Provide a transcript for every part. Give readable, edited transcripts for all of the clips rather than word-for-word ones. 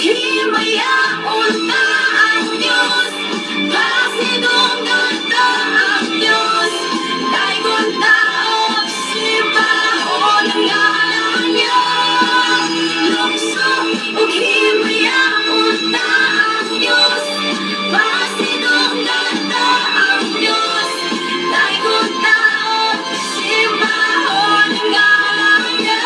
Himayaon ta ang Diyos, pasidunggan ta ang Diyos, daygon ta og simbahon ang ngalan niya. Lukso ug himayaon ta ang Diyos, pasidunggan ta ang Diyos, daygon ta og simbahon ang ngalan niya.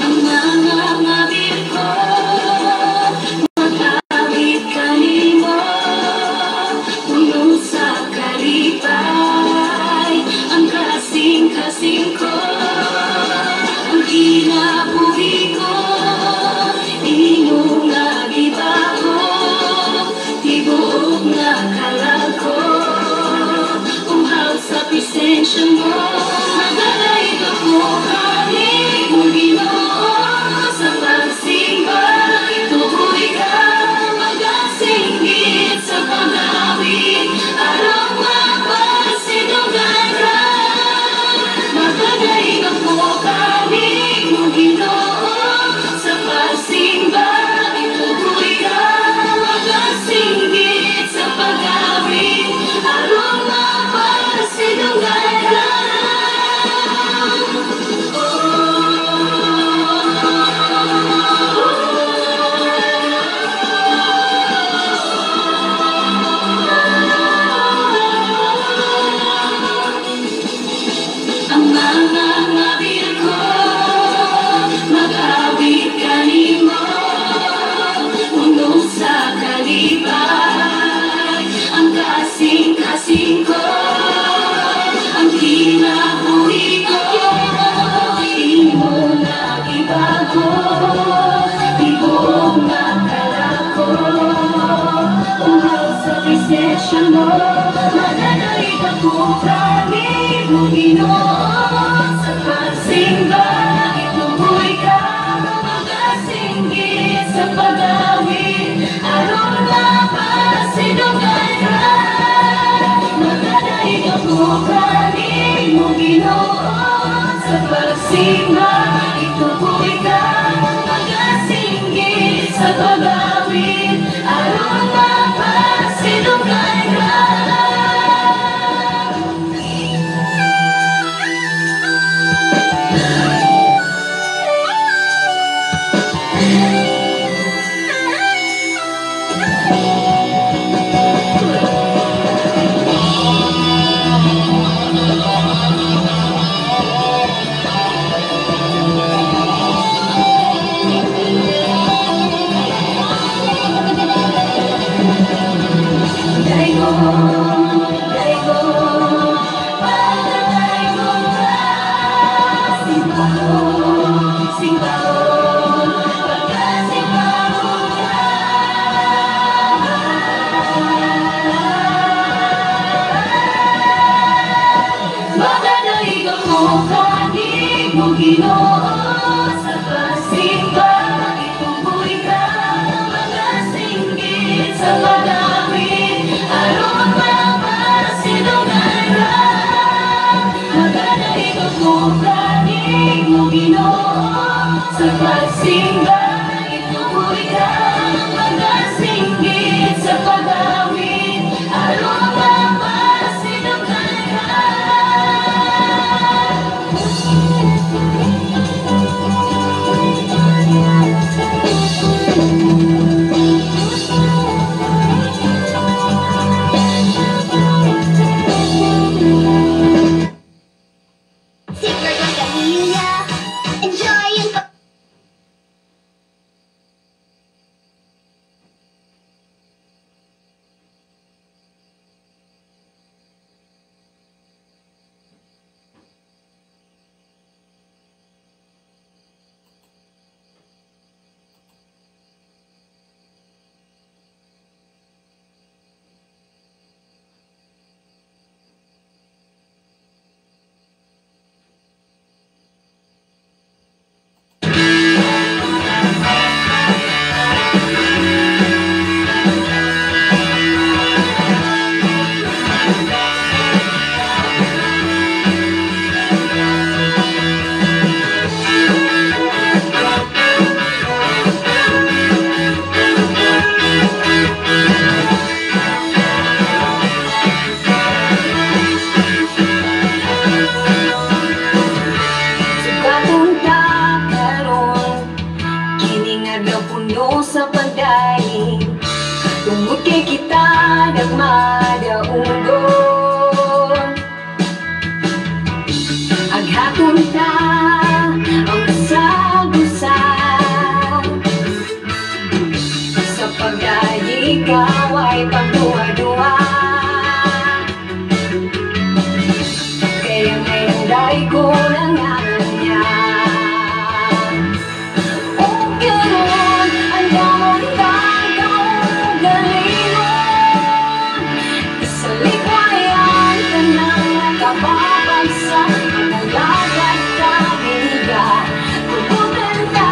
Ang mga ngabir ko, mag-awit kanimo, puno sa kalipay, ang kasing-kasing ko, ang kinabuhi ko, imong nga gibago, tibuok nga kalag ko, uhaw sa presensya mo, magdadaig ako kanimo, Ginoo, sa pagsimba, ituoy ka, magasinggit sa pag-awit, aron mapasidunggan ka. Magdadaig ako kanimo, Ginoo, sa pagsimba, ituoy ka, magasinggit sa pag-awit, aron mapasidunggan ka. Ang mga ngabir ko, mag-awit kanimo, puno sa kalipay, ang kasing-kasing ko, ang kinabuhi ko, imo nga gibago, tibuok nga kalag ko, uhaw sa presensya mo, magdadaig ako kanimo, Ginoo, sa pagsimba, ituloy ka, magasinggit sa pag-awit, aron mapasidunggan ka. Magdadaig ako kanimo, Ginoo, sa pagsimba, ituloy ka, magasinggit sa pag-awit, aron mapasidunggan ka. Daygon, daygon, pagdadaygon ka. Simbahon, simbahon, pagkasimbahon ka. Magdadaig ako kanimo, Ginoo, sa pagsimba, ituloy ka, magasinggit sa pag-awit, aron mapasidunggan ka. Magdadaig Pagsimba. Ituloy ang pagkasinggit sa pag-awit aron mapasin ang tanan. Secret ng pamilya. Enjoy ang Sugatong ta karon, kining adlaw puno sa pagdaing, tungod kay kita nagmadaungon. Aghaton ta ang usag-usa sa pagdaig, ikaw ay pagduha-duha. Kaya ngayon dahil ko lang niya. O karon, ang damon kaugalingon, sa likwayan tanang nakababagsak, Ang ta Tugutan ta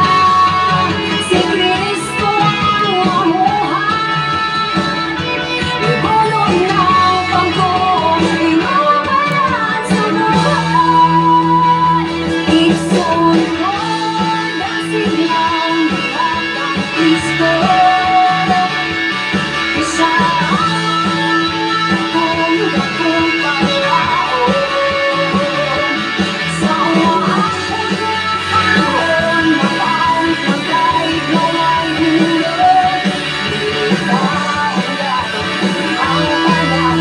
si Kristo ang amuhan. Ibulo ng pagkuong inumaran sa buhay. Igsoon ko na silang kang Kristo. Isa akong dakong panglaon. Sa uwaang mag-awit magkait na way hulog. Dili ka ang panahon.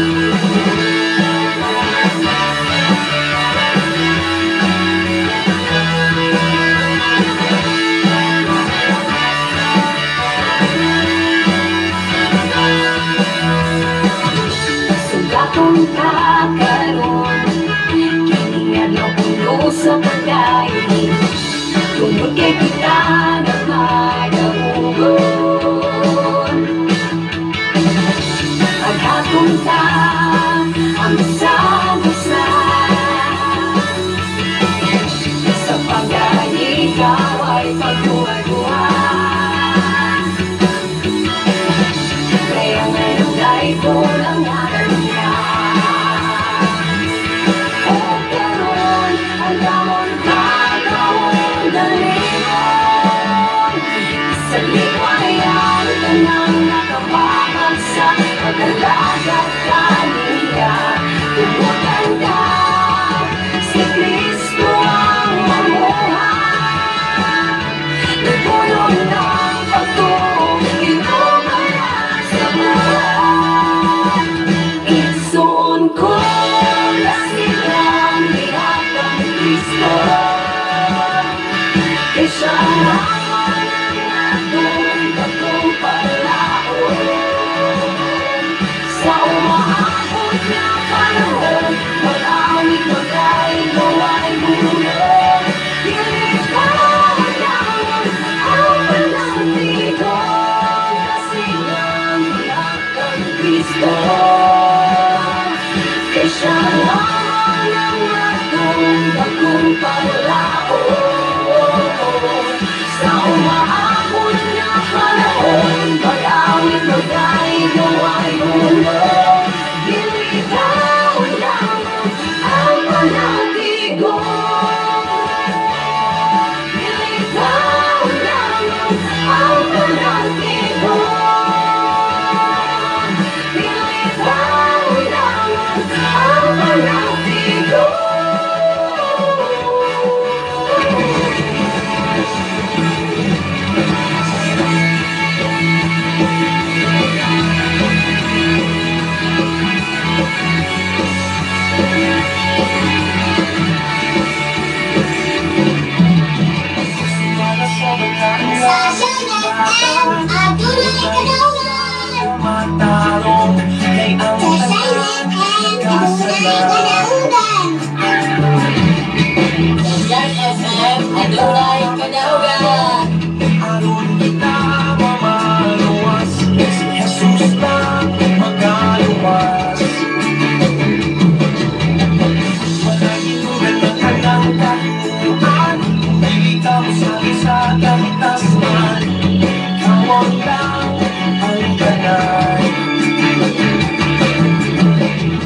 Sugatong ta karon, kining adlaw puno sa pagdaig, tungod kay kita nagmadaugon. Aghaton ta ang usag-usa sa pagdaig, ikaw ay pagduha-duha. Kaya ngayon ay ko lang niya. O karon, ang damon ka kaugalingon. Sa Shine FM, adunay kadaugan. Sa Shine FM, adunay kadaugan. Sa Shine FM, adunay kadaugan. Aron kita mamaluwas, si Jesus lang magaluwas. Walay ng kanang kahimuan, dili ka mosali sa kahitasman. Ikaw lang ang kanay.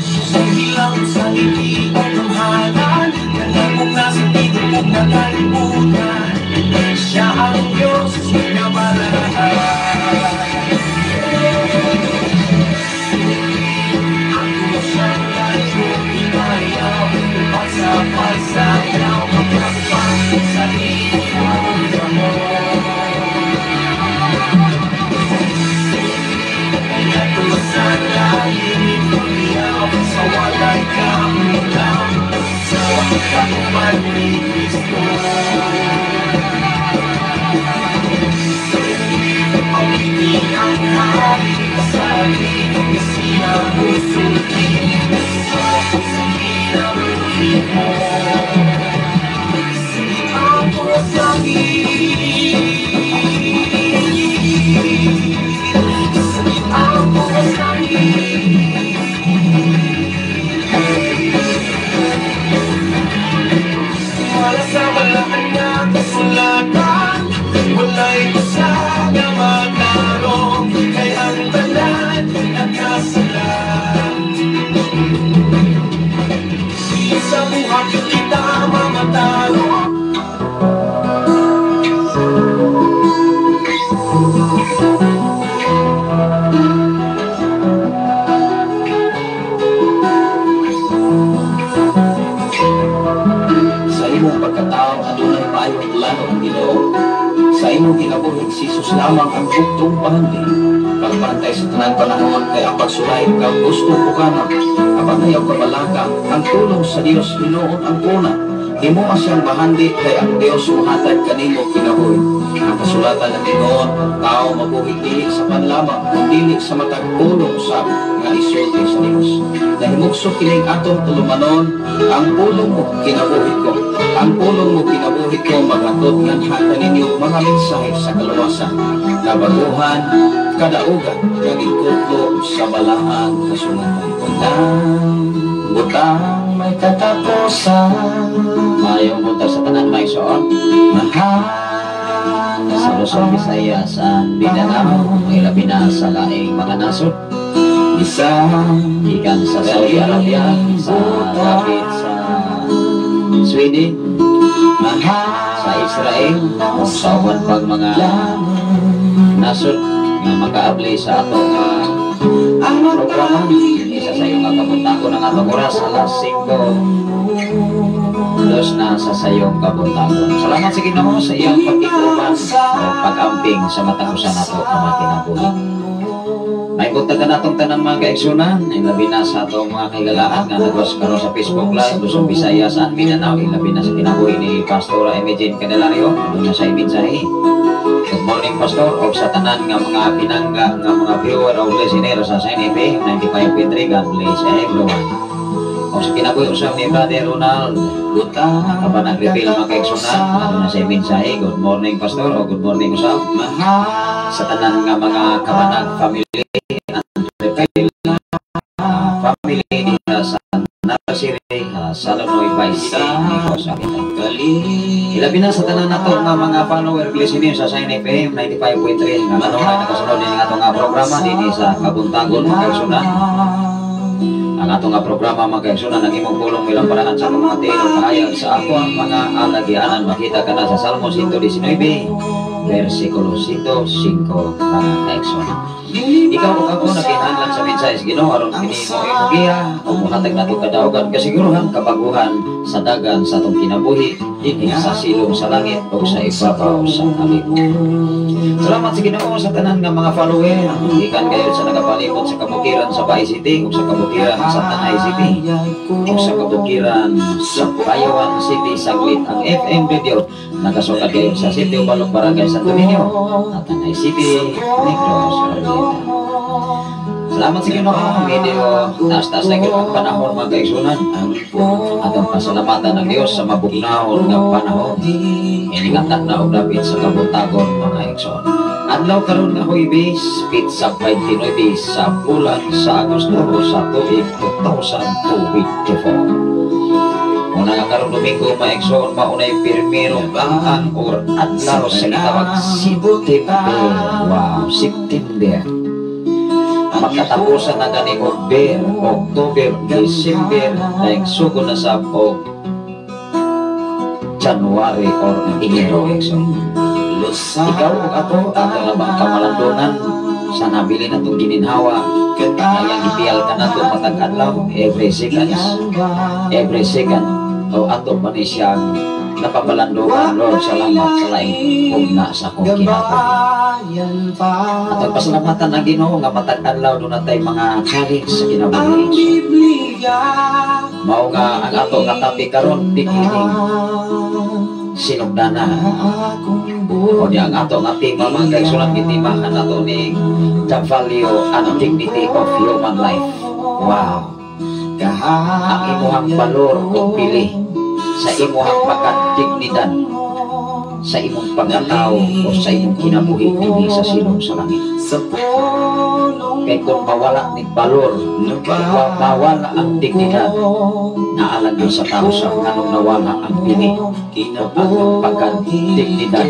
Sa hilang sa lipi ang gamhanan, kanang nasa tibuok na kalibutan. Siya ang Diyos nga balaan. Ako siyang layong imayaw, sa pagsayaw, magkakpak sa iyong gamot. Ito sa langit, tumiyaw, sa walay kamunaw, sa kauban ni Kristo. Awitin ang hari sa sinabusuki sa kinabuhi mo. Sige ako sa Sige ako sa. Wala sa balaan na kasulatan, wala'y usa nga matarong, kay ang tanan nagkasala. Sa buhat kita mamatalo. Sa imong pagkatao, adunay maayong plano ang Ginoo. Sa imong kinabuhi, si Jesus lamang ang buktong pahandi. Pagpantay sa tanang panahon kay ang pagsulay kag gusto ko kana. Apan ayaw kabalaka, ang tulong sa Dios hinuon ang kuna. Himoa siyang bahandi kay ang Dios muhatag kanimo kinabuhi. Ang kasulatan ng Ginoo, ang tao mabuhi dili sa panlamang, kundi sa matag pulong sa nga isulti sa Dios. Nahimugso kining atong tulumanon, ang pulong mo kinabuhi ko. Ang pulong mo kinabuhi ko maghatod nganha kaninyo mga mensahe sa kaluwasan, kabaguhan, kadaugan, kag ikutlo sa balaan kasulatan. Butang, butang may katapusan. Mayong buntag sa tanan, may soon. Mahal Sa Luzon, Visayas, at Mindanao, ang ilabi na sa laing mga nasod. Isang Gikan sa Saudi Arabia, sa dapit sa Sweden, sa Israel, o sa uban pag mga nasod nga makaabli sa atong programa. Isa sa iyong kabuntagon ang atong oras, alas 5:02 na sa sayong kabuntagon. Salamat sa Ginoo sa iyang pagkikuban o pag-amping sa matag usa nato nga mga kinabuhi. May buntag na natong tanan mga kaigsunan, ilabi na sa atong mga kahigalaan nga nagwas karon sa Facebook Live, Luzon, Visayas, at Mindanao, ilabi na sa kinabuhi ni Pastora Imogene Candelario, aduna sa mensahe. Good morning, Pastor, og sa tanan nga mga pinangga nga mga viewer o listener sa Shine FM 95.3. God bless everyone. Og sa kinabuhi usab ni Brother Ronald, kapan nag-reveal mga kaigsunan, aduna sa mensahe. Good morning, Pastor, o good morning usab sa tanan nga mga kabanag family family diha sa Nursery, Salon Nueva Ecija, Negros Oriental. Ilabi na sa tanan nato nga mga follower listener sa Shine FM 95.3 nga kanunay nakasunod ning atong nga programa dinhi sa Kabuntagon mga kaigsunan. Ang atong nga programa mga kaigsunan ang imong pulong bilang paraan sa atong mga tiil kahayag sa ako ang mga alagianan. Makita ka na sa Salmo 119 versikulo 105 mga kaigsunan. Ikaw ug ako nagkinahanglan sa mensahe sa Ginoo aron kini mo imong giya ug mohatag nato kadaugan, kasiguruhan, kabaguhan sa dagan sa atong kinabuhi dinhi sa silong sa langit o sa ibabaw sa kalibutan. Salamat sa Ginoo sa tanan nga mga follower. Gikan kayo sa nagapalibot sa kabukiran sa Bay City ug sa kabukiran sa Tanay City ug sa kabukiran sa Bayawan City. Saglit ang FM radio nagasukad kayo sa City Balok, Barangay Santo Niño, Tanay City, Negros Oriental. Salamat sa Ginoo, medyo taas-taas na gyud ang panahon, mga kaigsunan. Atong pasalamatan ang Dios sa mabugnaw nga panahon. Ini nga na og dapit sa kabuntagon, mga igsoon. Adlaw karon nga Huwebes, petsa 29 sa bulan sa Agosto sa tuig 2024. Una nga karon Domingo, mga igsoon, maunay pirmero ang or adlaw sa gitawag September. Wow, September. Magkatapusan na gani October, October, December, dahil sugod na sa og January or Enero, igsoon. Ikaw ug ako, ato na bang kamalandonan sa nabili natong gininhawa kayang ipiyal ka nato matag adlaw, every seconds, every second o ato man ni siyang napabalandonan? Lord, salamat sa laing hugna sa akong kinabuhi. At ang pasalamatan ang Ginoo nga matag adlaw doon natay mga challenge sa kinabuhi. Mao nga ang ato nga topic karon, beginning, sinugdanan. O niya ang ato nga tema, mga kaigsunan, gitimahan nato ni the value and dignity of human life. Wow. Ang imuhang balor o pili sa imuhang pagkadignidad sa imong pagkatao o sa imong kinabuhi dinhi sa silong sa langit. Kay kung mawala ni balor, kung mawala ang dignidad, naalag yun sa tao sa nganong nawala ang pili o ang pagkadignidad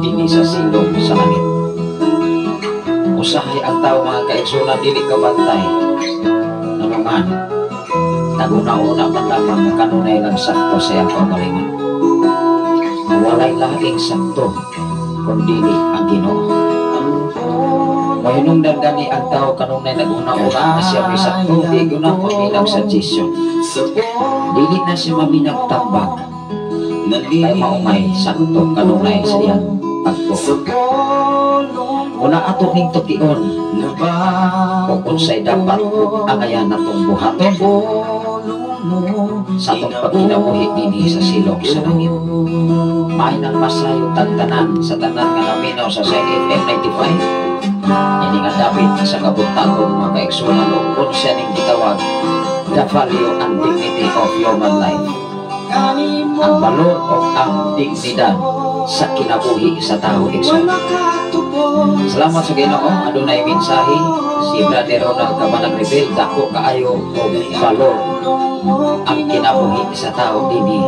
dinhi sa silong sa langit. Usahay ang tao, mga kaigsunan, dili ka bantay. Ano man, naguna-una man lamang nga kanunay lang sakto sa iyang kaugalingon. Walay laing sakto kung dili ang Ginoo. Mahinungdan gani ang tao kanunay naguna-una na siya may sakto, di ko na maminag suggestion. Dili na siya maminag tambag. Kay maumay sakto kanunay sa iyang pagtuo. Una ato ning tukion kung unsay dapat angayan natong buhaton sa atong pagkinabuhi dinhi sa silong sa langit. May nang masayo tagtanan sa tanan nga naminaw sa Shine FM 95. Ini nga dapit sa kabuntagon, mga kaigsunan, o unsa ning gitawag the value and dignity of human life. Ang balor o ang dignidad sa kinabuhi sa tao, igsoon. Salamat sa Ginoo, adunay mensahe si Brother Ronald Cabanag Rebel, dako kaayo og balor ang kinabuhi sa tao dinhi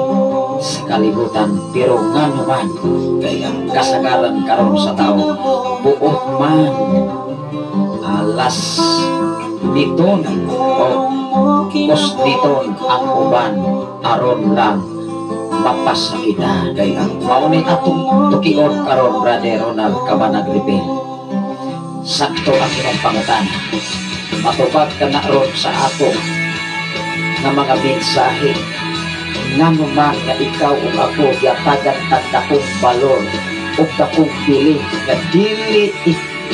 sa kalibutan, pero ngano man kasagaran karon sa tao buot man alas niton o kusniton ang uban aron lang mapasakitan. Mao ni atong tukion karon, Brother Ronald Cabanag Rebel. Sakto ang imong pangutana. Matubag ka na ron sa ato nga mga mensahe. Ngano man nga ikaw ug ako gihatagan tag dakong balor ug dakong pili nga dili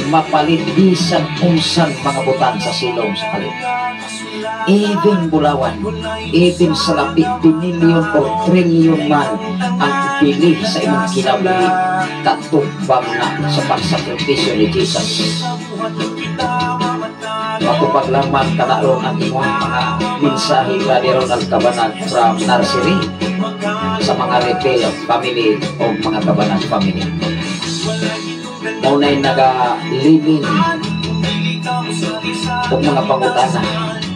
mapalit bisan unsan mga butan sa silong sa kalibutan. Even bulawan, even salapi, binilyon or trilyon man ang ipili sa imong kinabuhi, katumbang na sa pagsakripisyo ni Jesus. Matupag lamang kanaron ang imong mga mensahe, Brother Ronald Cabanag from Nursery, sa mga Repel family o mga Cabanag family. Maunay nagalimin og mga pangutana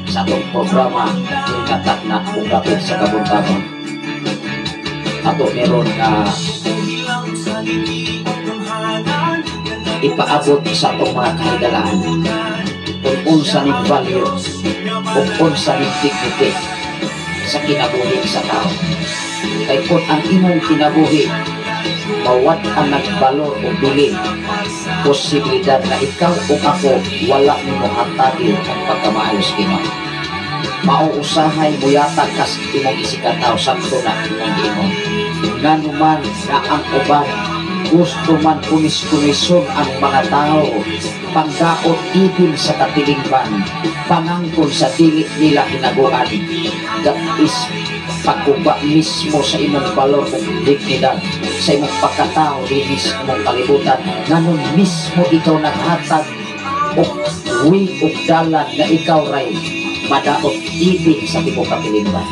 sa atong programa Ingatak na ug dapit sa kabuntagon. Ato meron nga ipaabot sa atong mga kahigalaan kung unsa ning value o unsa ning dignity sa kinabuhi sa tao. Kay kung ang imong kinabuhi mawad ang nagbalor o bilin, posibilidad na ikaw o ako wala nimo hatagi ang pagkamaayo sa Ginoo. Mauusahay muyatag kas imong isikataw sakto na imong giingon. Nganuman nga ang uban gusto man kunis-kunison ang mga tao, panggaot ibil sa katilingban, pangangkon sa dili nila hinaguan. That is pagkuba mismo sa imong balor ug dignidad, sa imong pagkatao dinhi sa imong kalibutan. Nganon mismo ikaw naghatag og wi og dalan nga ikaw ray madaot ibig sa tibuok katilingban.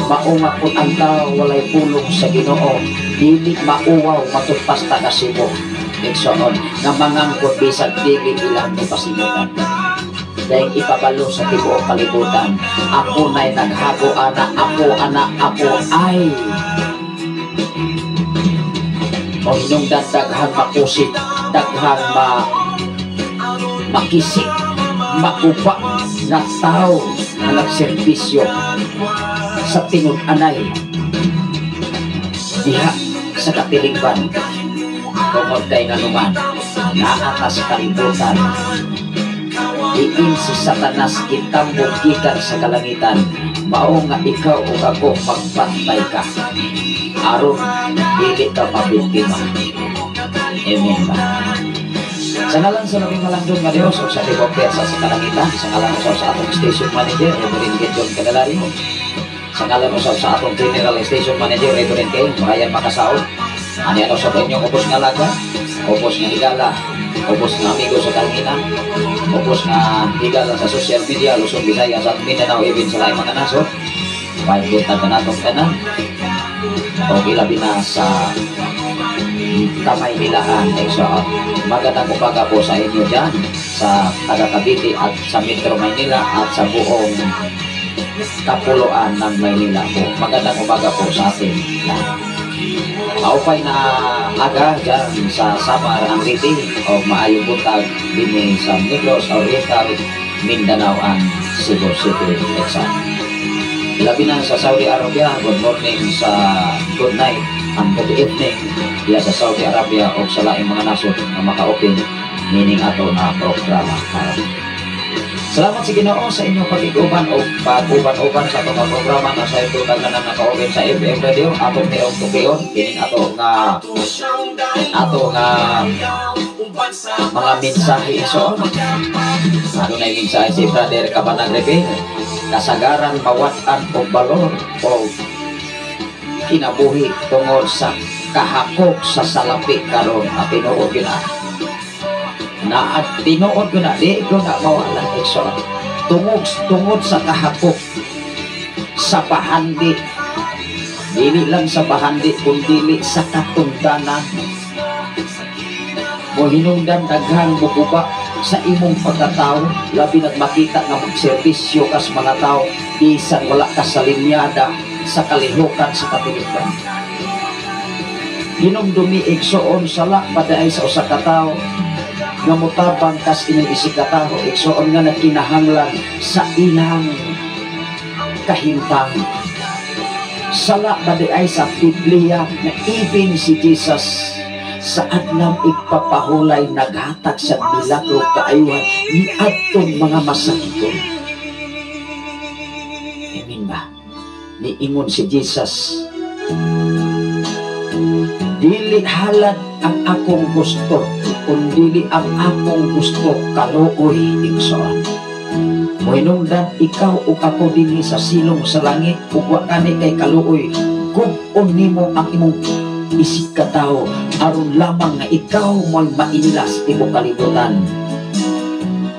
Mao nga kung ang tao walay pulong sa Ginoo, dili mauwaw matud pas taga Cebu. Igsoon, nga mangangkon bisag dili ilang gipasimutan. Dahil ipabalo sa tibuok kalibutan, ako na'y naghago ana, ako ana, ako ay. O hinungdan daghang makusit, daghang makisik, makupa na tao na nagserbisyo sa tinud-anay diha sa katilingban. Tungod kay nganuman naa ta sa kalibutan, diin si Satanas gitambok gikan sa kalangitan, mao nga ikaw ug ako magbantay ka aron dili ka mabiktima. Amen ba? Sa ngalan sa labing malandong nga Dios ug sa tibuok pwersa sa kalangitan, sa ngalan usab sa atong station manager Reverend Gideon Candelario, sa ngalan usab sa atong general station manager Reverend Kay Brian Makasaol, ani ano sa inyong ubos nga laga, ubos nga higala, ubos nga amigo sa kalangitan, ubos nga higala sa social media, Luzon, Visayas at Mindanao, even sa laing mga nasod. Pahibutan ka natong tanan o ilabi na sa kamay nilaan. Exo, magandang umaga po sa inyo dyan sa taga Cavite at sa Metro Maynila at sa buong kapuluan ng Maynila po. Magandang umaga po sa atin lahat. Maupay na aga dyan sa Samar ang Leyte o maayong buntag dinhi sa Negros Oriental, Mindanao and Cebu City, Texas. Labi na sa Saudi Arabia, good morning sa good night and good evening diya sa Saudi Arabia o sa laing mga nasod na maka-open meaning ato na programa karon. Salamat sa Ginoo sa inyong pag-iguban o pag-uban-uban sa atong programa na sa ito tanan na naka-open sa FM Radio atong niyong tukion kining ato nga mga mensahe. So adunay mensahe si Brother Kabanag Rebe, kasagaran mawat-an og balor o kinabuhi tungod sa kahakok sa salapi karon. At tinuod yun na, at tinuod yun na, di ko na mawala, igsoon. Tungod sa kahakok sa pahandi, dili lang sa pahandi kundili sa katundanan mo, hinungdan daghang bukuba sa imong pagkatao, labi nag makita nga magserbisyo kas mga tao bisan wala ka sa linyada sa kalihukan sa katilingban. Hinumdumi, igsoon, sala pa diay sa usa ka tawo nga motabang kas imong isigkatawo, igsoon, nga nagkinahanglan sa ilang kahimtang. Sala ba diay sa Biblia na even si Jesus sa adlaw igpapahulay naghatag sa milagro kaayuhan ni adtong mga masakiton? Amen ba? Niingon si Jesus, "Dili halad ang akong gusto, kundili ang akong gusto kaluoy," igsoon. Mohinungdan ikaw ug ako dinhi sa silong sa langit ug wa kani kay kaluoy, gub-on nimo ang imong isig katawo aron lamang nga ikaw mo'y mainilas tibuok kalibutan.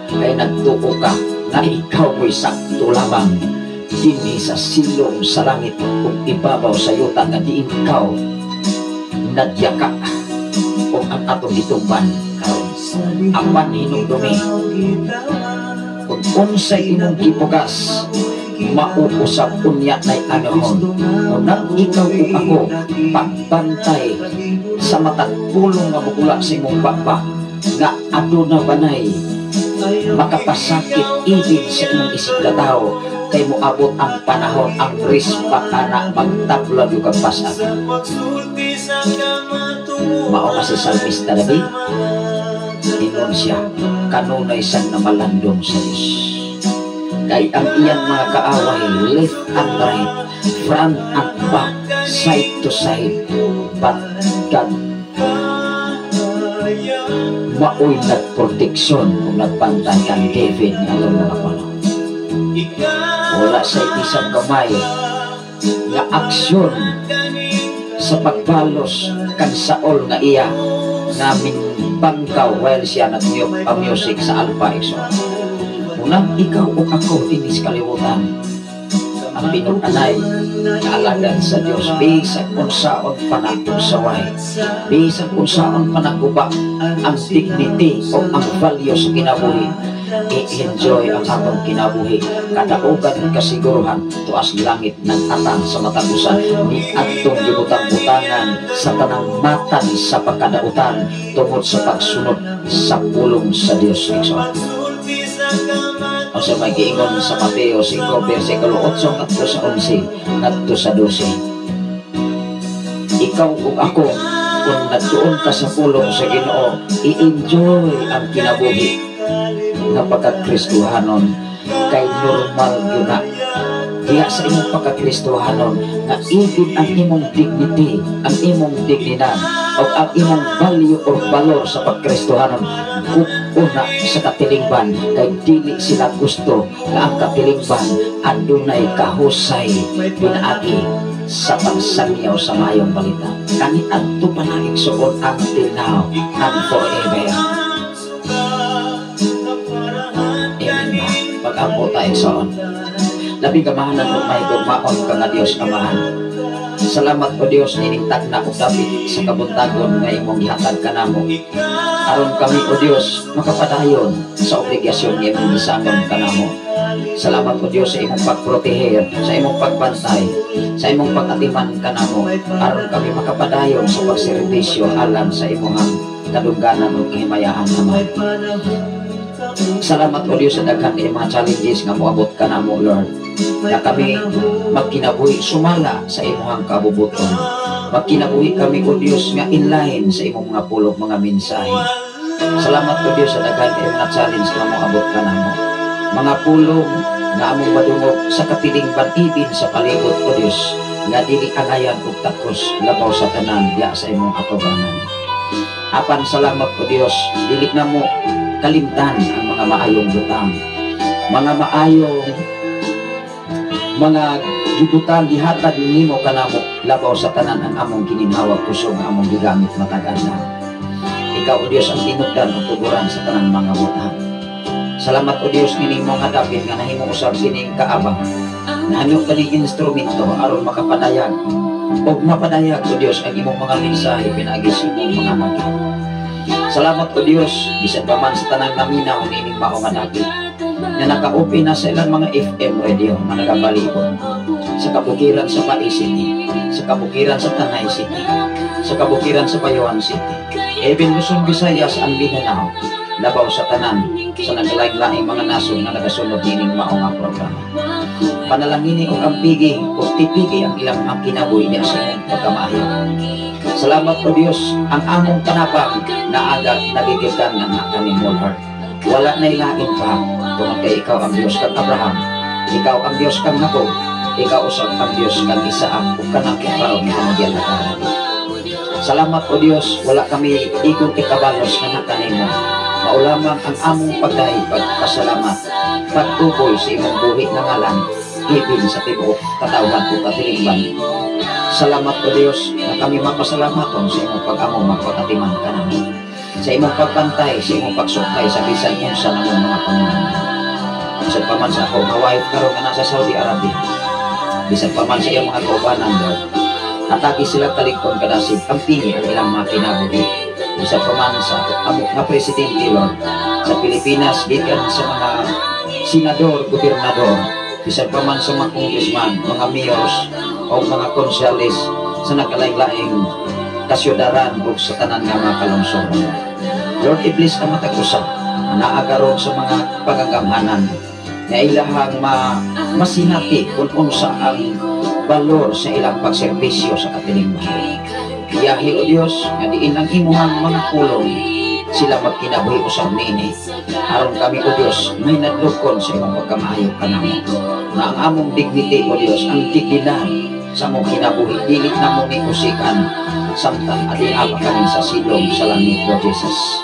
Kay nagtuo ka nga ikaw mo'y sakto lamang dinhi sa silong sa langit ug ibabaw sa yuta nga diin ikaw nagyaka ug ang atong gitumban karon. Apan hinumdumi, kung unsay imong gipugas, mauusap unya nay anahon. Unang ikaw ug ako pagbantay sa matag pulong nga mukula sa imong baba nga aduna banay makapasakit ibig sa imong isig katawo. Kay moabot ang panahon, ang rispa kana magtabla yung kag pasag. Mao na si Salmista David, ingon siya, kanunay sang namalandong sa Diyos. Kay ang iyang mga kaaway, left and right, front and back, side to side, but God maoy nagproteksyon kung nagbantay kang David nga atong mga panahon. Wala sa isang kamay nga aksyon sa pagbalos kang Saul nga iya nga minbangkaw while siya nag-music sa arpa, igsoon. Unang ikaw o ako dinis kalibutan ang pinutanay nga alagad sa Dios, bisag unsaon panagusaway, bisag unsaon panaguba ang dignity o ang value sa kinabuhi, i-enjoy ang atong kinabuhi, kadaugan, kasiguruhan, tuas langit nag-atang sa matag usa ni atong gibutang-butangan sa tanang matan sa pagkadautan tungod sa pagsunod sa pulong sa Dios, igsoon. O sa may giingon sa Mateo 5 versikulo 8 ngadto sa 11 ngadto sa 12, ikaw ug ako, kung nagtuon ka sa pulong sa Ginoo, i-enjoy ang kinabuhi nga pagkakristuhanon, kay normal yun na diya sa imong pagkakristuhanon nga ibig ang imong dignity, ang imong dignidad o ang imong value or valor sa pagkristuhanon una sa katilingban, kay dili sila gusto nga ang katilingban adunay kahusay pinaagi sa pagsangyaw sa maayong balita. Kani adto pa na, igsuon, until now and forever. Amen ba? Pag-ampo ta, igsoon. Labing kamahalan ug mahigugmaon ka nga Dios Amahan. Salamat, o Dios, nining tagna ug dapit sa kabuntagon nga imong gihatag kanamo. Aron kami, o Dios, makapadayon sa obligasyon nga imong gisangon kanamo. Salamat, o Dios, sa imong pagproteher, sa imong pagbantay, sa imong pag-atiman kanamo aron kami makapadayon sa pagserbisyo alang sa imong kadungganan ug kahimayaan, Ama. Salamat, o Dios, sa daghan kay mga challenges nga moabot kanamo, Lord. Nga kami magkinabuhi sumala sa imong kabubuton. Magkinabuhi kami, o Dios, nga inline sa imong mga pulong, mga mensahe. Salamat, o Dios, sa daghan kay mga challenge nga moabot kanamo. Mga pulong nga among madungog sa katilingban, ibin sa palibot, o Dios, nga dili angayan og takos labaw sa tanan diya sa imong atubangan. Apan salamat, o Dios, dili na mo kalimtan ang mga maayong butang. Mga maayong mga gibutang gihatag nimo kanamo, labaw sa tanan ang among gininhawag kusog nga among gigamit matag adlaw. Ikaw, O Dios, ang tinubdan ug tuguran sa tanang mga butang. Salamat, O Dios, nining mga dapit nga nahimo usab kining kaabang. Nahimo kaning instrumento aron makapadayag ug mapadayag, O Dios, ang imong mga mensahe pinaagi sa imong mga ngagi. Salamat, O Dios, bisan pa man sa tanang naminaw nining mao nga dapit nga naka-open na sa ilang mga FM radio nga nagapalibot sa kabukiran sa Pai City, sa kabukiran sa Tanay City, sa kabukiran sa Bayawan City, even Luzon, Visayas and Mindanao, labaw sa tanan sa naglaing-laing mga nasod nga nagasunod nining mao nga programa. Panalangini og ampigi o tipigi ang ilang ang kinabuhi niya sa imong pagkamaayo. Salamat, O Dios, ang among kanapang naaga nagigikan nga kanimo, Lord. Wala na ilain pa tungod kay ikaw ang Dios kang Abraham, ikaw ang Dios kang Jacob, ikaw usab ang Dios kang Isaac ug kanako karon nga among gialagaran. Salamat, O Dios, wala kami igong ikabalos nga kanimo. Mao lamang ang among pagdahi, pagpasalamat, pagtuboy sa imong buhi nga ngalan, ibin sa tibuok katawhan ug katilingban. Salamat, O Dios, nga kami mapasalamaton sa imong pag-amo, magpakatiman kanamo. Sa imong pagbantay, sa imong pagsukay sa bisan unsa namong mga panginahanglan. Bisan pa man sa ako nga wife karon nga nasa Saudi Arabia. Bisan pa man sa iyang mga kaubanan, Lord. Atake sila kalikon kadasig, ampingi ang ilang mga kinabuhi. Bisan pa man sa amo nga presidente, Lord, sa Pilipinas, gikan sa mga senador, gobernador, bisan pa man sa mga congressman, mga mayors, o mga konsyales sa nakalaing-laing kasyudaran ug sa tanan nga mga kalungsoran. Lord, i-bless ang matag usa nga naa karon sa mga pangagamhanan. Nga ilahang masinati kung unsa ang balor sa ilang pagserbisyo sa katilingban. Iyahi, O Dios, nga diin ang imuhang mga pulong, sila magkinabuhi usab niini. Aron kami, O Dios, mahinadlokon sa imong pagkamaayo kanamo. Nga ang among dignity, O Dios, ang dignidad sa among kinabuhi, dili namo ni usikan samtang aduna pa kami sa silong sa langit, O Jesus.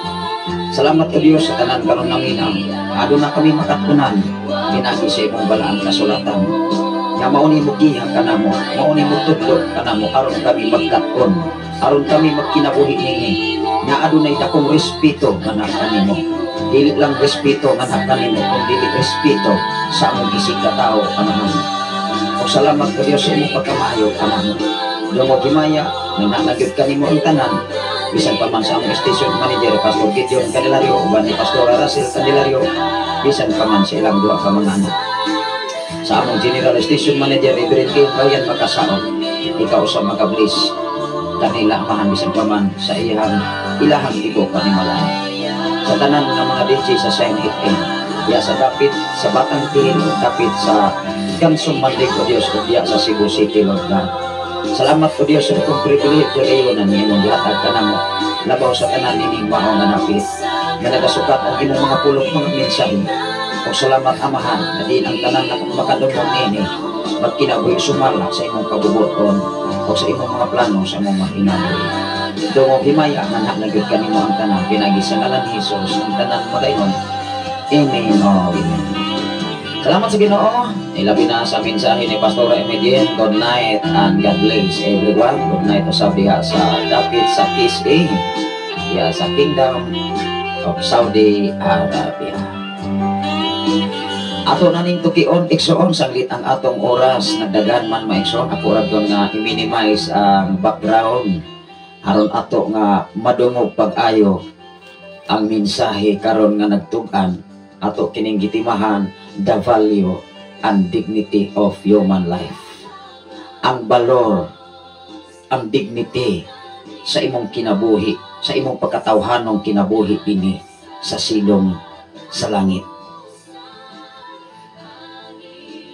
Salamat, O Dios, sa tanan karon naminaw. Aduna kami makatunan pinagi sa imong balaang kasulatan. Nga mao ni mugiha kanamo, mao ni mutudlo kanamo aron kami magkat-on, aron kami magkinabuhi niini nga adunay dakong respeto nga naa kanimo. Dili lang respeto nga naa kanimo, kun dili respeto sa among isig katao, Amahan. Ug salamat, O Dios, sa imong pagkamaayo kanamo. Dungog himaya nga naa gyud kanimo ang tanan, bisan pa man sa among station manager, Pastor Gideon Candelario, uban ni Pastor Russell Candelario, bisan pa man sa ilang duha ka mga anak. Sa among general station manager, Reverend King Brian Makasaon, ikaw sa magabless kanila, Amahan, bisan pa man sa iyang ilahang tibuok panimalay. Sa tanan nga mga DJ sa Sign FM, diya sa dapit sa Batang Tiil, dapit sa Gansong Mandig, O Dios, o diya sa Cebu City, Lord God. Salamat, O Dios, sa itong pribilehiyo kayo na niyong gihatag kanamo. Labaw sa tanan ining mao nga napit nga nagasukat ang imong mga pulong, mga mensahe. O salamat, Amahan, na diin ang tanan na makadungog niini magkinabuhi sumala sa imong kabubuton o sa imong mga plano sa imong mga kinabuhi. Dungog himaya nga naa gyud kanimo ang tanan pinagi sa ngalan ni Jesus, ang tanan magaingon, "Amen o amen." Salamat sa Ginoo. Ilabi na sa mensahe ni Pastor Emedien. Good night and God bless everyone. Good night usab diha sa dapit sa KSA. Diha sa Kingdom of Saudi Arabia. Ato na ning tukion, igsoon, sanglit ang atong oras. Nagdagan man, mga igsoon. Ako ra nga i-minimize ang background aron ato nga madungog pag-ayo ang mensahe karon nga nagtug-an ato kining gitimahan, "The Value and Dignity of Human Life." Ang balor, ang dignity sa imong kinabuhi, sa imong pagkatawhanong kinabuhi ini sa silong sa langit.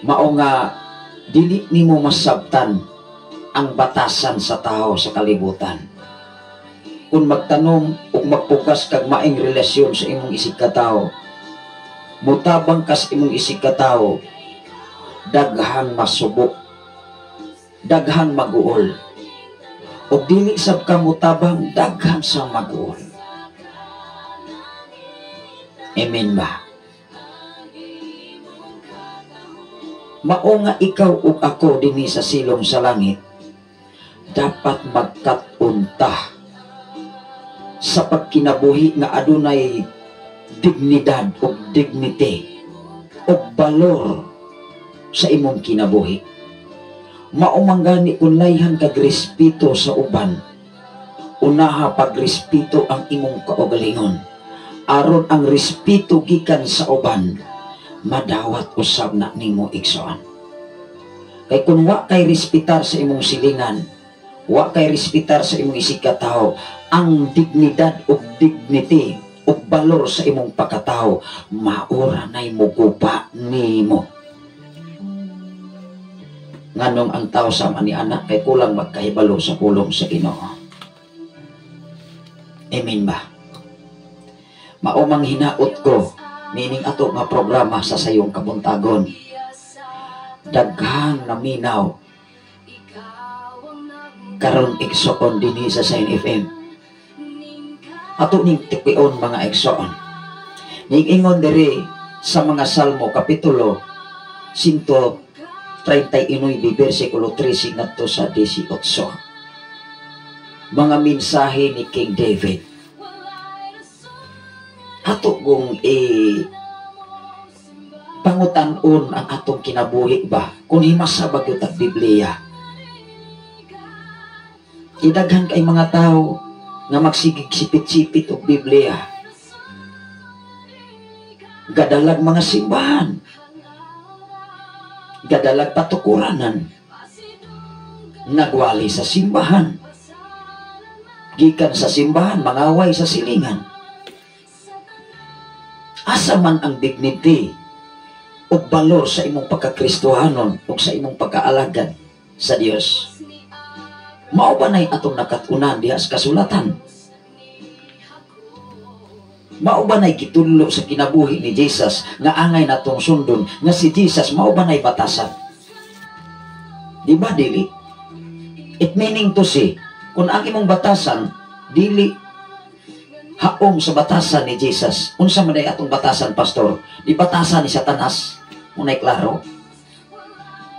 Mao nga dili nimo masabtan ang batasan sa tao sa kalibutan. Kung magtanom ug magpukas kag maing relasyon sa imong isig katao, mutabang kas imong isig katao, daghang masubo, daghang maguol. Ug dili sab ka mutabang, daghang sa maguol. Amen ba? Mao nga ikaw ug ako dinhi sa silong sa langit dapat magkat-unta sa pagkinabuhi nga adunay dignidad ug dignity ug balor sa imong kinabuhi. Mao man gani kung layhan kag respeto sa uban, unaha pagrespeto ang imong kaugalingon, aron ang respeto gikan sa uban madawat usab na nimo, igsoon. Kay kung wa kay respetar sa imong silingan, wa kay respetar sa imong isig katawo, ang dignidad ug dignity ug balor sa imong pagkatawo maura nay muguba nimo. Nganong ang tao sama ni anak kay kulang magkahibalo sa pulong sa Ginoo. Amen ba? Mao mang hinaot ko nining ato nga programa sa Sayong Kabuntagon. Daghang naminaw karon, igsoon, dinhi sa Sign FM. Ato ning tukion, mga igsoon. Ning ingon diri sa mga Salmo kapitulo 139 bersikulo 13 ngadto sa 18. Mga mensahe ni King David. Ato kung pangutan-on ang atong kinabuhi ba kung himasa ba gyud ang Biblia. Idaghan kay mga tao nga magsigig sipit-sipit og Biblia. Gadalag mga simbahan. Gadalag patukuranan. Nagwali sa simbahan. Gikan sa simbahan, mangaway sa silingan. Asa man ang dignity og balor sa imong pagkakristohanon ug sa imong pagkaalagad sa Dios. Mao ba nay atong nakat-unan diha sa kasulatan? Mao ba nay gitudlo sa kinabuhi ni Jesus nga angay natong sundon nga si Jesus mao ba nay batasan? Di ba dili? It meaning to say, kung ang imong batasan dili haom sa batasan ni Jesus, unsa man day atong batasan, pastor? Di batasan ni Satanas? Unay klaro.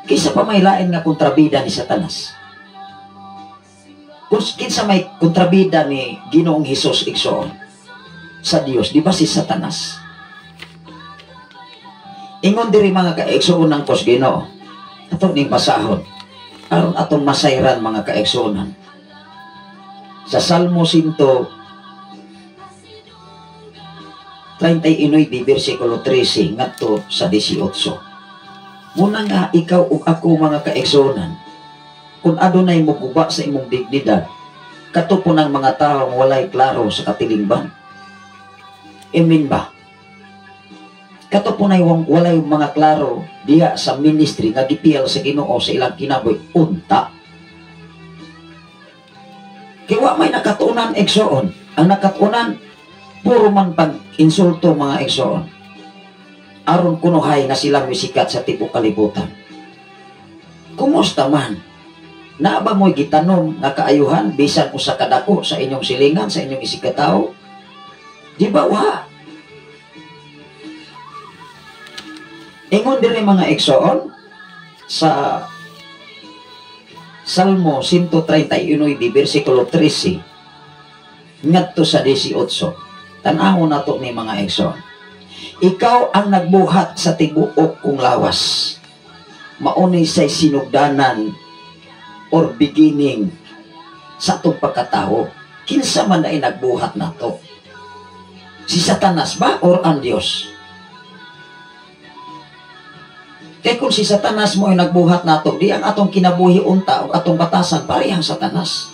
Kaysa pa may lain nga kontrabida ni Satanas? Kung kinsa may kontrabida ni Ginoong Hesus, igsoon, sa Dios, di ba si Satanas? Ingon diri, mga kaigsoon ng kos Ginoo, ato ning basahon aron atong masayran, mga kaigsuonan. Sa Salmo 139 versikulo 13 ngadto sa 18. Muna nga ikaw ug ako, mga kaigsuonan, kung adunay moguba sa imong dignidad, kato po ng mga taong walay klaro sa katilingban. Amen ba? Kato po na walay mga klaro diha sa ministry nga gipiyal sa Ginoo sa ilang kinabuhi unta. Kay wa may nakatunan, igsoon. Ang nakatunan puro man pag insulto, mga igsoon. Aron kunuhay nga sila misikat sa tibuok kalibutan. Kumusta man? Naa ba mo'y gitanom nga kaayuhan bisan usa ka dako sa inyong silingan, sa inyong isigkatawo? Di ba wa? Ingon diri, mga igsoon, sa Salmo 139 versikulo 13 ngadto sa 18. Tan-awon nato ni, mga igsoon. "Ikaw ang nagbuhat sa tibuok kong lawas." Maunay say sinugdanan or beginning sa atong pagkatao. Kinsa man ay nagbuhat nato? Si Satanas ba or ang Dios? Kay kung si Satanas mo ay nagbuhat nato, di ang atong kinabuhi unta o atong batasan parehang Satanas.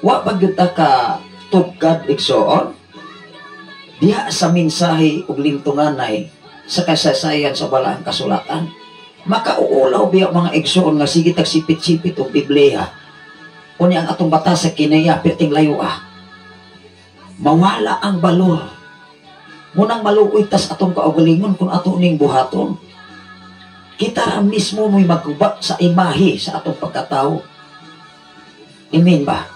Wa pa gyud ta ka tugkad, igsoon, diha sa mensahe ug lintunganay sa kasaysayan sa balaang kasulatan. Makauulaw biya, mga igsoon, nga sige tag sipit-sipit og Biblia. Unya ang atong batasan kinaya perting layo ah. Mawala ang balor. Munang maluoy tas atong kaugalingon kung ato ning buhaton. Kita ra mismo mo'y magguba sa imahe sa atong pagkatao. Amen ba?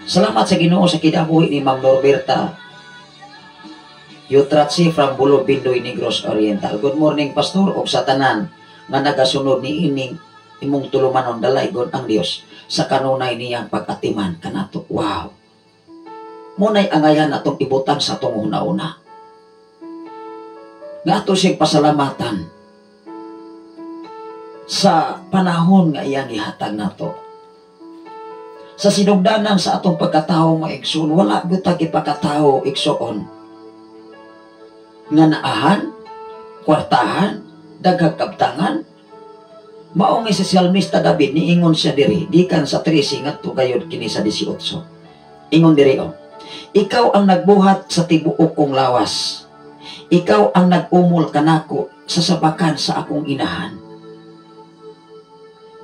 Salamat sa Ginoo sa kinabuhi ni Ma'am Norberta Yutratsi from Bulo, Bindoy, Negros Oriental. "Good morning, Pastor, ug sa tanan nga nagasunod ni ining imong tulumanon. Dalaygon ang Dios sa kanunay niyang pag-atiman kanato." Wow. Munay angayan atong ibutang sa atong una-una. Nga ato siyang pasalamatan sa panahon nga iyang gihatag nato. Sa sinugdanan sa atong pagkatao, mga igsoon, wala gyud ta gipakatao, igsoon, nga naahan, kwartahan, daghang kabtangan. Mao nga si Salmista David niingon siya diri, gikan sa 13 ngadto gayud kini sa 18. Ingon diri oh. "Ikaw ang nagbuhat sa tibuok kong lawas. Ikaw ang nag-umol kanako sa sabakan sa akong inahan."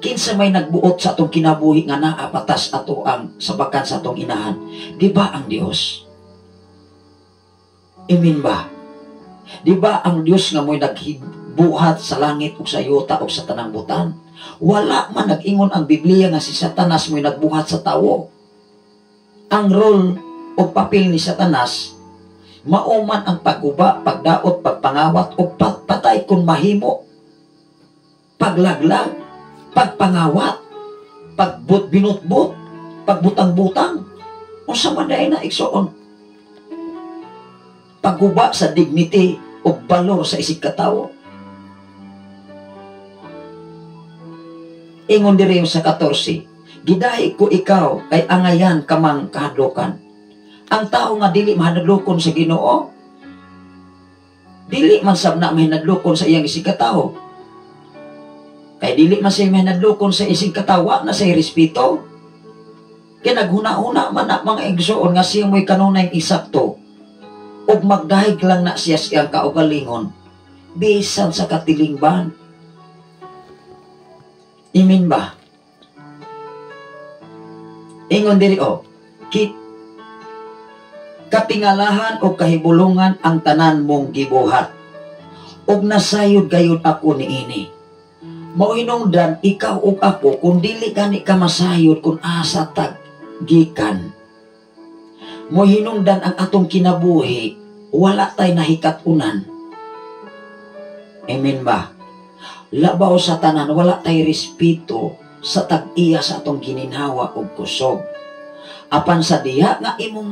Kinsa may nagbuot sa atong kinabuhi nga naa patas ato ang sabakan sa atong inahan? Di ba ang Dios? Amen ba? Di ba ang Dios nga mo'y nagbuhat sa langit ug sa yuta ug sa tanang butan? Wala man nag-ingon ang Biblia nga si Satanas mo'y nagbuhat sa tawo. Ang role o papel ni Satanas mao man ang pagguba, pagdaot, pagpangawat o pagpatay kung mahimo. Paglaglag, pagpangawat, pagbut binutbut, pagbutang-butang. Unsa man diay na, igsoon? Pagguba sa dignity o balor sa isig katawo. Ingon diri sa 14, "Gidahi ko ikaw kay angayan kamang kahadlukan." Ang tao nga dili mahadlokon sa Ginoo, dili man sab na mahinadlokon sa iyang isig katawo. Kay dili man siya mahinadlokon sa isig katawo, na siya respeto. Kay naghuna-huna man na, mga igsoon, nga siya mo'y kanunay isakto. Ug magdahig lang na siya siyang kaugalingon bisan sa katilingban. Imin ba? Ingon diri o, kit katingalahan o kahibulungan ang tanan mong gibuhat. Ug nasayod gayud ako niini. Mao hinungdan ikaw ug ako kung dili gani ka masayod kung asa tag gikan. Mo hinungdan ang atong kinabuhi, wala tay nahikat-unan. Amen ba? Labaw sa tanan, wala tay respeto sa tag-iya sa atong gininhawa ug kusog. Apan sa diha nga imong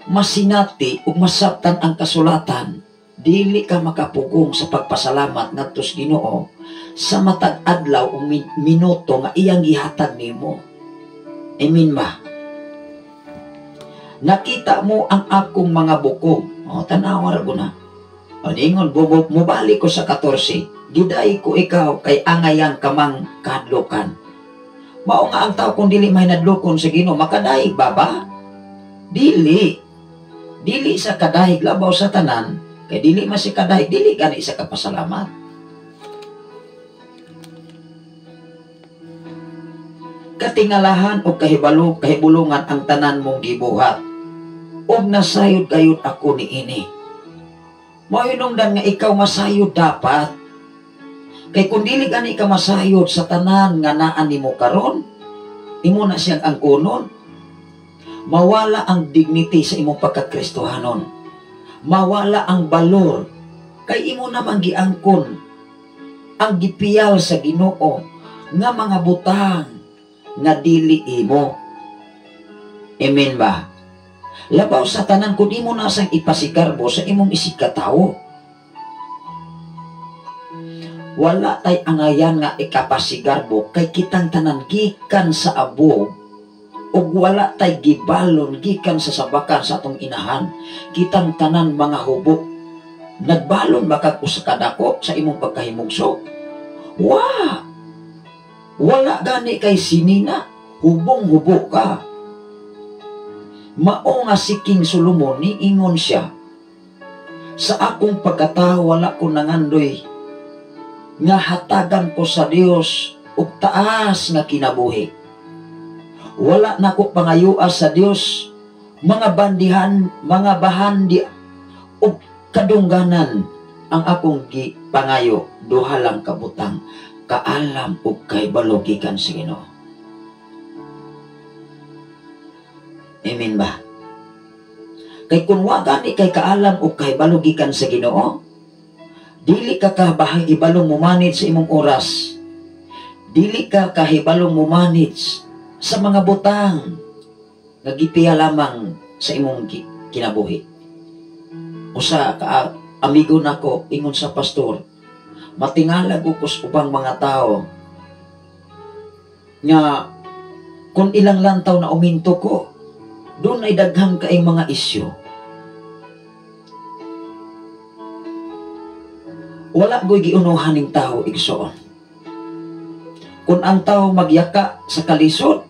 masinati ug masabtan ang kasulatan, dili ka makapugong sa pagpasalamat ngadto sa Ginoo sa matag adlaw ug minuto nga iyang gihatag nimo. Amen ba? Nakita mo ang akong mga bukog. O, tanawa ra ko na. O, ningon, mubalik ko sa 14. Giday ko ikaw kay angayang kamang kadlokan. Mao nga ang tao kung dili mahinadlokon sa Ginoo, makadayeg ba ba? Dili. Dili sa kadayeg labaw sa tanan, kay dili man si kadayeg, dili gani sa kapasalamat. Katingalahan o kahibulungan ang tanan mong gibuhat. Og nasayod gayud ako niini. Mao hinungdan nga ikaw masayod dapat. Kay kung dili gani ka masayod sa tanan nga naa nimo karon, imo na siyang angkonon. Mawala ang dignity sa imong pagkakristohanon. Mawala ang balor kay imo namang giangkon ang gipiyal sa Ginoo nga mga butang nga dili imo. Amen ba? Labaw sa tanan kung imo na sang ipasigarbo sa imong isigkatawo. Wala tay angayan nga ikapasigarbo kay kitang tanan gikan sa abog ug wala tay gibalon gikan sa sabakan sa atong inahan. Kitang tanan mga hubo. Nagbalon ba kag usa ka dako sa imong pagkahimugso? Wa! Wala gani kay sinina, hubong-hubo ka. Mao nga si King Solomon niingon siya, sa akong pagkatao wala ko nangandoy nga hatagan ko sa Dios og taas nga kinabuhi. Wala nako pangayua sa Dios mga bandihan, mga bahandi og kadungganan ang akong gipangayo, duha lang ka butang, kaalam ug kahibalo gikan sa Ginoo. Amen ba? Kay kun wa gani kay kaalam ug kahibalo gikan sa Ginoo, dili ka kahibalong mo-manage sa imong oras. Dili ka kahibalong mo-manage sa mga butang nga gipiya lamang sa imong kinabuhi. Usa ka amigo nako ingon sa pastor, matingalag ko sa ubang mga tao nga kung ilang lantaw na uminto ko, doon ay daghang kaing mga isyu. Wala ko'y giunuhan ning tao igsoon. Kung ang tao magyaka sa kalisod,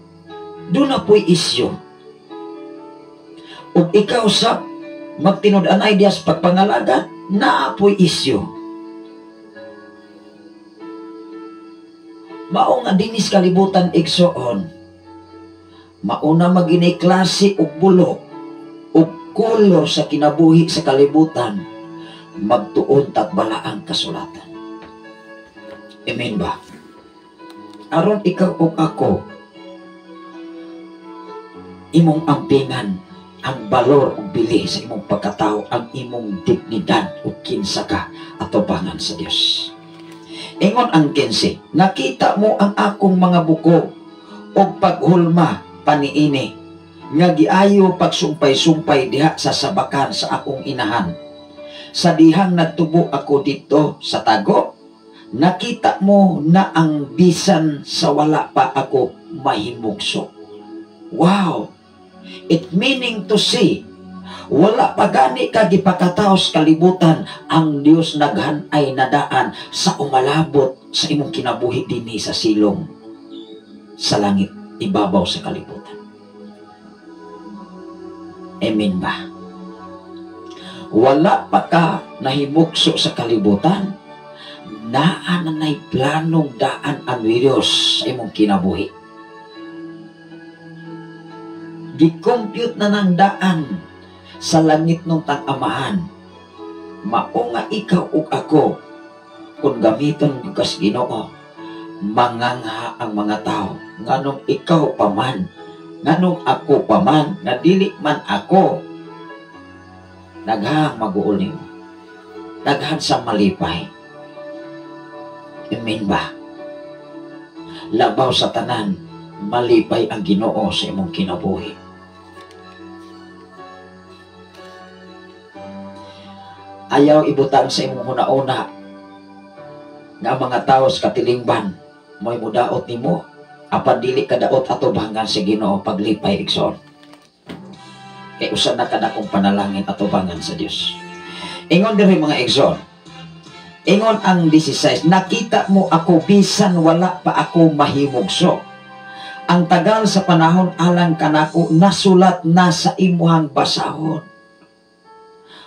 doon na po'y isyu. Ug ikaw sa magtinud-anay diya sa pagpangalaga, naa po'y isyu. Mao nga dinis kalibutan igsoon, mauna maginay klase og bulok og kolor sa kinabuhi sa kalibutan, magtuon tagbala ang kasulatan. Amen ba? Aron ikaw ug ako, imong ampingan ang balor ug bili sa imong pagkatao, ang imong dignidad ug kinsa ka atubangan sa Dios. Ingon ang 15, nakita mo ang akong mga buko ug paghulma paniini nga giayo pagsumpay-sumpay diha sa sabakan sa akong inahan. Sa dihang nagtubo ako dito sa tago, nakita mo na ang bisan sa wala pa ako mahimugso. Wow! It meaning to say, wala pa gani ka gipakataos kalibutan, ang Dios naghanay nadaan sa umalabot sa imong kinabuhi dinhi sa silong sa langit ibabaw sa kalibutan. Amen ba? Wala pa ka nahimukso sa kalibutan, naa na nay planong daan ang Diyos sa imong kinabuhi. Gi-compute na ng daan sa langit ng tang-amahan. Mao nga ikaw ug ako, kung gamiton kas Ginoo, mangangha ang mga tao. Nganong ikaw pa man, nganong ako pa man, nga dili man ako, daghang mag-uol nimo. Daghan sa malipay. Amen ba? Labaw sa tanan, malipay ang Ginoo sa imong kinabuhi. Ayaw ibutang sa imong huna-una nga ang mga tao sa katilingban mo'y mudaot nimo, apan dili ka daot atubangan sa Ginoo paglipay igsoon. Kay usa na kadakong panalangin atubangan sa Dios. Ingon diri mga igsoon, ingon ang 16, nakita mo ako bisan wala pa ako mahimugso. Ang tagal sa panahon alang kanako nasulat na sa imuhang basahon.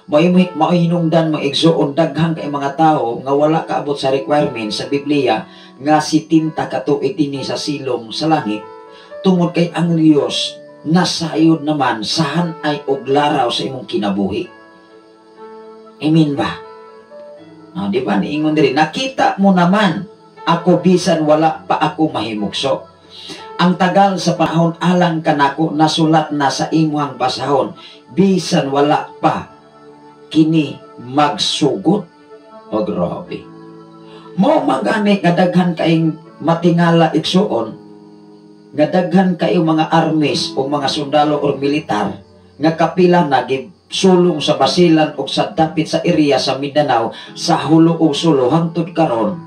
Mao'y hinungdan mga igsoon, daghang kay mga tao nga wala kaabot sa requirement sa Biblia nga si tinta ka tuig dinhi sa silong sa langit, tungod kay ang Dios nasayod naman sahan ay og laraw sa imong kinabuhi. Amen ba? Di ba niingon diri, nakita mo naman ako bisan wala pa ako mahimugso. Ang tagal sa panahon alang kanako nasulat na sa imuhang basahon bisan wala pa kini magsugod. O grabe. Mao man gani nga daghan kaing matingala igsuon, nga daghan kayo mga armies o mga sundalo or militar nga kapila na sulong sa basilan o sa dapit sa area sa Mindanao sa Hulo o Sulo hangtod karon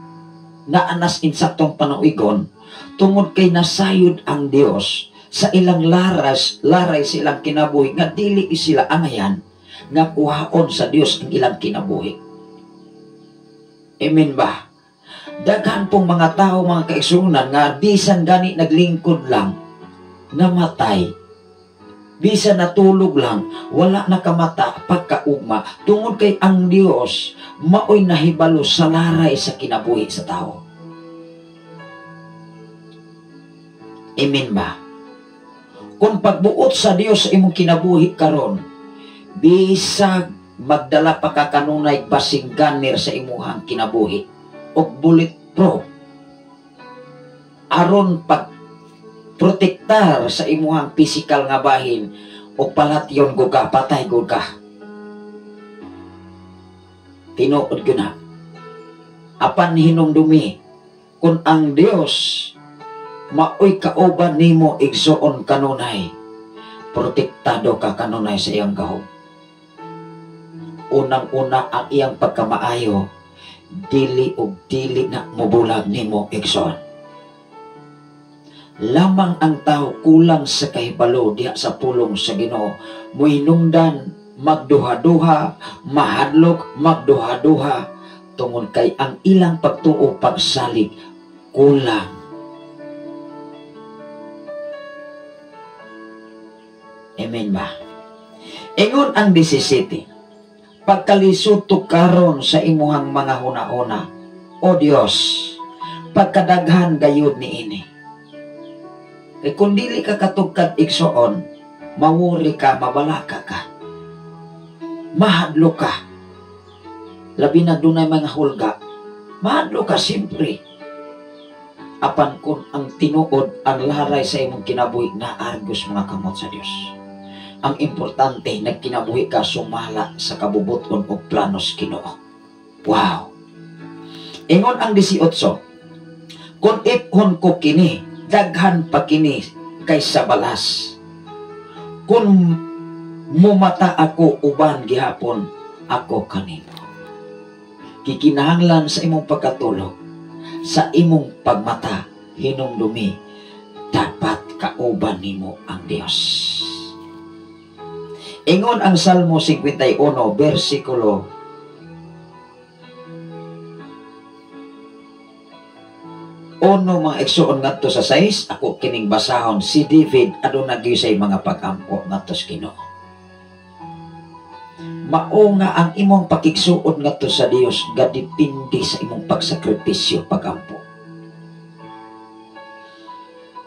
naanas insaktong panuigon tungod kay nasayod ang Dios sa ilang laray sa ilang kinabuhi nga dili sila angayan nga kuhaon sa Dios ang ilang kinabuhi. Amen ba? Daghan pong mga tao mga kaigsuonan nga bisan gani naglingkod lang namatay, bisan natulog lang wala nakamata pagkaugma tungod kay ang Dios maoy nahibalo sa laray sa kinabuhi sa tao. Amen ba? Kung pagbuot sa Dios sa imong kinabuhi karon, bisag magdala pa ka kanunay basing ganir sa imuhang kinabuhi og bulletproof aron pag protektar sa imuhang physical nga bahin og palatyon gud ka, patay gud ka. Tinuod gyud na. Apan hinumdumi kun ang Dios maoy kauban nimo igsuon kanunay, protektado ka kanunay sa iyang gahom. Unang-una ang iyang pagkamaayo, dili og dili na mobulag nimo igsoon. Lamang ang tao kulang sa kahibalo diha sa pulong sa Ginoo, mohinungdan magduha-duha, mahadlok magduha-duha, tungod kay ang ilang pagtuo pagsalig kulang. Amen ba? Ingon ang 17, pagkalisuto karon sa imuhang mga huna-huna, O Dios, pagkadaghan gayud niini. Kay kung dili ka katugkad igsoon, mawuri ka, mabalaka ka, mahadlo ka. Labi na dunay mga hulga, mahadlo ka siyempre. Apan kung ang tinuod ang laray sa imong kinabuhi, naargos mga kamot sa Dios. Ang importante, nagkinabuhi ka sumala sa kabubuton o planos Ginoo. Wow! Ingon ang 18, kung iphon ko kini, daghan pa kini kaysa balas. Kung mumata ako uban gihapon ako kanimo. Kikinahanglan sa imong pagkatulog, sa imong pagmata, hinumdumi, dapat kauban nimo ang Dios. Ingon ang Salmo 51, versikulo 1 mga igsoon ngadto sa 6, ako kining basahon si David aduna gyud say mga pag-ampo ngadto sa Ginoo. Mao nga ang imong pakigsuod ngadto sa Dios gadepende sa imong pagsakripisyo, pagampo.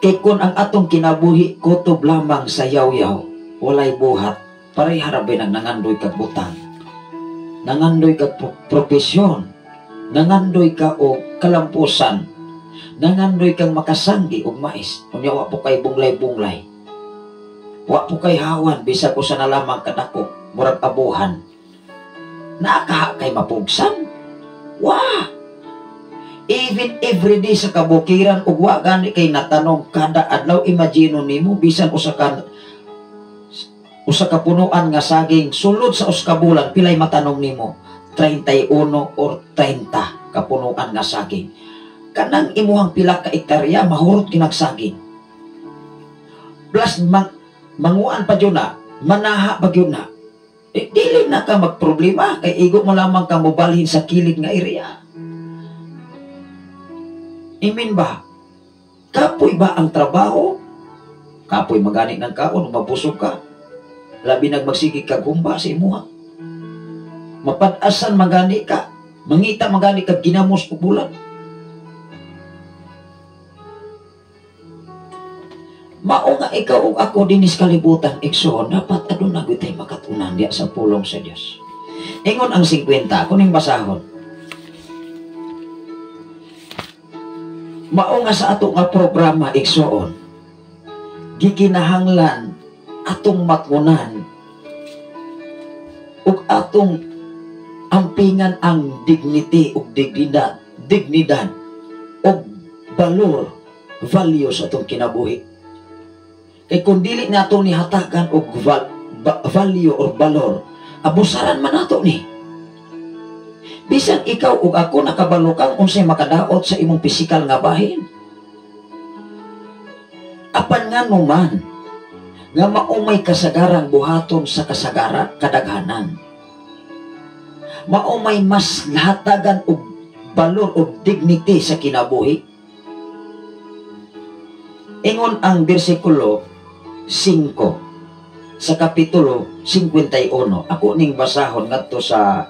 Kay kun ang atong kinabuhi kutob lamang sa yaw-yaw, walay buhat, pareha ra ba nang nangandoy kag butang, nangandoy kag propesyon, nangandoy ka og kalampusan, nangandoy kang makasanggi og mais, unya wa po kay bunglay-bunglay, wa po kay hawan, bisag usa na lamang kadako, murag abuhan, naakaha kay mapugsan? Wa! Even everyday sa kabukiran ug wa gani kay natanong kada adlaw, imagine nimo bisan usa ka punuan nga saging sulod sa usa ka bulan, pilay matanong nimo? 31 or 30 kapunuan nga saging. Kanang imuhang pila ka ektarya mahurot kinagsaging. Plus manguan pa jud na, manaha pa gyud na. Eh, dili na ka magproblema kay igo mo lamang ka mobalhin sa kilid nga area. Imin ba? Kapoy ba ang trabaho? Kapoy magani ng kaon, mabusog ka. Labi nagmagsige kag humba sa imuha. Mapad-asan magani ka, mangita magani ka ginamos ug bulan. Mao nga ikaw ug ako dinis kalibutan, igsoon, dapat aduna gyud tay makatunan diya sa pulong sa Dios. Ingon ang 50, kuning basahon. Mao nga sa ato nga programa, igsoon, gikinahanglan atong matngunan ug atong ampingan ang dignity ug dignidad ug valor, value sa atong kinabuhi. Kay kung dili nato ni hatagan og value or valor, abusaran man nato ni. Bisan ikaw ug ako nakabalo kang unsay makadaot sa imong pisikal nga bahin. Apan ngano man nga maumay kasagarang buhaton sa kasagara kadaghanan, maumay mas hatagan og valor og dignity sa kinabuhi. Ingon ang bersikulo 5 sa kapitulo 51. Ako ning basahon ngadto sa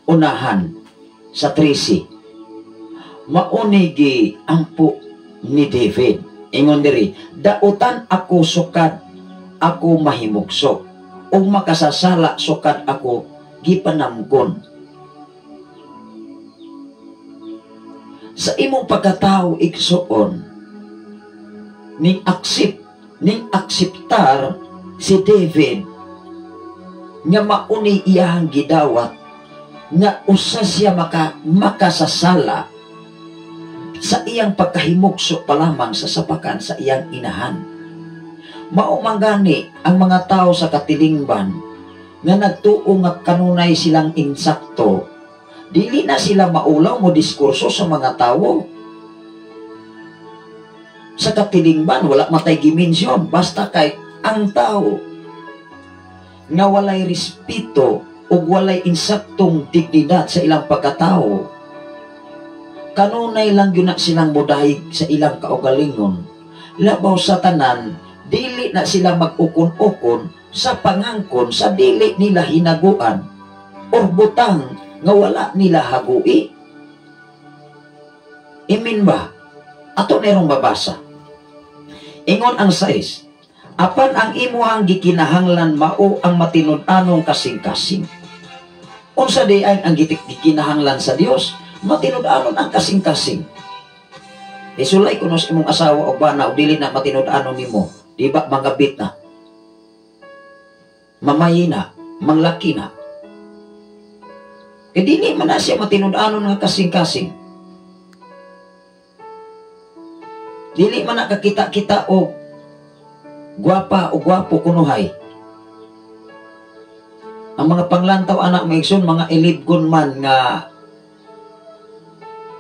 unahan sa 13. Maunigi ampo ni David. Ingon diri, dautan ako sukad ako mahimugso ug makasasala sukad ako gipanamkon. Sa imong pagkatao igsoon, ning akseptar si David nga mauni iyahang gidawat nga usa siya makasasala sa iyang pagkahimugso pa lamang sa sapakan sa iyang inahan. Mao man gani ang mga tao sa katilingban nga nagtuo nga kanunay silang insakto, dili na sila maulaw mo diskurso sa mga tawo. Sa katilingban wala matay gimensyon, basta kay ang tao nga walay respeto ug walay insaktong dignidad sa ilang pagkatao, kanunay lang yun na silang mudahig sa ilang kaugalingon. Labaw sa tanan, dili na sila mag-ukon-ukon sa pangangkon sa dili nila hinaguan or butang nga wala nila hagui. Imin ba? Ato nerong babasa. Ingon ang 6, apan ang imuhang gikinahanglan mao ang matinud-anong kasing-kasing. Unsa di ay ang gikinahanglan sa Dios? Matinud-anon ang kasing-kasing. Isulay kuno sa imong asawa o bana o dili na matinud-anon nimo, di ba mangabit na, mamayi na, manglaki na. E dili man na siya matinud-anon nga kasing-kasing. Dili man na kakita-kita o gwapa o gwapo kunuhay. Ang mga panglantaw anak maigsoon, mga ilibgon man nga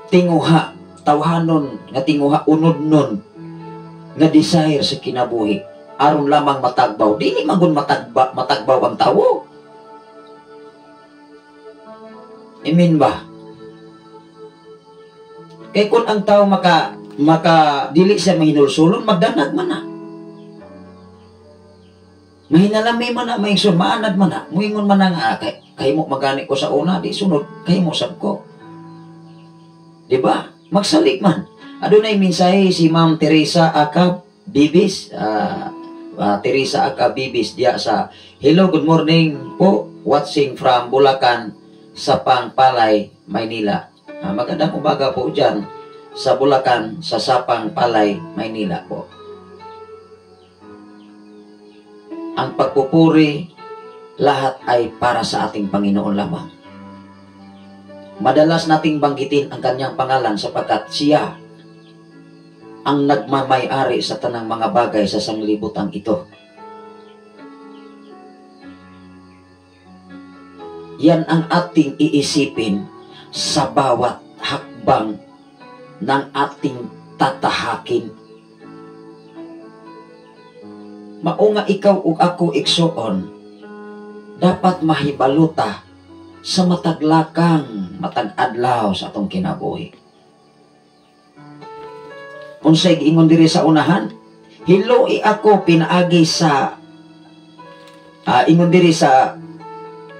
tinguha, tawhanon nga tinguha, unod nun nga desire sa kinabuhi aron lamang matagbaw. Dili man gun matagbaw ang tawo. Imin ba? Kay kun ang tao maka dili siya mahinulsulon, magdanag man na. Hinalami man na maigsoon, maanad man na, muingon man na nga, kay mo magani ko sa una, di sunod, kay mo sab ko. Diba? Magsalig man. Adunay mensahe si Ma'am Teresa Acab Bibis, Teresa Acab Bibis diya sa hello, good morning po, watching from Bulacan, Sapang Palay, Maynila. Magandang umaga po dyan sa Bulacan, sa Sapang Palay, Maynila po. Ang pagpupuri lahat ay para sa ating Panginoon lamang. Madalas nating banggitin ang kanyang pangalan sapagkat siya ang nagmamay-ari sa tanang mga bagay sa sanglibutan ito. Yan ang ating iisipin sa bawat hakbang ng ating tatahakin. Mao nga ikaw ug ako igsuon, dapat mahibaluta sa mataglakang matag adlaw sa atong kinabuhi. Unsay giingon diri sa unahan? Hiloi ako pinaagi sa ingon diri sa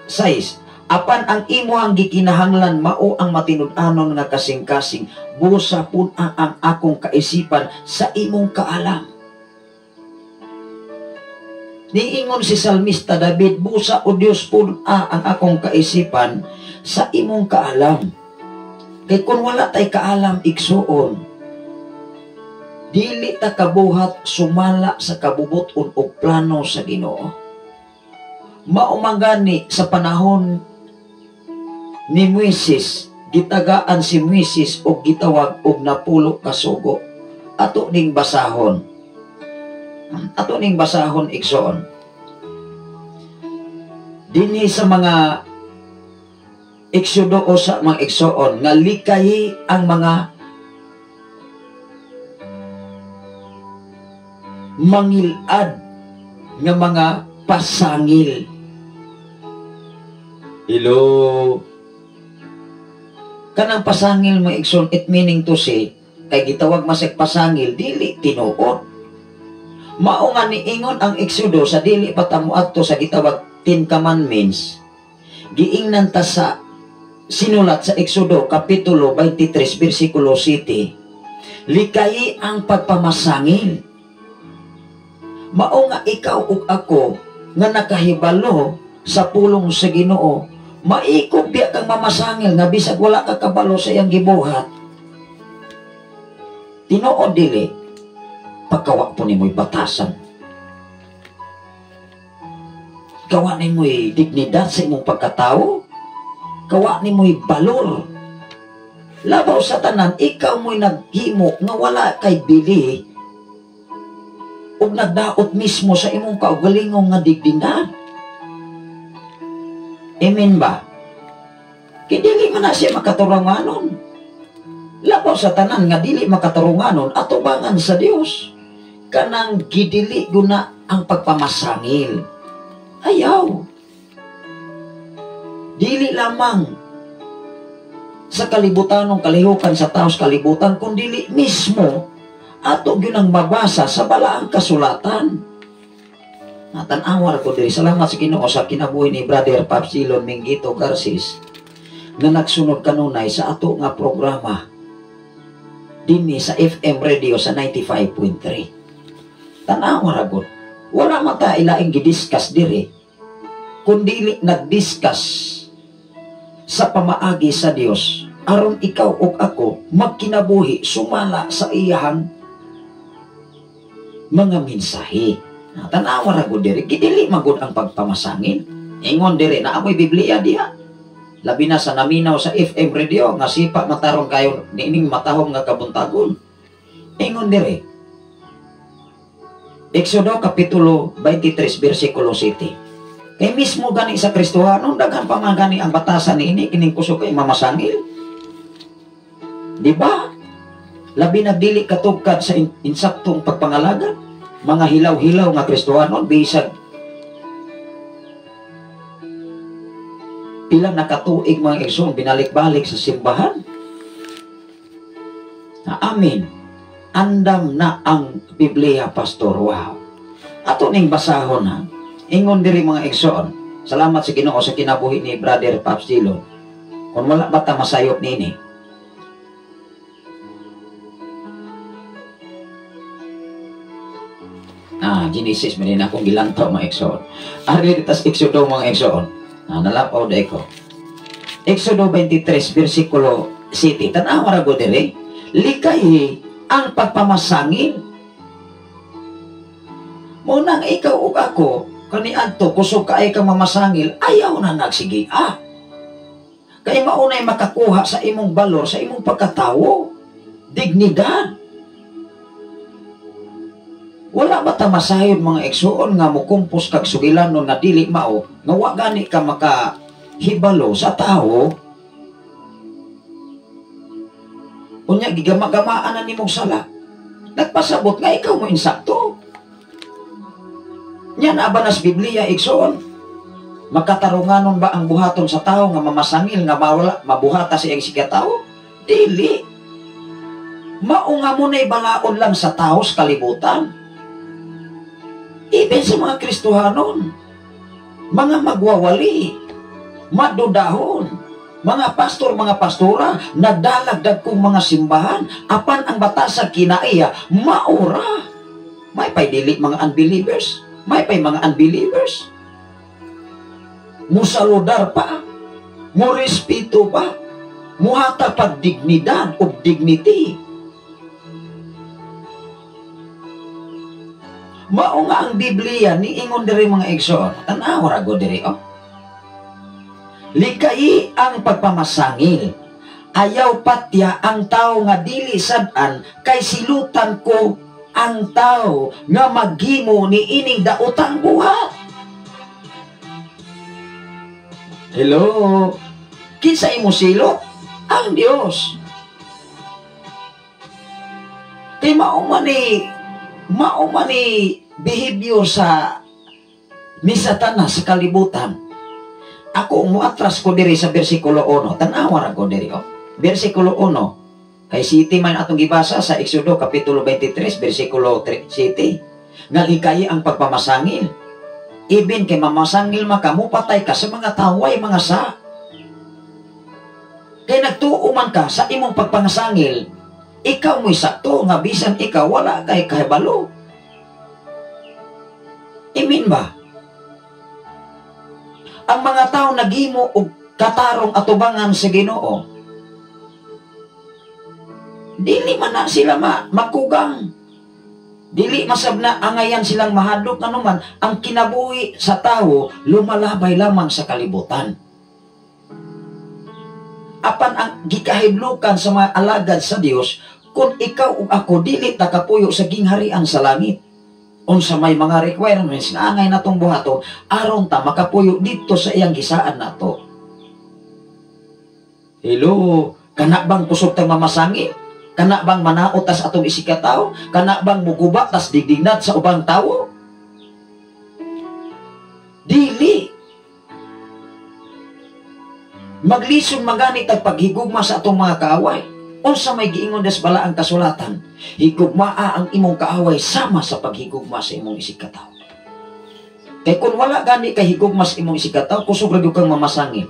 6. Apan ang imuhang gikinahanglan mao ang matinud-anon nga kasing-kasing, busa pun-a ang akong kaisipan sa imong kaalam. Niingon si Salmista David, busa o Dios pun-a ang akong kaisipan sa imong kaalam. Kay kung wala tay kaalam igsuon, dili ta kabuhat sumala sa kabubuton o plano sa Ginoo. Mao man gani sa panahon ni Moises, gitagaan si Moises og gitawag og 10 ka sugo. Ato ning basahon. Ato ning basahon igsoon. Dinhi sa mga Exodo o sa mga igsoon nga likayi ang mga mangilad nga mga pasangil. Hello. Kanang pasangil mga igsoon, it meaning to say, kay gitawag masig pasangil, dili tinuod. Mao nga niingon ang Exodo sa dili pa ta moadto sa gitawag Ten Commandments. Giingnan ta sa sinulat sa Exodo kapitulo 23 bersikulo 7. Likayi ang pagpamasangil. Mao nga ikaw ug ako nga nakahibalo sa pulong sa Ginoo, maikog biya kang mamasangil nga bisag wala ka kabalo sa iyang gibuhat. Tinuod dili, pagkawa po nimo'y batasan. Kawa nimo'y dignidad sa imong pagkatao. Kawa nimo'y balor. Labaw sa tanan, ikaw mo'y naghimo nga wala kay bili ug nagdaot mismo sa imong kaugalingong nga dignidad. Amen ba? Kay dili man na siya makaturunganon. Labaw sa tanan nga dili makaturunganon, atubangan sa Dios. Kanang gidili guna ang pagpamasangil. Ayaw. Dili lamang sa kalibutanong kalihukan sa taos kalibutan, kundili mismo ato gyud ang mabasa sa balaang kasulatan. Natan-awar ko diri. Salamat sa Ginoo sa kinabuhi ni Brother Papsilon Mingito Garcis nga nagsunod kanunay sa ato nga programa dinhi sa FM radio sa 95.3. Tan-awa ra gud. Wala man ta ilaing gidiscuss diri, kundi nagdiscuss sa pamaagi sa Dios aron ikaw ug ako magkinabuhi sumala sa iyahang mga mensahe. Tan-awa ra gud diri, gidili man gud ang pagpamasangil. Ingon diri na amoy Biblia diha. Labi na sa naminaw sa FM radio nga sipa mataron kayo niining matahom nga kabuntagon. Ingon diri. Exodo kapitulo 23 bersikulo 7. Kay mismo gani sa Kristohanon daghan pa man gani ang batasan niini kining kusog kay mamasangil. Di ba? Labi na dili katugkad sa insaktong pagpangalagan, mga hilaw-hilaw nga Kristohanon bisag pila nakatuig mga igsoon binalik-balik sa simbahan. Na amin, andam na ang Biblia, pastor. Wow. Ato ning basahon ha. Ingon diri mga igsoon, salamat sa Ginoo sa kinabuhi ni Brother Pops Dillon. Kung wala ba ta masayop niini? Genesis man din akong gilantaw mga igsoon. Ari ditas Exodo mga igsoon. Nalapaw day ko. Exodo 23 versikulo 7. Tan-awa ra go diri. Likay ang pagpamasangil. Munang ikaw ug ako kaniadto kusog kaay ka mamasangil, ayaw na nagsige. Kay maunay makakuha sa imong balor, sa imong pagkatawo, dignidad. Wala ba ta masayod mga igsoon nga mukumpos kag sugilanon nga dili mao, nga wa gani ka makahibalo sa tawo? Unya gigama-gamaan na nimong sala. Nagpasabot nga ikaw mo insakto. Nya na ba nas Biblia igsoon? Makatarunganon ba ang buhaton sa tao nga mamasangil nga mawala mabuhata sa iyang sikatawo? Dili. Mao nga muna'y balaod lang sa tao sa kalibutan. Even sa mga Kristohanon, mga magwawali, madudahon, mga pastor, mga pastora, nagdalagdag kong mga simbahan, apan ang batasag kinaiya, maura. May pay dili mga unbelievers, may pay mga unbelievers. Musaludar pa, murespeto pa, muhata pag dignidad o dignity. Mao nga ang Biblia niingon diri mga igsoon. Tan-aw ra go diri oh. Likay ang pagpamasangil. Ayaw patya ang tao nga dili sad-an kay silutan ko ang tao nga maghimo ni ining daotang buhat. Hello. Kinsa imo silot? Ang Dios. Kay mao man ni behavior sa ni Satanas sa kalibutan. Ako muatras ko diri sa versikulo 1. Tan-awa ra ko diri oh. Versikulo 1. Kay city man atong gibasa sa Exodo kapitulo 23 versikulo 3 city. Nga likay ang pagpamasangil. Ibin kay mamasangil makamupatay ka sa mga taway mga sa. Kay nagtuo man ka sa imong pagpangasangil, ikaw mo'y sakto nga bisan ikaw wala kay kahibalo. Imin ba? Ang mga tao naghimo og katarong atubangan sa Ginoo. Dili man na sila makugang. Dili masab na angayan silang mahadlok anuman ang kinabuhi sa tao lumalabay lamang sa kalibutan. Apan ang gikahiblukan sa mga alagad sa Dios, kung ikaw ug ako dili ta kapuyo sa gingharian sa langit. Unsa may mga requirements nga angay natong buhaton aron ta makapuyo didto sa iyang gisaan nato. Hello, kana bang kusog tang mamasangi? Kana bang manaot tas atong isikataw? Kana bang muguba tas digdignat sa ubang tawo? Dili. Maglison magani tag paghigugma sa atong mga kaaway. Unsa may giingon des bala ang kasulatan? Higugmaa ang imong kaaway sama sa paghigugma sa imong isigkatawo. Kay kun wala gani kay higugma sa imong isigkatawo, kusog ra gyud kang mamasangil.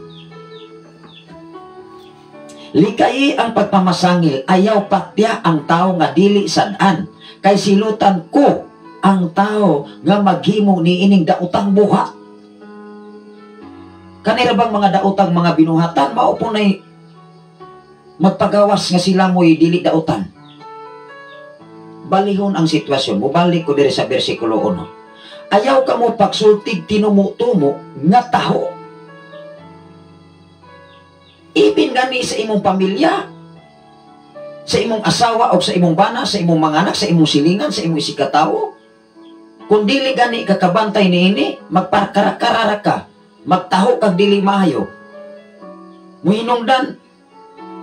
Likay ang pagpamasangil, ayaw patya ang tao nga dili sad-an. Kay silutan ko ang tao nga maghimo niining daotang buhat. Kanira bang mga daotang mga binuhatan, mao po na'y magpagawas nga sila mo'y dili daotan. Balihon ang sitwasyon. Mubalik ko diri sa versikulo 1. Ayaw ka mo pagsultig tinumo-tumo nga taho. Ibin gani sa imong pamilya, sa imong asawa o sa imong bana, sa imong mga anak, sa imong silingan, sa imong isikatawo. Kung dili gani kakabantay niini, magparkarakarara ka, magtaho kag dili maayo. Muhinungdan,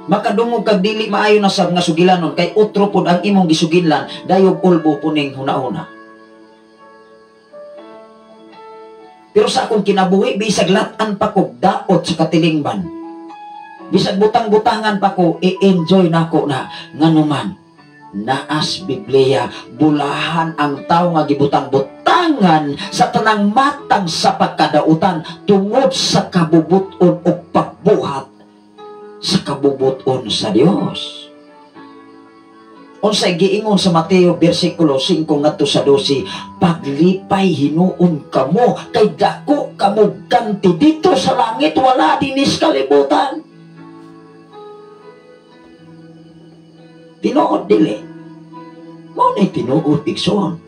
makadungog kag dili maayo na sab nga sugilanon kay utro pod ang imong gisuginlan dayog ulbo puning hunahuna. Pero sa akong kinabuhi bisag lat-an pa ko daot sa katilingban. Bisag butang-butangan pa ko i-enjoy nako na nganuman. Naas Biblia, bulahan ang tao nga gibutang-butangan sa tanang matang sa pagkadautan tungod sa kabubuton o pagbuhat sa kabubuton sa Dios. Unsay giingon sa Mateo bersikulo 5 ngadto sa 12, paglipay hinuon kamo kay dako kamo ganti dito sa langit, wala dinis kalibutan. Tinuod dili. Mao nay tinuod igsoon.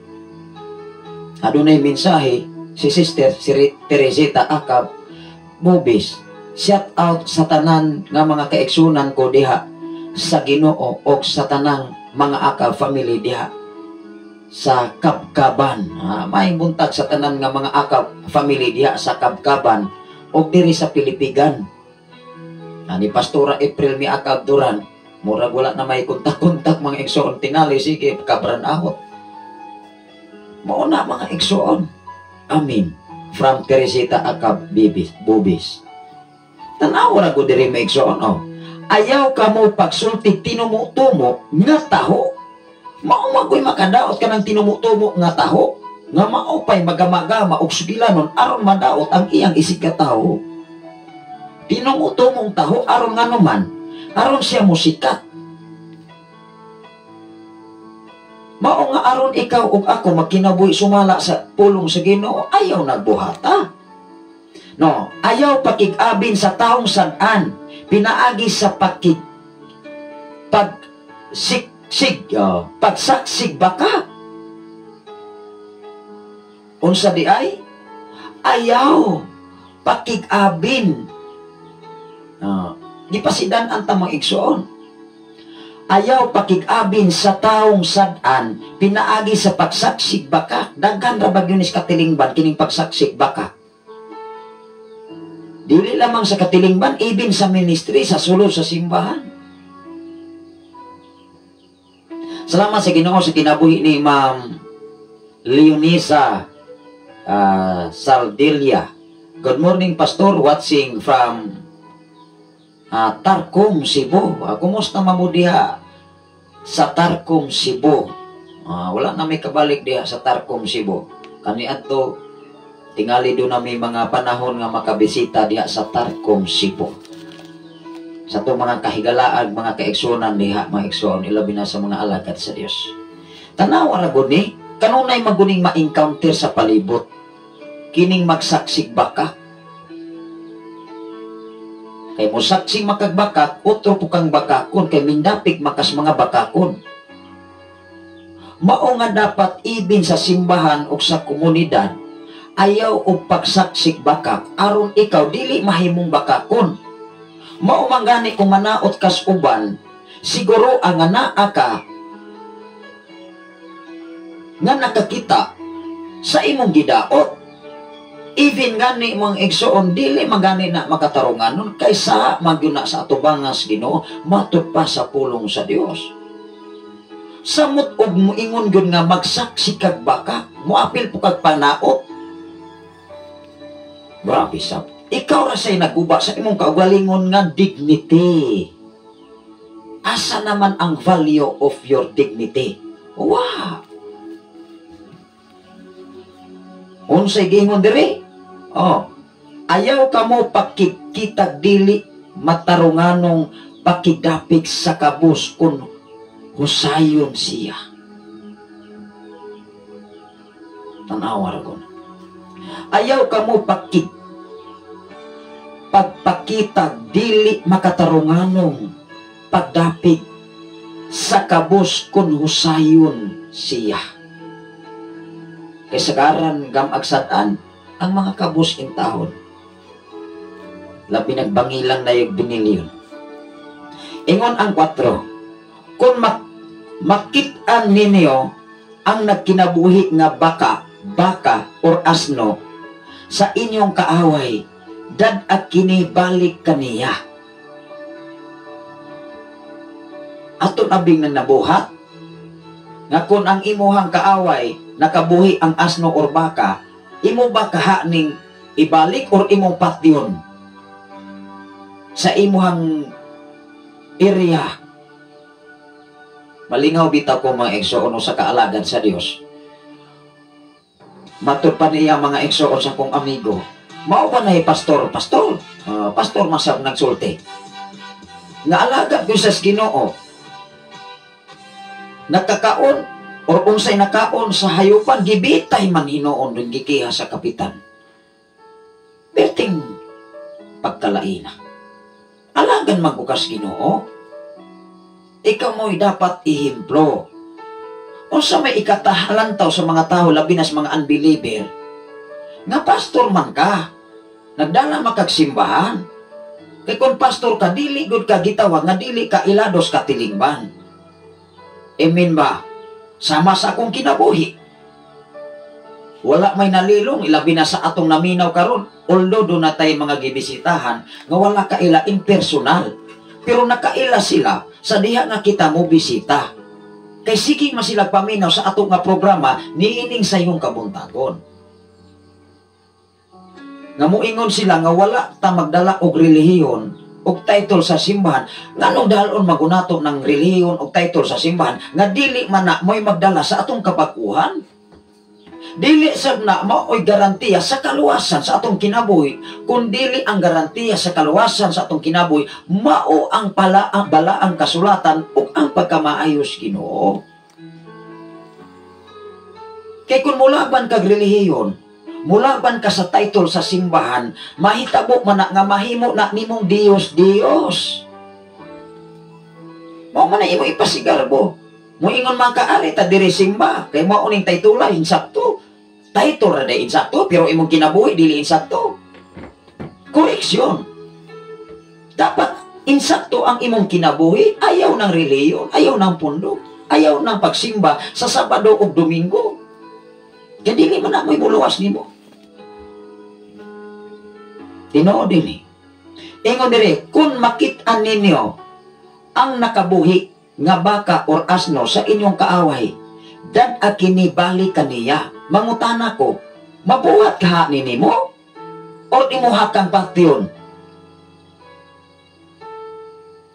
Adunay mensahe si Sister si Teresita Acab Bobis. Shout out sa tanan nga mga kaigsunan ko diha sa Ginoo og sa tanang mga Acab family diha sa Kabkaban. Maayong buntag sa tanan nga mga Acab family diha sa Kabkaban og diri sa Pilipigan. Ani Pastora April mi Acab Duran, murag wala na may kontak-kontak mga igsoon, tingali sige kabran ahot. Mao na mga igsoon. Amin. From Teresita Acab Bobis. Tanaw ra gud diri mga igsoon, oh. Ayaw kamo pagsulti tinumutumo nga taho. Mao magoy makadaot kanang tinumutumo nga taho nga mao pay magamagama og sugilanon aron madaot ang iyang isig ka taho. Tinumutumong taho aron nganuman, aron siya musikat. Mao nga aron ikaw ug ako magkinabuhi sumala sa pulong sa Ginoo, ayaw nagbuhata. No, ayaw pakig-abin sa taong sad-an, pinaagi sa pagsaksig baka. Unsa di ay? Ayaw pakig-abin. Gipasidan ang tamang igsoon. Ayaw pakig-abin sa taong sad-an, pinaagi sa pagsaksig baka. Daghan ra ba gyud ni katilingban kining pagsaksig baka? Dili lamang sa katilingban, even sa ministry, sa sulod sa simbahan. Salamat sa Ginoo sa kinabuhi ni Ma'am Leonisa Saldilia. Good morning, Pastor, watching from Tarcom, Cebu. Kumusta mamo diha sa Tarcom, Cebu? Wala na may kabalik diha sa Tarcom, Cebu. Kaniadto tingali do na may mga panahon nga makabisita diha sa Tarcom, Cebu. Sa itong mga kahigalaag, mga kaigsunan diha, mga igsoon, ilabi na sa mga alagad sa Dios. Tanawa ra gud ni, kanunay maguning ma-encounter sa palibot, kining magsaksig baka. Kay mosaksig makagbakak, otro po kang bakakon, kay mindapik makas mga bakakon. Mao nga dapat ibin sa simbahan o sa komunidad, ayaw og pagsaksik bakak, aron ikaw dili mahimong bakakon. Mao man gani kung manaot kas uban, siguro ang naa ka nga nakakita sa imong gidaot. Even gani mga igsoon, dili man gani na makatarungan nun, kaysa magyuna sa atubangas Ginoo, matud pa sa pulong sa Dios. Samot og moingon gyud nga magsaksi kag baka, moapil po kag panaot. Grabe sab. Ikaw ra say naguba sa imong kaugalingon nga dignity. Asa naman ang value of your dignity? Wow! Unsay giingon diri? Oh, ayaw kamo pakikitag dili matarunganong pakigapik sa kabus kun husayon siya. Tanawa ra ko. Ayaw kamo pagpakita dili makatarunganong pagdapig sa kabus kun husayon siya. Kay sagaran gamag sad-an ang mga kabus intahon. Labi nagbangilang na yung binilyon. Ingon ang 4, kung makit-an ninyo ang nagkinabuhi nga baka or asno sa inyong kaaway, dad at kini balik kaniya. Aton abing na nabuhat nga kung ang imuhang kaaway nakabuhi ang asno or baka, imo ba kahaning ibalik or imong patyon sa imuhang area? Malingaw bitaw ko, mga igsoon, sa kaalagad sa Dios. Matud pa niya, mga igsoon, sa kong amigo. Mao ba na pastor? Pastor? Pastor masab nagsulti. Nga alagad ko sa Ginoo. Nakakaon or unsay nakaon sa hayupan, gibitay man hinuon dun gikiha sa kapitan. Perting pagkalaina. Alagan man ko kas Ginoo. Ikaw mo'y dapat ihimplo. Unsa may ikatahalantaw sa mga tao, labi na sa mga unbeliever, nga pastor man ka, nagdala makagsimbahan. Kay kung pastor ka, dili gud ka gitawag nga dili ka ilados katilingban. Amen ba? Sama sa akong kinabuhi. Wala may nalilong, ilabi na sa atong naminaw karon. Although doon na tayo mga gibisitahan, nga wala kaila impersonal. Pero nakaila sila sa diha nga kita mo bisita. Kay sige man sila paminaw sa atong nga programa niining sa iyong kabuntagon. Nga moingon sila nga wala ta magdala og relihiyon og title sa simbahan, nganong dalon magunato ng relihiyon og title sa simbahan nga dili man na mo'y magdala sa atong kabakuhan? Dili sab na mao'y garantiya sa kaluwasan sa atong kinabuhi, kun dili ang garantiya sa kaluwasan sa atong kinabuhi mao ang pala ang balaang kasulatan ug ang pagkamaayos Ginoo. Kay kun mulaban kag relihiyon, mulaban ka sa title sa simbahan, mahitabo man na nga mahimo na nimong Dios Dios. Mao man na imo ipasigarbo. Moingon man ka ari ta diri simba, kay mao ning titula insakto. Title ra day insakto, pero imong kinabuhi dili insakto. Koreksyon. Dapat insakto ang imong kinabuhi, ayaw ng relihiyon, ayaw ng pundo, ayaw ng pagsimba sa Sabado ug Domingo. Kaya dili man na mo'y muluwas nimo. Tinuod dili. Ingon dire, kung makit-an ninyo ang nakabuhi nga baka or asno sa inyong kaaway, dad-a kini bali kaniya. Mangutana ko, mabuhat ka ni nimo? Or imuha kang patyon?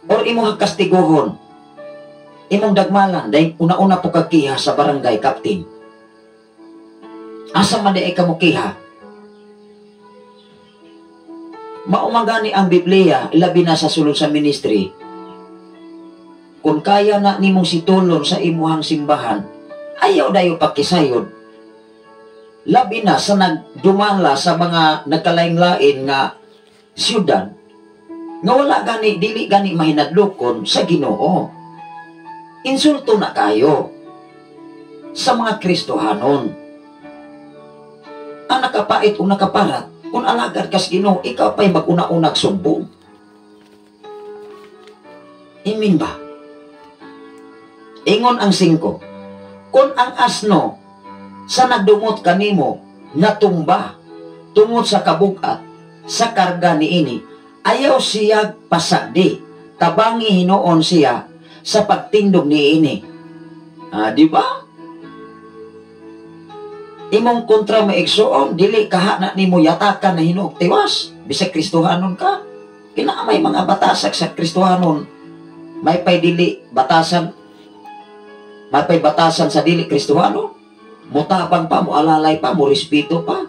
Or imuha kastiguhon? Imong dagmalan, dahil una-una po kagkiha sa barangay captain. Asa man di ay kamukiha? Maumagani ang Biblia, labi na sa sulod sa ministry. Kung kaya na nimong situlon sa imuhang simbahan, ayaw dayo pakisayod. Labi na sa nagdumala sa mga nagkalain-lain nga siyudad, nga wala gani, dili gani mahinadlokon sa Ginoo. Insulto na kayo sa mga Kristohanon. Ang nakapait o nakaparat, kung alagad kas Ginoo, ikaw pa'y mag-una-unag sumbong. Imin ba? Ingon ang 5, kung ang asno sa nagdumot kanimo natumba tungod sa kabugat sa karga niini, ayaw siya pasagdi, tabangi hinuon siya sa pagtindog niini. Di ba? Imong kontra maigsuon, dili kaha na nimo yatakan na hinuog tiwas, bisag Kristohanon ka. Kina may mga batasak sa Kristohanon, may pay dili batasan, may pay batasan sa dili Kristohano, mutabang pa, mualalay pa, murespeto pa,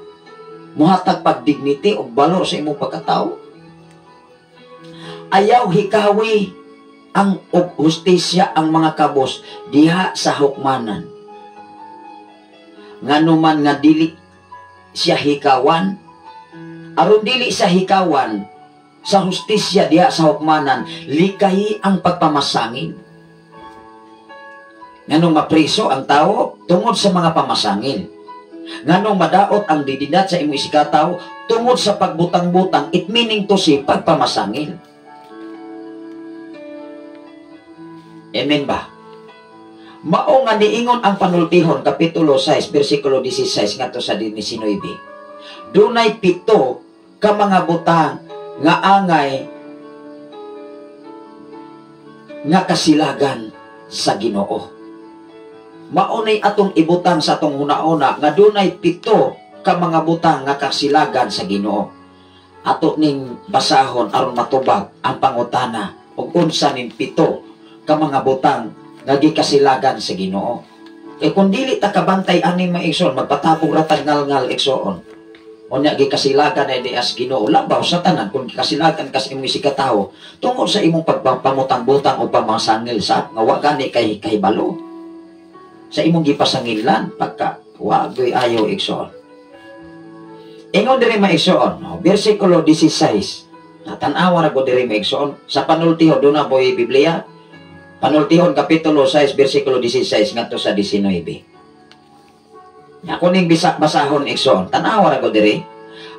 muhatag pag dignity o balor sa imong pagkatao. Ayaw hikawi ang og hustisya ang mga kabos diha sa hukmanan. Nganuman nga dili siya hikawan, aron dili siya hikawan sa hustisya diha sa hukmanan, likahi ang pagpamasangin. Nganong mapriso ang tao tungod sa mga pamasangin. Nganong madaot ang didinat sa imong isikataw tungod sa pagbutang-butang, it meaning to say pagpamasangin. Amen ba? Mao nga niingon ang panultihon, Kapitulo 6, versikulo 16 ngadto sa 19. Dunay 7 ka mga butang nga angay nga kasilagan sa Ginoo. Maunay atong ibutang sa atong hunauna nga dunay 7 ka mga butang nga kasilagan sa Ginoo. Ato ning basahon aron matubag ang pangutana og unsa ning 7 ka mga butang nga gikasilagan sa Ginoo. Kay kung dili ta kabantay ani mga igsoon, magpatabog ra tag ngalngal, igsoon. Unya gikasilagan na di as Ginoo labaw sa tanan kung gikasilagan kas imong isigkatawo tungod sa imong pagpamutang-butang o pamasangil sa nga wa gani kay kahibalo sa imong gipasangilan pagka wa gyud ayo, igsoon. Ingon diri, mga igsoon, no, versikulo 16. Tan-awa ra ko diri, mga igsoon, sa Panultihon. Duna boy Biblia? Panultihon kapitulo 6 versikulo 16 ngadto sa 19. Ako ning bisa basahon, igsoon. Tan-awa ra ko diri.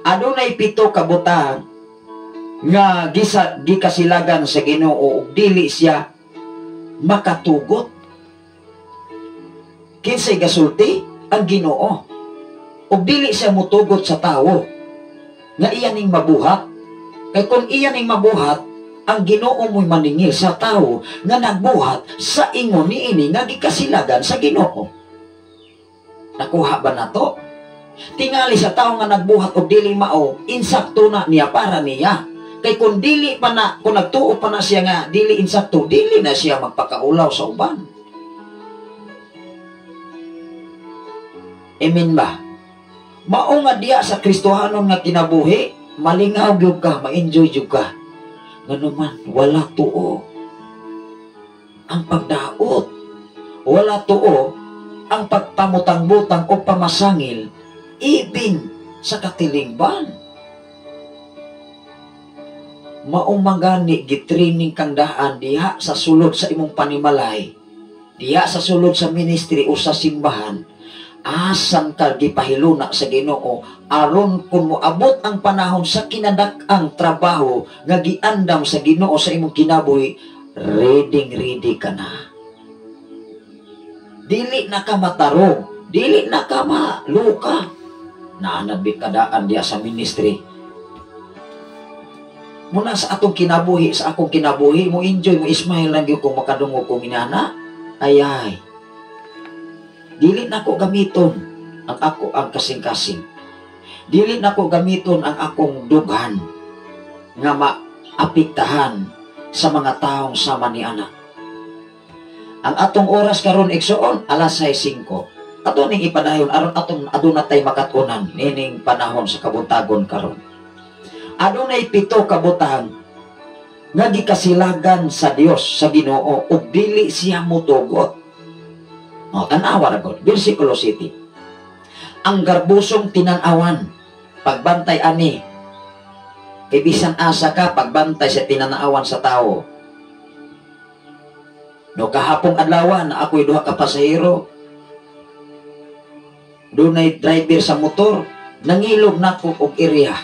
Adunay pito ka butang nga gisa gikasilagan sa Ginoo ug dili siya makatugot. Kinsay gasulti? Ang Ginoo. Ug dili siya mutugot sa tawo nga iya ning mabuhat. Kay kung iya ning mabuhat, ang Ginoo mo'y maningil sa tawo nga nagbuhat sa ingon niini nga gikasilagan sa Ginoo. Nakuha ba nato? Tingali sa tao nga nagbuhat og dili mao, insakto na niya para niya. Kay kung dili pa na, kung nagtuo pa na siya nga dili insakto, dili na siya magpakaulaw sa uban. Amen ba? Mao nga diya sa Kristohanon nga kinabuhi, malingaw gyud ka, ma-enjoy gyud ka. Nganuman, wala tuo ang pagdaot. Wala tuo ang pagpamutang-butang o pamasangil, ibin sa katilingban. Maumagani gitraining kang daan diha sa sulod sa imong panimalay, diha sa sulod sa ministry o sa simbahan, asan ka gipahiluna sa Ginoo aron kung moabot ang panahon sa kinadak-ang trabaho nga giandam sa Ginoo sa imong kinabuhi, ready ready ka na. Dili na ka matarong, dili na ka maluka. Naanad kadaan diya sa ministry. Muna sa atong kinabuhi, sa akong kinabuhi, mo enjoy, mo smile lang gyud kung makadungog kong inana. Ay ay. Dili na ko gamiton ang ako ang kasing-kasing. Dili na ko gamiton ang akong dughan nga maapektahan sa mga taong sama ni ana. Ang atong oras karon, igsoon, alas 6:05. Ato ning ipadayon aron atong aduna tay makatunan nining panahon sa kabuntagon karon. Adunay pito ka butang nga gikasilagan sa Dios sa Ginoo ug dili siya motugot. O, tan-awa ra gud, versikulo 7. Ang garbusong tinan-awan, pagbantay ani. Kay bisan asa ka, pagbantay sa tinanawan sa tao. No, kahapong adlaw na ako'y duha ka pasahero. Dunay driver sa motor, nangilog nako og area.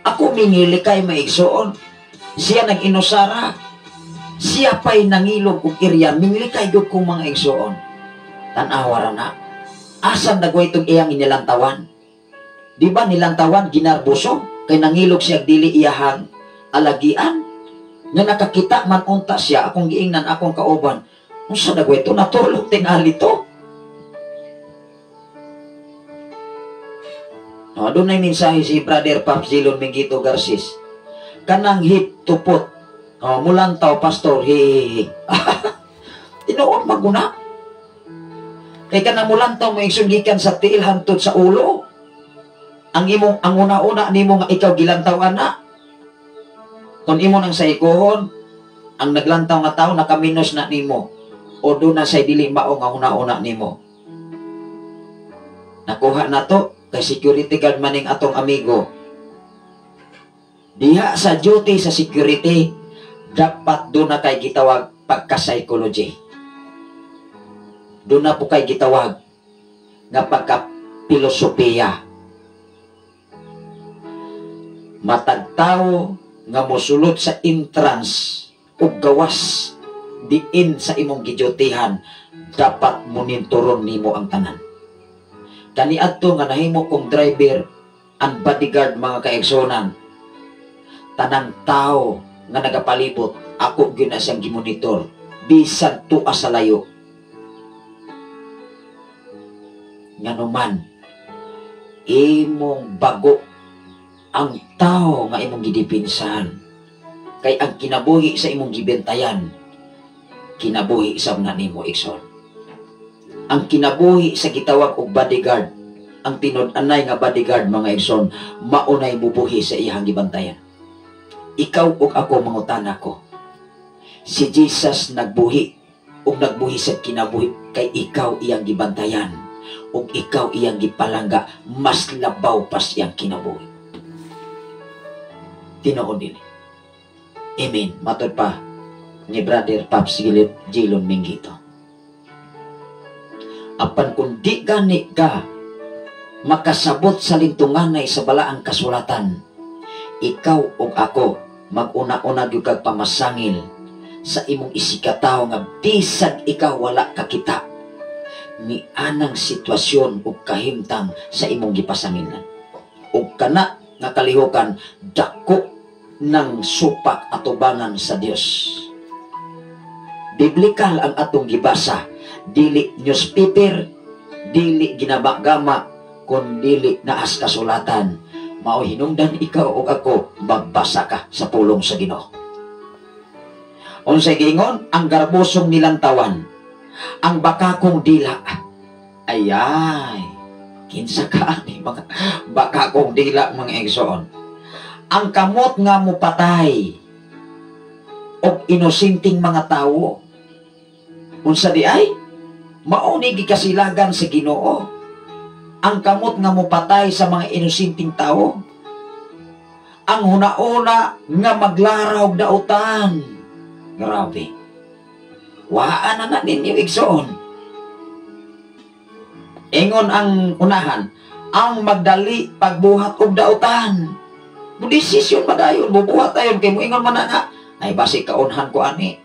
Ako mingili kay maigsoon. Siya nag-inusara. Siya pa'y nangilog og area, minglikay gyud kong mga igsoon. Tan-awa ra na. Asan nagwa itong iyang inilantawan? Di ba nilantawan ginarbuso? Kay nangilog siya dili iyahang alagian. Nga nakakita man unta siya, akong giingnan akong kauban. Unsa nagwa ito? Natulog tingali to. No, doon ay mensahe si Brother Pops Zilon Mingito Garcis. Kanang hip tupot. Oh, mulantaw, pastor, hi. Tinuod maguna. Kay kanang mulantaw mo igsoon gikan sa tiil hantod sa ulo. Ang imong ang una-una nimo nga ikaw gilantaw ana. Kung imo nang saykohon, ang naglantaw nga tao nakaminos na nimo o doon na say dili mao nga una-una nimo. Nakuha na to kay security guard maning atong amigo. Diha sa duty sa security, dapat doon na kay gitawag pagka-psychology. Doon na po kay gitawag nga pagka-filosofiya. Matag tao nga mosulod sa entrance ug gawas diin sa imong gidyutihan, dapat monitoron nimo ang tanan. Kaniadto nga nahimo kong driver ang bodyguard, mga kaigsunan, tanang tao nga nagapalibot ako gyud na siyang gimonitor bisan tuwa sa layo. Nganuman imong bago ang tao nga imong gidipinsahan, kay ang kinabuhi sa imong gibentayan Kinabuhi sab na nimo, igsoon. Ang kinabuhi sa gitawag og bodyguard, ang tinud-anay nga bodyguard, mga igsoon, maunay bubuhi sa iyang gibantayan. Ikaw ug ako, mangutana ko. Si Jesus nagbuhi ug nagbuhi sa kinabuhi kay ikaw iyang gibantayan ug ikaw iyang gipalangga, mas labaw pa siyang kinabuhi. Tinuod dili. Amen. Matod pa ni Brother Pops Gilip Jilon Mingito. Apan kung di gani ka makasabot sa lintunganay sa balaang kasulatan, ikaw ug ako mag-una-una gyud kag pamasangil sa imong isigkatawo nga bisag ikaw wala kakita ni anang sitwasyon ug kahimtang sa imong gipasangilan. Ug kana nga kalihukan dako ng supak atubangan sa Dios. Biblikal ang atong gibasa, dili newspaper, dili ginabagama, kun dili naas kasulatan. Mao hinungdan ikaw ug ako magbasa ka sa pulong sa Ginoo. Unsay giingon? Ang garbosong nilantawan, ang bakakong dila. Ayay, kinsa ka ani mga bakakong dila, mga igsoon? Ang kamot nga mupatay og inosenting mga tawo. Unsa di ay? Mao ni gikasilagan sa Ginoo. Ang kamot nga mupatay sa mga inosenting tawo. Ang hunauna nga maglaraw og dautan. Grabe. Waan na na ninyo, igsoon. Ingon ang unahan, ang magdali pagbuhat og dautan. Desisyon ba dayon, bubuhat dayon kay moingon man na nga, ay basi kaunhan ko ani,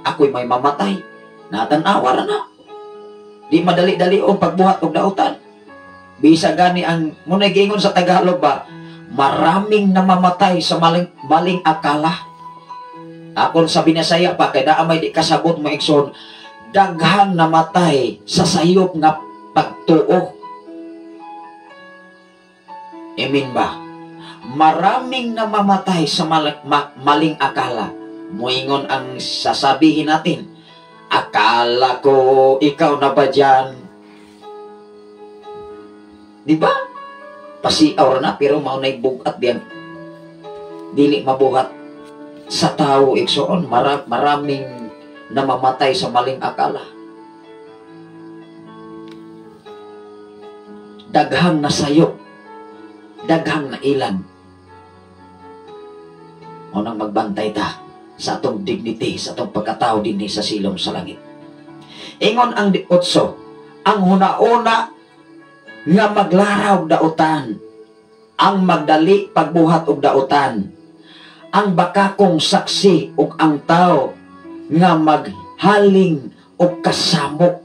ako'y may mamatay. Natanawa ra na. Di madali-dali og pagbuhat og dautan. Bisa gani ang munay giingon sa Tagalog ba, maraming namamatay sa maling, maling akala. Akon sa Binasaya pa, kay naa may di kasabot mo, igsoon, daghang namatay sa sayop nga pagtuo. Amen ba? Maraming namamatay sa maling akala. Muingon ang sasabihin natin, akala ko ikaw na ba dyan? Di ba? Pasiaw na, pero maunay bugat diyan. Dili mabuhat sa tao, igsoon. Maraming namamatay sa maling akala. Daghang nasayop, daghang nailan. Unang magbantay ta sa atong dignity, sa atong pagkatao dinhi sa silong sa langit. Ingon ang 8, ang hunauna nga maglaraw dautan, ang magdali pagbuhat og dautan, ang bakakong saksi ug ang tao nga maghaling og kasamok.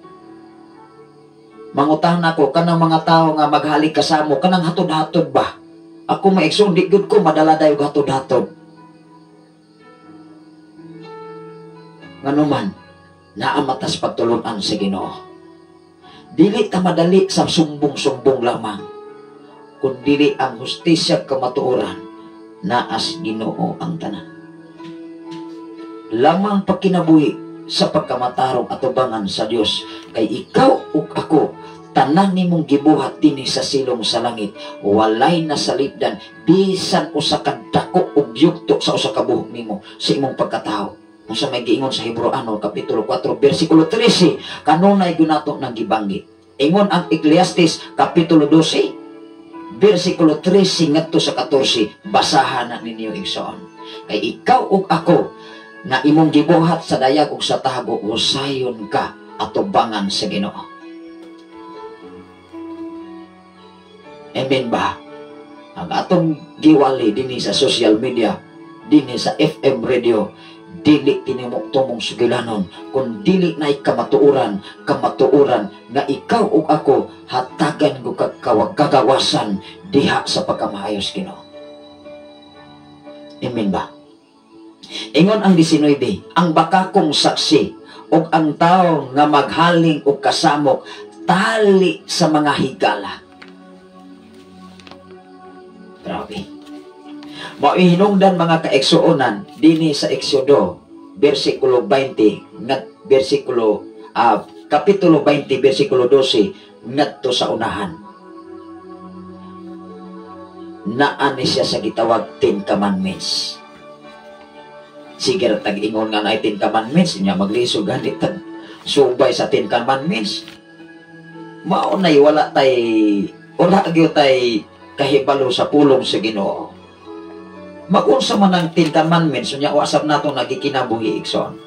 Mangutana ko kanang mga tao nga maghaling kasamok, kanang hatod-hatod ba? Ako maigsoon, di gud ko madala dayo hatod-hatod. Nganuman, naamatas pagtulunan sa Ginoo. Dili ta madali sa sumbong-sumbong lamang, kun dili ang hustisya kamatuoran, naas Ginoo ang tanan. Lamang pagkinabuhi sa pagkamatarong atubangan sa Dios, kay ikaw ug ako tanan nimong gibuhat dinhi sa silong sa langit, walay nasalipdan bisan usa ka dako og yugto sa usa ka buhok nimo sa imong pagkatawo. Unsa may giingon sa Hebreano kapitulo 4 bersikulo 13, kanunay gunato nang gibanggit. Ingon ang Ecclesiastes kapitulo 12 bersikulo 13 ngadto sa 14, basahan na ninyo, igsoon. Kay ikaw ug ako na imong gibuhat sa dayag ug sa tago, usayon ka atubangan sa Ginoo. Amen ba? Ang atong giwali dinhi sa social media, dinhi sa FM radio, dili tinimok tumong sugilanon, kun dili na'y kamatuoran, kamatuoran nga ikaw ug ako hatagan ko kagawasan diha sa pagkamaayos Ginoo. Amen ba? Ingon ang 19, ang bakakong saksi ug ang tao nga maghaling og kasamok tali sa mga higala. Grabe. Mao hinungdan mga kaigsuonan dinhi sa Exodo bersikulo 20 versikulo kapitulo 20 versikulo 12 ngadto sa unahan. Naa ni siya sa gitawag Ten Commandments. Sige ra tag-ingon nga naay Ten Commandments, nya maglisod gani tag subay sa Ten Commandments. Mao nay wala gyud tay kahibalo sa pulong sa Ginoo. Magunsa man ang Ten Commandments unya wa sab nato nagikinabuhi, igsoon.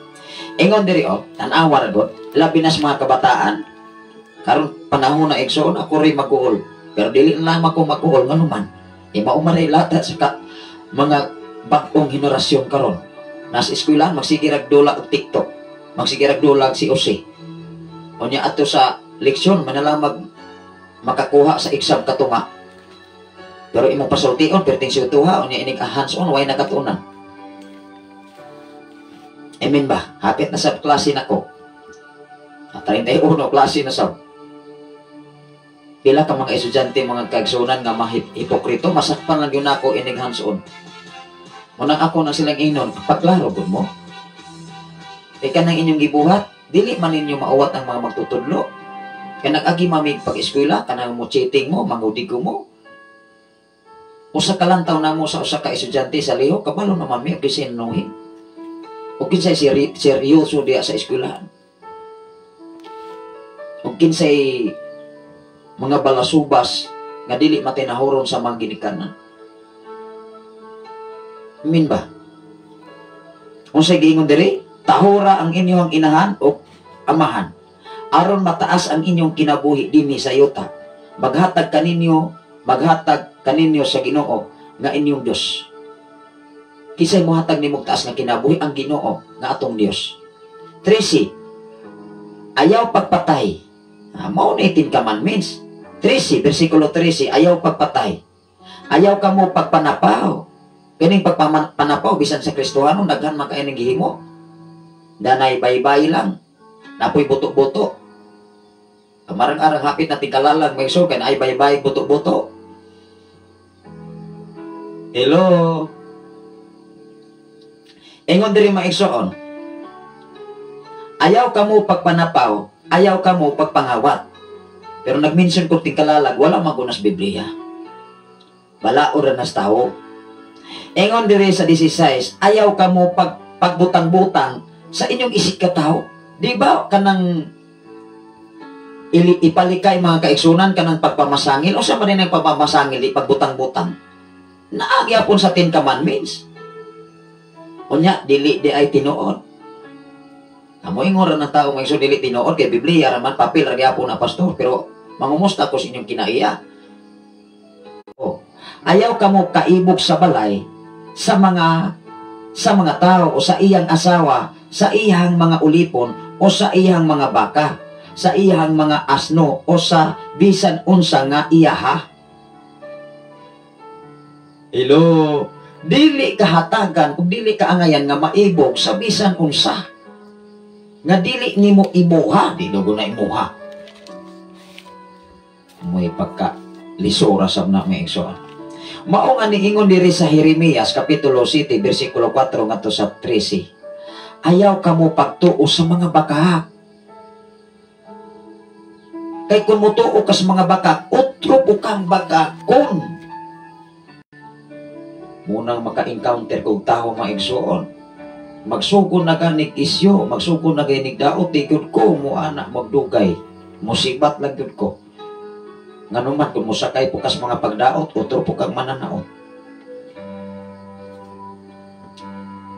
Ingon diri oh, tan-awa ra gud, labi na sa mga kabataan. Karon panahon na, igsoon, ako rin mag-uol. Pero dili na lang ako mag-uol nganuman. E mao man lata sa mga bag-ong henerasyon karon. Nasa eskwelahan magsige rag dula og TikTok, magsige rag dula og COC. Unya ato sa leksyon manalamag makakuha sa exam katunga. Pero imong pasultion, perting siutuha, unya inig hands on, way nakatunan. Amen ba? Hapit na sa klase nako. 31 klase na sab. Pila ka mga estudyante, mga kaigsunan nga mahipokrito, masakpan lang yun ako inig hands on. Munang ako na silang ingnon, pagklaro gud mo. Kay kanang inyong gibuhat, dili man ninyo mauwat ang mga magtutudlo. Kay nag-agi mamig pag-eskwela, kanang mo cheating mo, mangudigo mo. Usa ka lantaw namo sa usa ka estudyante sa lihok, kabalo naman mi og gisinuhin. O kinsay seryoso diya sa eskwelahan. O kinsay mga balasubas nga dili matinahuron sa mga ginikanan. Min ba? Unsay giingon diri? Tahura ang inyong inahan o amahan aron mataas ang inyong kinabuhi dinhi sa yuta. Maghatag kaninyo sa Ginoo nga inyong Dios. Kinsay mohatag nimo taas nga kinabuhi? Ang Ginoo nga atong Dios. 13. Ayaw pagpatay. Mao na Ten Commandments. 13, versikulo 13, ayaw pagpatay. Ayaw kamo pagpanapaw. Kining pagpanapaw bisan sa Kristohano daghan man kay ning gihimo. Danay baybay lang. Napoy buto-buto. Kamarang-arang hapit na tingkalalang may so kay naay baybay buto-buto. Hello. Ingon diri, mga igsoon. Ayaw kamo pagpanapaw, ayaw kamo pagpangawat. Pero nag-mention ko tingkalalag, wala man ko nas Biblia. Balaod ra nas tao. Ingon diri sa 16, ayaw kamo pagbutang-butang sa inyong isig ka tao. Di ba kanang ipalikay, mga kaigsunan, kanang pagpamasangil? O sa man ang pagpamasangil, di pagbutang-butang? Naa gyapon sa Ten Commandments. Unya, dili di ay tinuod. Amo ingon ra ng tao mga igsoon, dili tinuod kay Biblia raman, papel ra gyapon na, pastor, pero mangumusta ko sa inyong kinaiya. Oh, ayaw kamo kaibog sa balay sa mga tao o sa iyang asawa, sa iyang mga ulipon o sa iyang mga baka, sa iyang mga asno o sa bisan unsa nga iyaha. Hello. Dili kahatagan ug dili kaangayan nga maibog sa bisan unsa nga dili nimo imuha, di dugo na imuha. Mo'y pagka lisura sab na, may igsoon. Mao nga niingon diri sa Jeremias kapitulo 7 bersikulo 4 ngadto sa 13. Ayaw kamo pagtuo sa mga bakak. Kay kung mutuo ka sa mga bakak, otro po kang bakakon. Munang maka-encounter kog tao, mga igsoon. Magsugod na ganig isyo, magsugod na ganig daot, tigod ko mo ana magdugay. Musibat lang gyud ko. Nganuman kung musakay po kas mga pagdaot, otro po kang mananaot.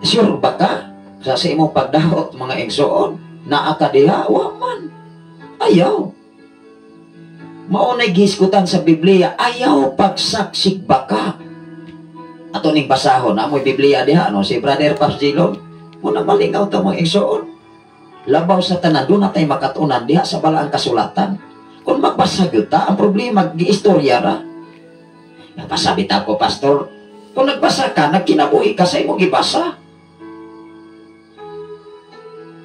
Sure ba ka? Sa imong pagdaot, mga igsoon, naa ka diha, wa man. Ayaw. Mao na'y gihisgutan sa Biblia, ayaw pagsaksik baka. Ato ning basahon, amoy Biblia diha, no? Si Brother Pops Gilon, muna malingaw ta, mga igsoon. Labaw sa tanan, doon na tayo makatunan diha sa balaang kasulatan. Kung magbasa gyud ta, ang problema, giistorya ra. Nabasa bitaw ko, pastor. Kung nagbasa ka, nagkinabuhi ka sa imong gibasa.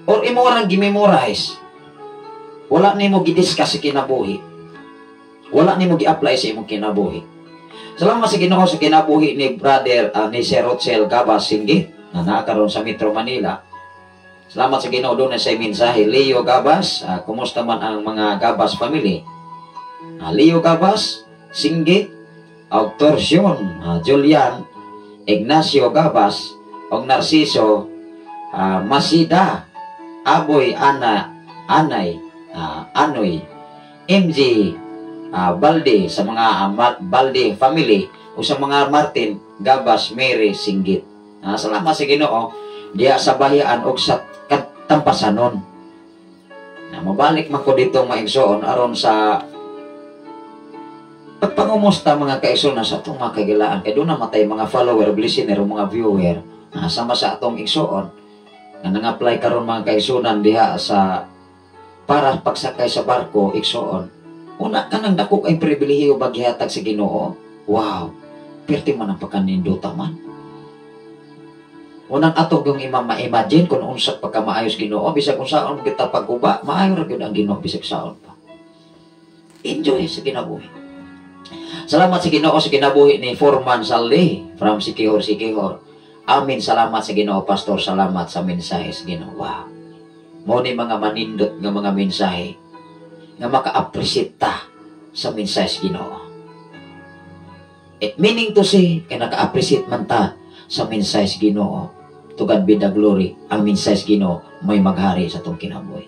Or imo rang gimemorize. Wala nimo gidiscuss sa kinabuhi. Wala nimo gi-apply sa imong kinabuhi. Salamat sa Ginoo sa kinabuhi ni brother ni Sir Rotzel Gabas Singgi na naa karon sa Metro Manila. Salamat sa Ginoo, doon sa mensahe. Leo Gabas, kumusta man ang mga Gabas family? Leo Gabas, Singgit, Torsion, Julian, Ignacio Gabas, og Narciso, Masida, Aboy, Ana, Anay, Anoy, MG, Balde, sa mga Balde family, o sa mga Martin, Gabas, Mary, Singgit. Salamat sa Ginoo diya sa bayaan og sa Tampasanon. Na mabalik man ko dito mga igsoon aron sa pagpangumusta mga kaigsoon sa atong mga kagilaan kay doon na matay mga follower, listener o mga viewer sama sa atong igsoon nga nang-apply karon mga kaigsunan diha sa para pagsakay sa barko igsoon. Una kanang dako kay pribilehiyo baghihatag sa Ginoo. Wow, perti man ang pagkaninduta man. Unang ato yung ma-imagine kung unsa pagkamaayos Ginoo, bisag unsaon kita pagguba, maayo ra gyud ang Ginoo bisag saon pa. Enjoy sa kinabuhi. Salamat sa Ginoo sa kinabuhi ni Foreman Saldi from Sikihor, Sikihor. Amin, salamat sa Ginoo, Pastor, salamat sa mensahe sa Ginoo. Wow. Mao ni mga manindot nga mga mensahe nga maka-appreciate ta sa mensahe sa Ginoo. It meaning to say, kay naka-appreciate man ta sa mensahe sa Ginoo. To God be the glory, ang mensahe sa Ginoo may maghari sa atong kinabuhi.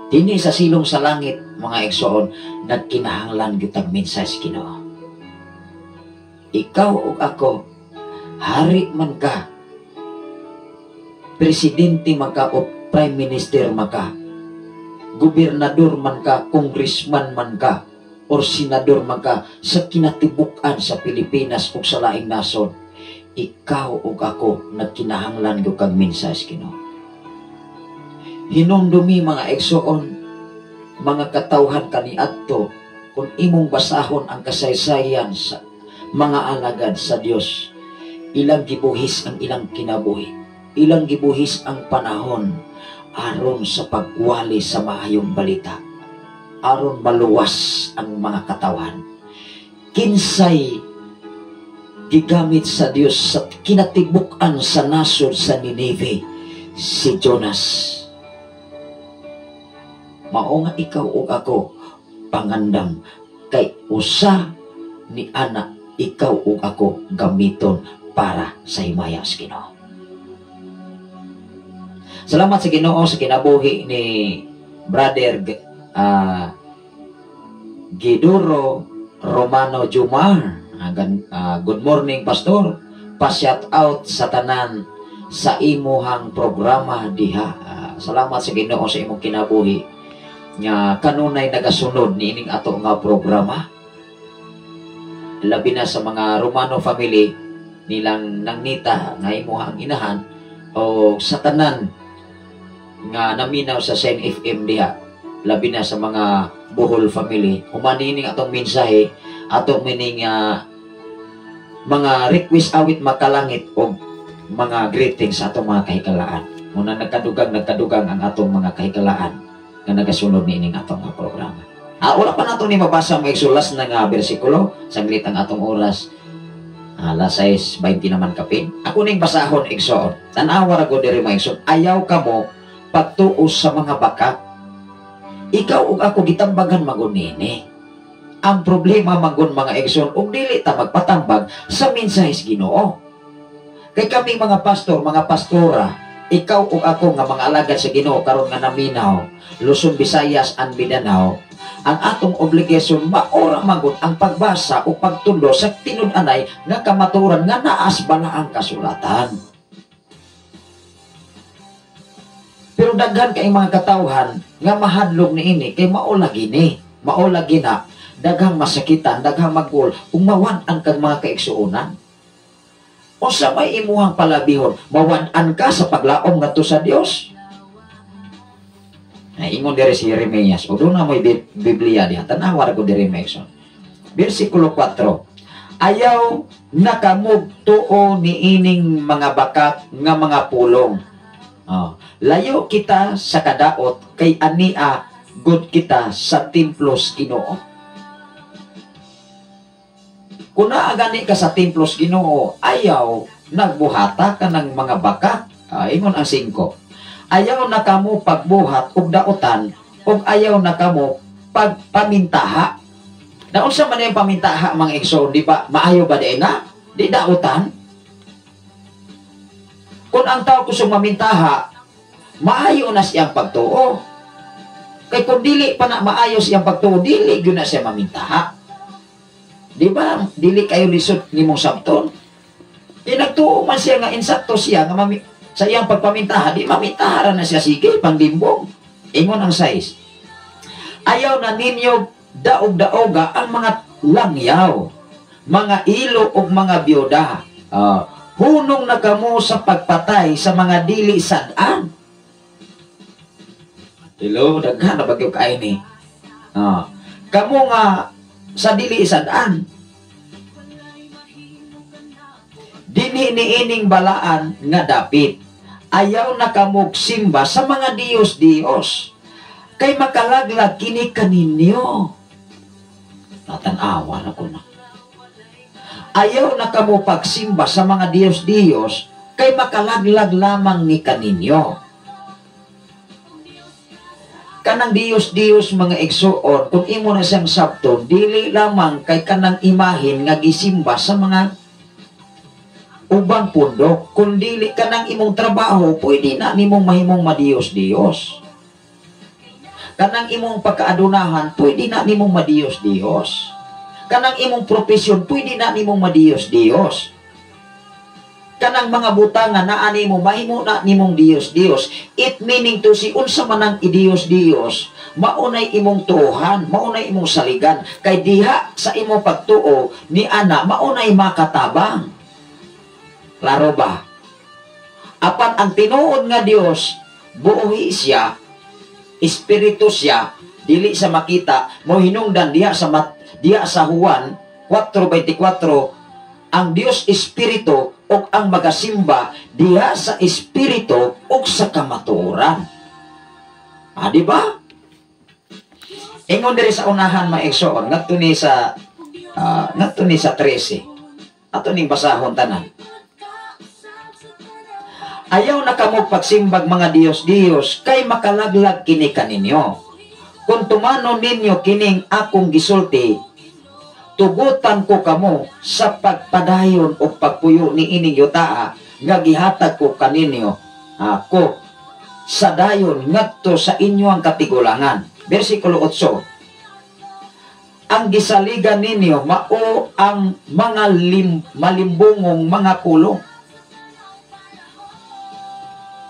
Dini sa silong sa langit, mga igsoon, nagkinahanglan gyud tag mensahe sa Ginoo. Ikaw ug ako, hari man ka, presidente man ka o prime minister man ka, gobernador man ka, congressman man ka, or senador man ka sa kinatibuk-an sa Pilipinas ug sa laing nasod, ikaw ug ako nagkinahanglan gyud kag mensahe sa Ginoo. Hinumdumi mga igsoon, mga katawhan kaniadto, kung imong basahon ang kasaysayan sa mga alagad sa Dios, ilang gibuhis ang ilang kinabuhi, ilang gibuhis ang panahon aron sa pagwali sa maayong balita, aron maluwas ang mga katawhan. Kinsay gigamit sa Dios sa kinatibuk-an sa nasod sa Nineveh? Si Jonas. Mao nga ikaw ug ako pangandam kay usa ni ana ikaw ug ako gamiton para sa himaya sa Ginoo. Salamat sa Ginoo sa kinabuhi ni Brother Giduro Romano Jumar. Good morning, Pastor. Pa-shout out sa tanan sa imuhang programa diha. Salamat sa Ginoo sa imong kinabuhi nga kanunay nagasunod niining ato nga programa. Labi na sa mga Romano family nilang nangnita nga imuhang inahan o sa tanan nga naminaw sa Sen FM diha, labi na sa mga Bohol family. Humanining atong mensahe, atong mining mga request awit makalangit o mga greetings sa atong mga kahikalaan. Muna nagkadugang ang atong mga kahikalaan nga nagasunod niining atong nga programa. Wala pa nato ni mabasa mga igsulas na nga bersikulo, sanglit ang atong oras. Alas 6:20 naman kapin. Ako ning basahon igsoon. Tan-awa ra gud diri mga igsoon. Ayaw kamo pagtuo sa mga bakak. Ikaw ug ako gitambagan magun nini. Ang problema magun mga igsoon ug dili ta magpatambag sa mensahe sa Ginoo. Kay kami mga pastor, mga pastora, ikaw ug ako nga mga alagad sa Ginoo karon nga naminaw, Luzon, Visayas and Mindanao, ang atong obligasyon maora magun ang pagbasa o pagtundo sa tinud-anay nga kamatuoran nga naas bala ang kasulatan. Pero daghan kay mga katawhan nga mahadlok niini kay mao lagi ni, mao lagi na daghang masakitan, daghang magul, ug mawan-an kag mga kaigsuonan. Unsa may imuhang palabihon, mawan-an ka sa paglaom ngadto sa Dios. Ingon diri si Jeremias, o doon na mo'y Biblia diha, tan-awa ra ko diri Mason. Bersikulo 4, ayaw nakamugtuo niining mga bakak nga mga pulong. Oh, layo kita sa kadaot kay ania god kita sa templos Ginoo. Kung naagani ka sa templos Ginoo, ayaw nagbuhata ka ng mga bakak. Ingon ang 5. Ayaw na kamo pagbuhat og dautan ug ayaw na kamo pagpamintaha. Naunsa man yung pamintaha, mga igsoon, di ba? Maayo ba di na? Di dautan? Kung ang tao kusog mamintaha, maayo na siyang pagtuo. Kay kung dili pa na maayo siyang pagtuo, dili gyud na siya mamintaha. Di ba? Dili kayo lisod nimong sabton. Di nagtuo man siya nga insakto siya nga sa iyang pagpamintaha, di mamintaha ra na siya, sige, panglimbong. Ingon ang 6. Ayaw na ninyo daog-daoga ang mga langyaw, mga ilo ug mga biyuda. Hunong na kamo sa pagpatay sa mga dili sad-an. Hello, daghan na bagyo kaay ni. Kamo nga sa dili sad-an. Dinhi niining balaan nga dapit. Ayaw na kamog simba sa mga Diyos-Diyos. Kay makalaglag kini kaninyo. Natanawa na ko na. Ayaw na kamo pagsimba sa mga Diyos-Diyos kay makalaglag lamang ni kaninyo. Kanang Diyos-Diyos, mga igsuon, kung imo na siyang sabton, dili lamang kay kanang imahin nga gisimba sa mga ubang pundok, kung dili kanang imong trabaho, pwede na nimong mahimong madiyos-diyos. Kanang imong pagkaadunahan, pwede na nimong madiyos-diyos. Kanang imong profesyon, pwede na nimong madiyos-diyos. Kanang mga butanga na ani mo, mahimo na nimong Diyos-Diyos. It meaning to si unsa man ang idiyos-Diyos, maunay imong tuohan, maunay imong saligan. Kay diha sa imong pagtuo ni ana, maunay makatabang. Klaro ba? Apan ang tinuod nga Dios, buhi siya, espiritu siya, dili sa makita, mo hinungdan diha sa diha sa Juan 4:24, ang Dios espiritu ug ang magasimba diha sa espiritu ug sa kamatuoran. Ah, di ba? Ingon diri sa unahan, mga igsoon, ngadto ni sa 13. Ato ning basahon tanan. Ayaw na kamo pagsimbag mga Diyos-Diyos kay makalaglag kini kaninyo. Kung tumanon ninyo kining akong gisulti, tugutan ko kamo sa pagpadayon o pagpuyo ni ining yutaa nga gihatag ko kaninyo ako sa dayon ngadto sa inyo ang katigulangan. Versikulo 8. Ang gisaligan ninyo mao ang mga malimbungong mga pulong.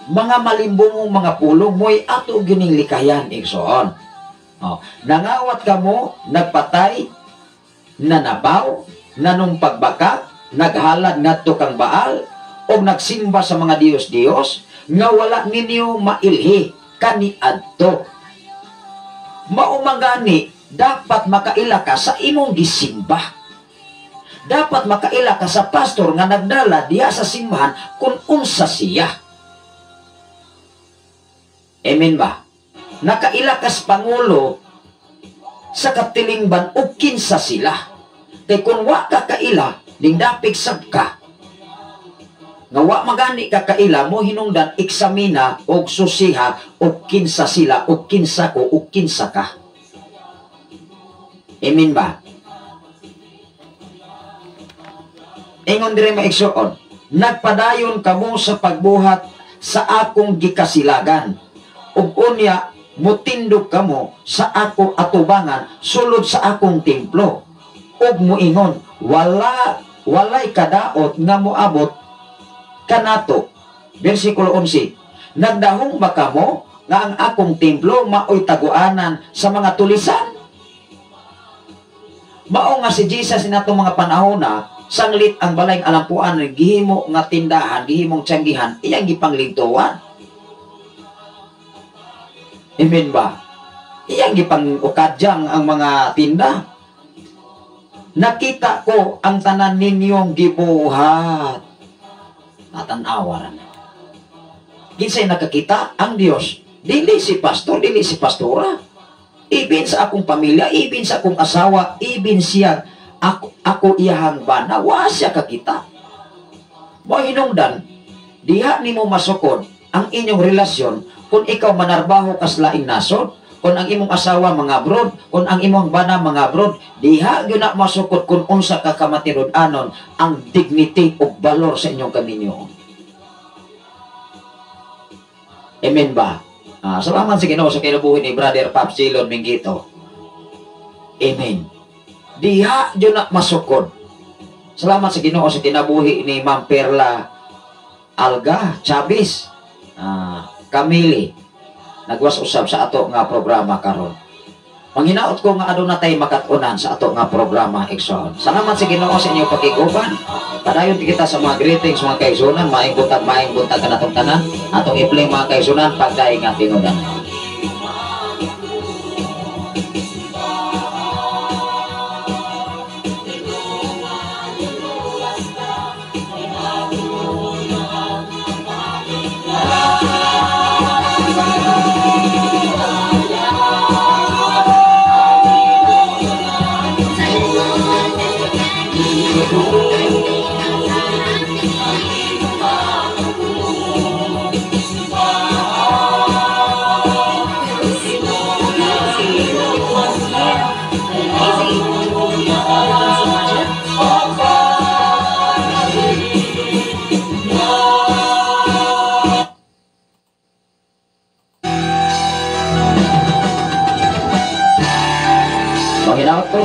Mga malimbungong mga pulong mo'y ato gining likayan, igsoon. Oh, nangawat kamo, nagpatay, nanabaw, nanumpagbaka, naghalad ngadto kang Baal, o nagsimba sa mga Diyos-Diyos, nga wala ninyo mailhi kaniadto. Mao man gani, dapat makaila ka sa imong gisimba. Dapat makaila ka sa pastor nga nagdala diha sa simbahan kung unsa siya. Amen ba? Nakaila kas pangulo sa katilingban o kinsa sila. Kay kung wa ka kaila, dingdapig sab ka. Nga wa magani ka kaila, mo hinungdan eksamina og susiha og kinsa sila og kinsa ko og kinsa ka. Amen ba? Ingon dire maigsoon, nagpadayon kamo sa pagbuhat sa akong gikasilagan. Ug unya mutindog kamo sa ako atubangan sulod sa akong templo. Ug moingon, walay kadaot nga moabot kanato. Versikulo 11. Nagdahong ba kamo nga ang akong templo maoy taguanan sa mga tulisan? Mao nga si Jesus inatong mga panahon na sanglit ang balayng alampuan gihimo nga tindahan, gihimong tiyanggihan, iyang gipanglintuan. Amen ba? Iyang gipang-ukadyang ang mga tinda. Nakita ko ang tanan ninyong gibuhat. Natanawa na. Kinsay nakakita? Ang Dios. Dili si pastor, dili si pastora. Ibin sa akong pamilya, ibin sa akong asawa, ibin siya, ako iyahang bana, wa siya kakita. Mo hinungdan, diha nimo masukod ang inyong relasyon kung ikaw manarbaho kas laing nasod, kung ang imong asawa mga abroad, kung ang imong bana mga abroad, diha gyud na masukot kung unsa ka kamatinud-anon ang dignity ug balor sa inyong kaminyoon. Amen ba? Salamat sa Ginoo sa kinabuhi ni Brother Pap Silon Mingito. Amen. Diha gyud na masukod. Salamat sa Ginoo sa kinabuhi ni Ma'am Perla Alga Chavez, Camille, nagwas usab sa ato nga programa karon. Panghinaot ko nga aduna tay makat-unan sa ato nga programa, igsoon. Salamat sa Ginoo sa inyong pakiguban. Padayon kita sa mga greetings mga kaigsunan, maayong buntag kanatong tanan. Atong i-play mga kaigsunan pagdaig nga tinudan.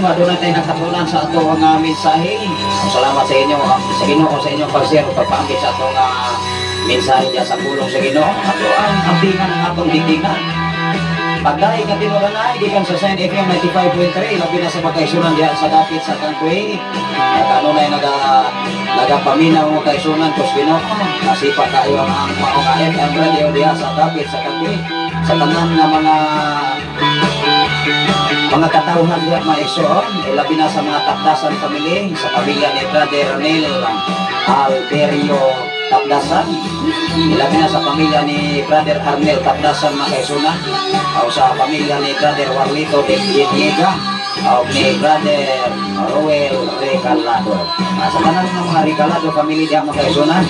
Adunay tayo nakatunan sa ato nga mensahe. Salamat sa inyo, sa Ginoo sa inyong pag-share ug pagpaambit sa ato nga mensahe diya sa pulong sa Ginoo. Ato ang ampingan ang atong dingdingan. Pagdaig nga tinuranay gikan sa Sign FM 95.3, labi na sa mga diha sa dapit sa Tangkwe. Kanunay nagapaminaw mga kaigsunan kus Ginoo. Nasipa kayo ang maong FM radio diha sa dapit sa Tangkwe. Sa tanan nga mga katawhan diha mga igsoon, labi na sa mga Tapdasan family, sa pamilya ni Brother Neil Alberio Tapdasan, labi na sa pamilya ni Brother Arnel Tapdasan mga kaigsunan, o sa pamilya ni Brother Warlito de Diega, o ni Brother Roel Recalado. Sa tanan ng mga Recalado family diha mga kaigsunan,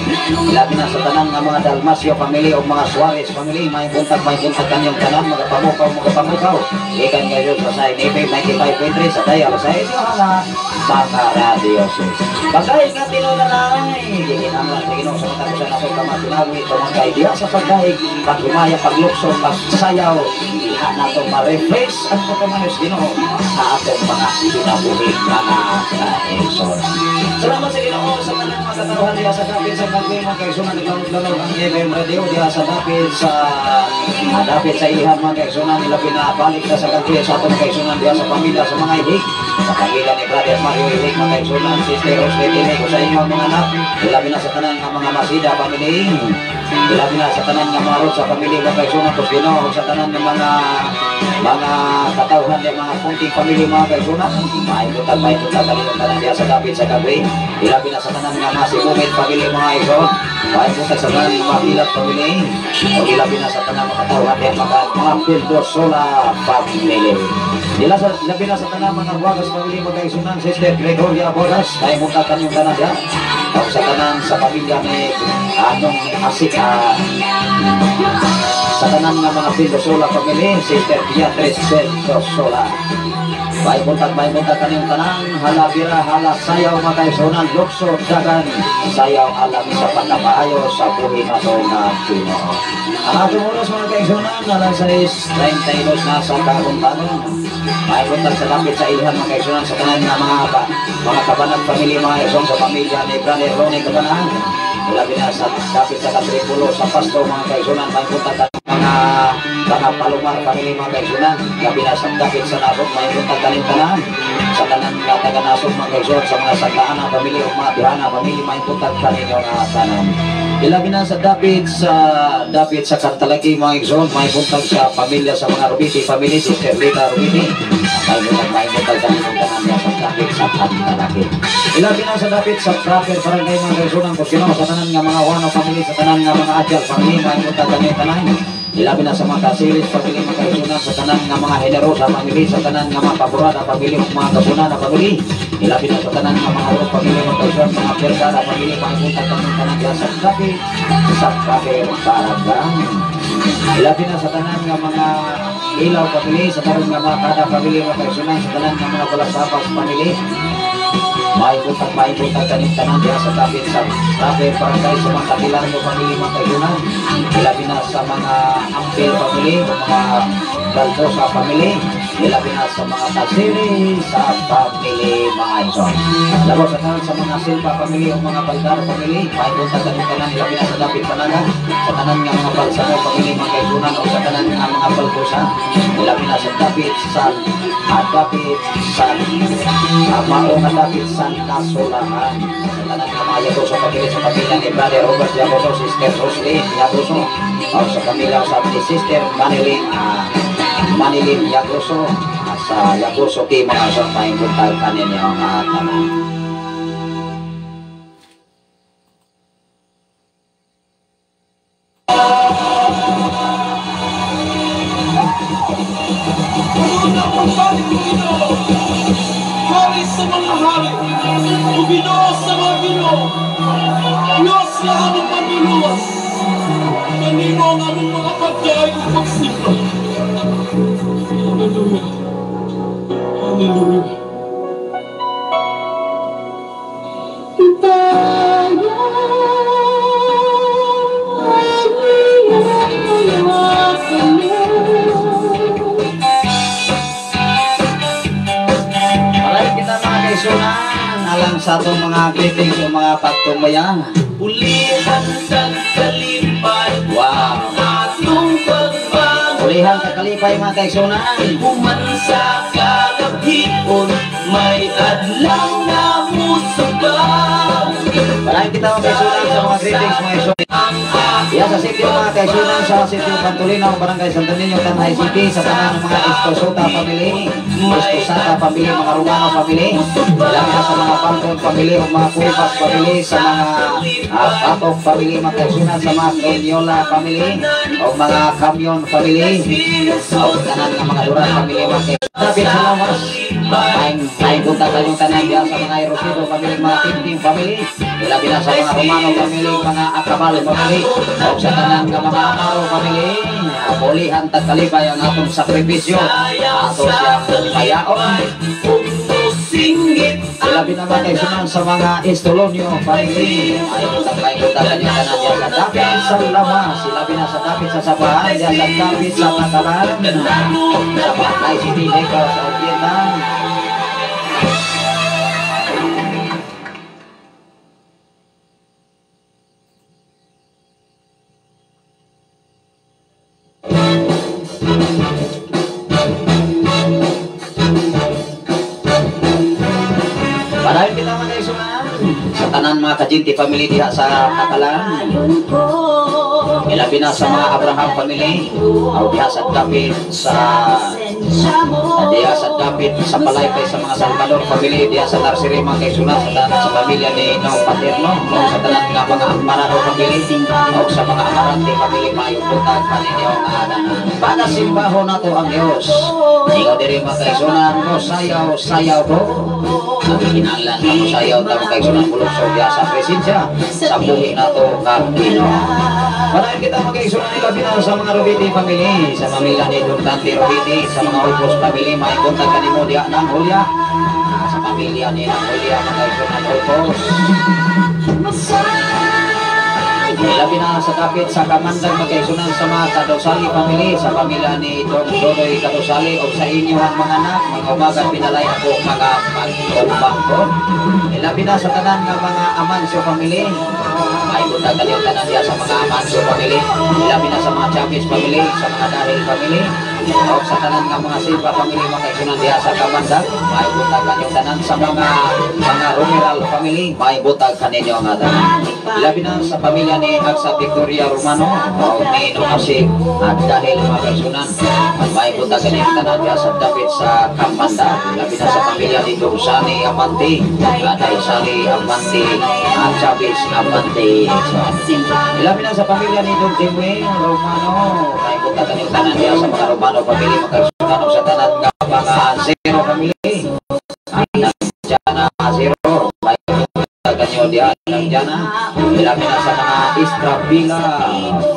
labi na sa tanan ng mga Dalmasio family o mga Suarez family, may buntag kanyang tanan, magapamukaw. Ikan kayo sa Sign FM 95.3 sa Dayal sa inyo hala mga radio sis. Pagdaig nga tinulanay, gikinahanglan sa Ginoo sa matag usa nato ka mga tumangkay diha sa pagdaig, paghimaya, paglukso, pagsayaw, diha nato ma-refresh ang pagkamayos Ginoo sa atong mga kinabuhi mga kaigsunan. Salamat sa Ginoo sa tanang mga katawhan diha sa dapit sa Kagwe mga kaigsunan, naglanog-lanog ang FM radio diha sa dapit sa ilihan mga kaigsunan, ilabi na balik na sa Kagwe sa atong kaigsunan diha sa pamilya sa mga Ihig, sa pamilya ni Brother Mario Ihig mga kaigsunan, Sister Roslyn Ihig sa inyong mga anak, ilabi na sa tanan nga mga Masida family, ilabi na sa tanan nga mga Rosa family mga kaigsunan, kus Ginoo sa tanan nga mga katawhan diha mga kunting family mga kaigsunan, maayong buntag kaniyong tanan diha sa dapit sa Kagwe, ilabi na sa tanan nga mga Sibumit family mga igsoon, maayong buntag sa tanan nga mga Bilat family, o ilabi na sa tanan mga katawhan diha mga Pildosola family. Ilabi na sa tanan mga Buagas family mga kaigsunan, Sister Gregoria Bogas, maayong buntag kaniyong tanan diha, o sa tanan sa pamilya ni anong asik sa tanan nga mga Pildosola family, Sister Beatrice Pildosola. Maayong buntag kaniyong tanan, hala bira, hala sayaw mga kaigsunan, lukso, dagan, sayaw alam sa pagkamaayo sa buhi nato nga Ginoo. Ang atong oras mga kaigsunan, alas 6:32 na sa kaguntanon. Maayong buntag sa dapit sa ilihan mga kaigsunan, sa tanan nga mga Kabanag family mga igsoon, sa pamilya ni Brother Ronnie Kabanag, labi na sa dapit sa Katripulo, sa Pasto mga kaigsunan, maayong buntag mga Palomar family mga kaigsunan, labi na sa dapit sa Nasog, maayong buntag kaning tanan, sa tanan nga taga Nasog mga kaigsunan, sa mga Santa family o mga Tihana family, maayong buntag kaninyo nga tanan. Ilabi na sa dapit sa Kantalaki mga igsoon, maayong buntag sa pamilya sa mga Rubiti family, Sister Lita Rubiti, maayong buntag kaninyong tanan sa dapit sa Kantalaki. Ilabi na sa dapit sa proper barangay mga kaigsunan, Ginoo sa tanan nga mga Wano family, sa tanan nga mga Adjal family, maayong buntag kaninyong tanan. Ilabi na sa mga Kasiris family mga kaigsunan, sa tanan nga mga Generosa family, sa tanan nga mga Paborada family, mga Kabunana family. Ilabi na sa tanan nga mga uro pamilya mga kaisunan, mga Vergara pamilya, maayong buntag kanyong tanan diha sa dapit sa Kaber Barangay. Ilabi na sa tanan nga mga Ilaw pamilya, sa tanan nga mga Kada pamilya mga kaisunan, sa tanan nga mga Balasabas pamilya. Maayong buntag kanyong tanan diha sa dapit sa Kaber Barangay, sa mga Katilarno pamilya mga kaisunan. Ilabi na sa mga Ampil pamilya, mga Baldosa pamilya, ilabi na sa mga Kasiri sa pamilya mga ison. Labo sa tanan sa mga Silva pamilya o mga Baldaro pamilya, maayong buntag kanyong tanan, ilabi na sa dapit Panaga, sa tanan nga mga Balsamo pamilya mga kaisunan, o sa tanan nga mga Baldosa, ilabi na sa dapit sa dapit sa mao nga dapit sa Kasulahan. Sa tanan nga mga Yagoso pamilya, sa pamilya ni Brother Robert Yagoso, Sister Roslyn Yagoso, o sa pamilya sa ni Sister Manilin Manilin Yagoso, sa Yagoso kay mga sa maayong buntag kaninyo nga tanan. Hari sa mga hari, o Ginoo sa mga Ginoo, Diyos na among manluluwas, kanino ang among mga pagdaig ug pagsimba. Hallelujah. Hallelujah. Maraming kita mga kaisunan, alang sa atong mga greetings o mga pagtumaya. Ulihan tagkalipay, Wow! atong pagbangon. Ulihan kakalipay mga kaisunan. Human sa kagabion, may adlaw na musubaw. Maraming kita mga kaisunan sa mga greetings mga kaisunan. Iya sa sitio mga kaisunan, sa sitio Pantulinaw, Barangay Santo Niño, Tanay City, sa tanan ng mga Estosota family, Estosata family, mga Romano family, ilabi na sa mga Falcon family, o mga Cuevas family, sa mga Patok family, mga kaisunan, sa mga Doniola family, o mga Camion family, o tanan ng mga Duran family, mga kaisunan. David Salamas, maayong buntag kanyong tanan diha sa mga Rosito family, mga Tintin family, ilabi na sa mga Romano family, mga Acabal family, o sa tanan nga mga Amaro family. Pulihan tagkalipay ang atong sakripisyo, ato siyang payaon. Ilabi naman kay sunan sa mga Estolonio family, maayong buntag kanyong tanan diha sa dapit sa Lamas, ilabi na sa dapit sa Sabahan, diha sa dapit sa Takalan, sa Batay City, Negros sa Vietnam. Maraming kita mga kaisunan sa tanan mga Kajinti family diha sa Takalan. Ilabi na sa mga Abraham family, o diha sa dapit sa diha sa dapit sa Palaypay, sa mga Salvador family, diha sa Narsiri mga kaisunan, sa tanan sa pamilya ni Nong Paterno, o sa tanan nga mga Amparado family, o sa mga Amarante family, maayong buntag kaninyo nga tanan. Pagasimbahon nato ang Dios. Ingon diri mga kaisunan, mo sayaw sayaw ko. Ang kinahanglan nga mo sayaw ta mga kaisunan, pulukso diha sa presensya sa buhi nato nga Ginoo. Maraming kita mga kaisunan, ilabi na sa mga Robiti family, sa pamilya ni Don Dante Robiti, sa mga Olpos family, maayong buntag kanimo diha nang Hulya, sa pamilya ni nang Hulya mga kaisunan Olpos. Ilabi na sa dapit sa Kamandag mga kaisunan, sa mga Kadosali family, sa pamilya ni Don Dodoy Kadosali, o sa inyo ang mga anak, mga umaga pinalay ako mga pagtumbangkon. Ilabi na sa tanan nga mga Amancio family, maayong buntag kanyong tanan diha sa mga Amancio family, ilabi na sa mga Chavez family, sa mga Dahil family, o sa tanan nga mga Silva family mga kaisunan diha sa Kamandag, maayong buntag kanyong tanan sa mga Romeral family, maayong buntag kaninyo nga tanan. Ilabi na sa pamilya ni Agsa Victoria Romano o ni Nonasik at Dahil mga kaisunan, maayong buntag kanyong tanan diha sa dapit sa Kamandag. Ilabi na sa pamilya ni Dorsani Amante, Daisali Amante, at Chavez Amante. Ilabi na sa pamilya ni Don Jimmy Romano, maayong buntag kanyong tanan diha sa mga Romano family mga kaisunan, o sa tanan nga mga Zero family. Diyan Zero, may buntag kanyo diha ng Jana. Ilabi na sa mga Estrabila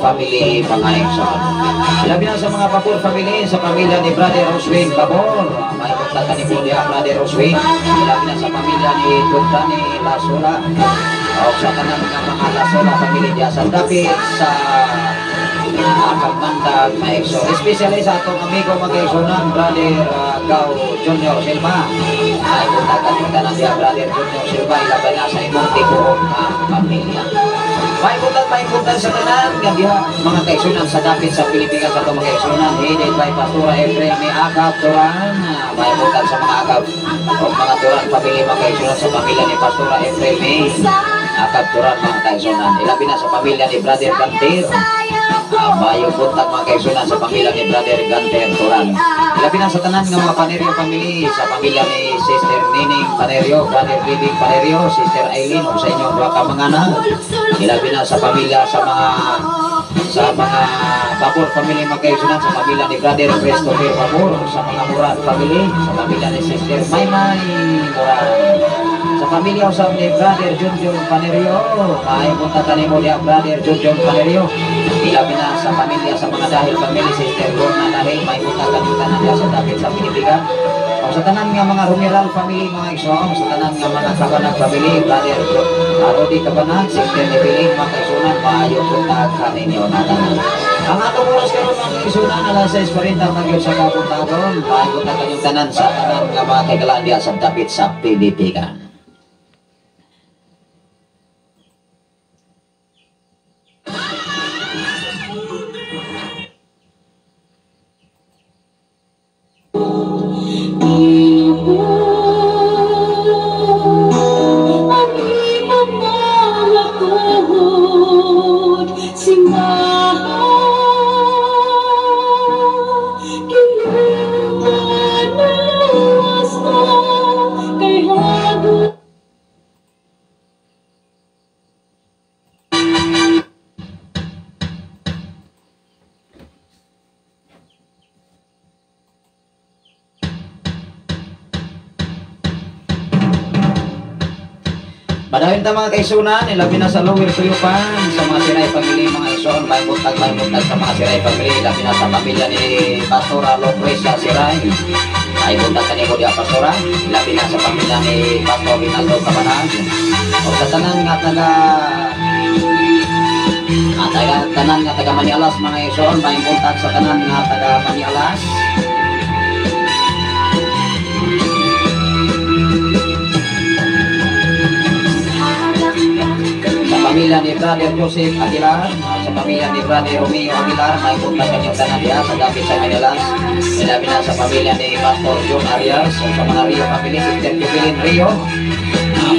family mga igsoon. Ilabi na sa mga Babor family, sa pamilya ni Brother Roswin Babor. May buntag kanimo diha Brother Roswin. Ilabi na sa pamilya ni Dutani Lasola. O sa tanan nga mga Lasola family diha sa dapit sa Kamandag mga igsoon. Especially sa atong amigo mga igsoon, Brother Gao Junior Silva. Ay buntag kanyo tanan diha Brother Junior Silva, ilabi na sa imong tibuok nga pamilya. May buntag sa tanan nga diha mga kaigsunan sa dapit sa Pilipinas sa atong mga kaigsunan, headed by Pastora Efrem ni Agap Turan. May buntag sa mga Agap o mga Turan family mga kaigsunan, sa pamilya ni Pastora Efrem ni Agap Turan mga kaigsunan. Ilabi na sa pamilya ni Brother Gantir. Mayo buntag mga kaigsunan sa pamilya ni Brother Gantir Turan. Ilabi na sa tanan nga mga Panerio family, sa pamilya ni Sister Nining Panerio, Brother Bibing Panerio, Sister Eileen ug sa inyong duha ka mga anak. Ilabi na sa pamilya sa mga Babor family mga kaigsunan, sa pamilya ni Brother Christopher Babor, sa mga Moran family, sa pamilya ni Sister Maymay Moran, sa pamilya usab ni Brother Junjun Panerio. May buntag kanimo diha Brother Junjun Panerio. Ilabi na sa pamilya sa mga Dahil family, Sister Lorna Dahil, may buntag kanimo tanan diha sa dapit sa Pilipinas. O sa tanan nga mga Rumeral family mga igsoon, sa tanan nga mga Kabanag family, Brother Rodi Kabanag, Sister Evelyn mga kaigsunan, maayo buntag kaninyo na tanan. Ang atong oras karon mga kaigsunan, alas 6:40 magyud sa kabuntagon. Maayo buntag kanyong tanan sa tanan nga mga kaigalaan diha sa dapit sa Pilipinas. Padayon ta mga kaigsunan, ilabi na sa Lower Suyupan, sa mga Siray family mga igsoon, may buntag sa mga Siray family, ilabi na sa pamilya ni Pastora Lucrecia Siray. May buntag kanimo diha Pastora, ilabi na sa pamilya ni Pastor Rinaldo Cabanag. O sa tanan nga taga tanan nga taga Manialas mga igsoon, may buntag sa tanan nga taga Manialas. Pamilya ni Brother Joseph Aguilar, sa pamilya ni Brother Romeo Aguilar, may buntag kanyang tanan diha sa dapit sa Manilas. Ilabi na sa pamilya ni Pastor John Arias, o sa mga Rio family, Sister Jubilin Rio.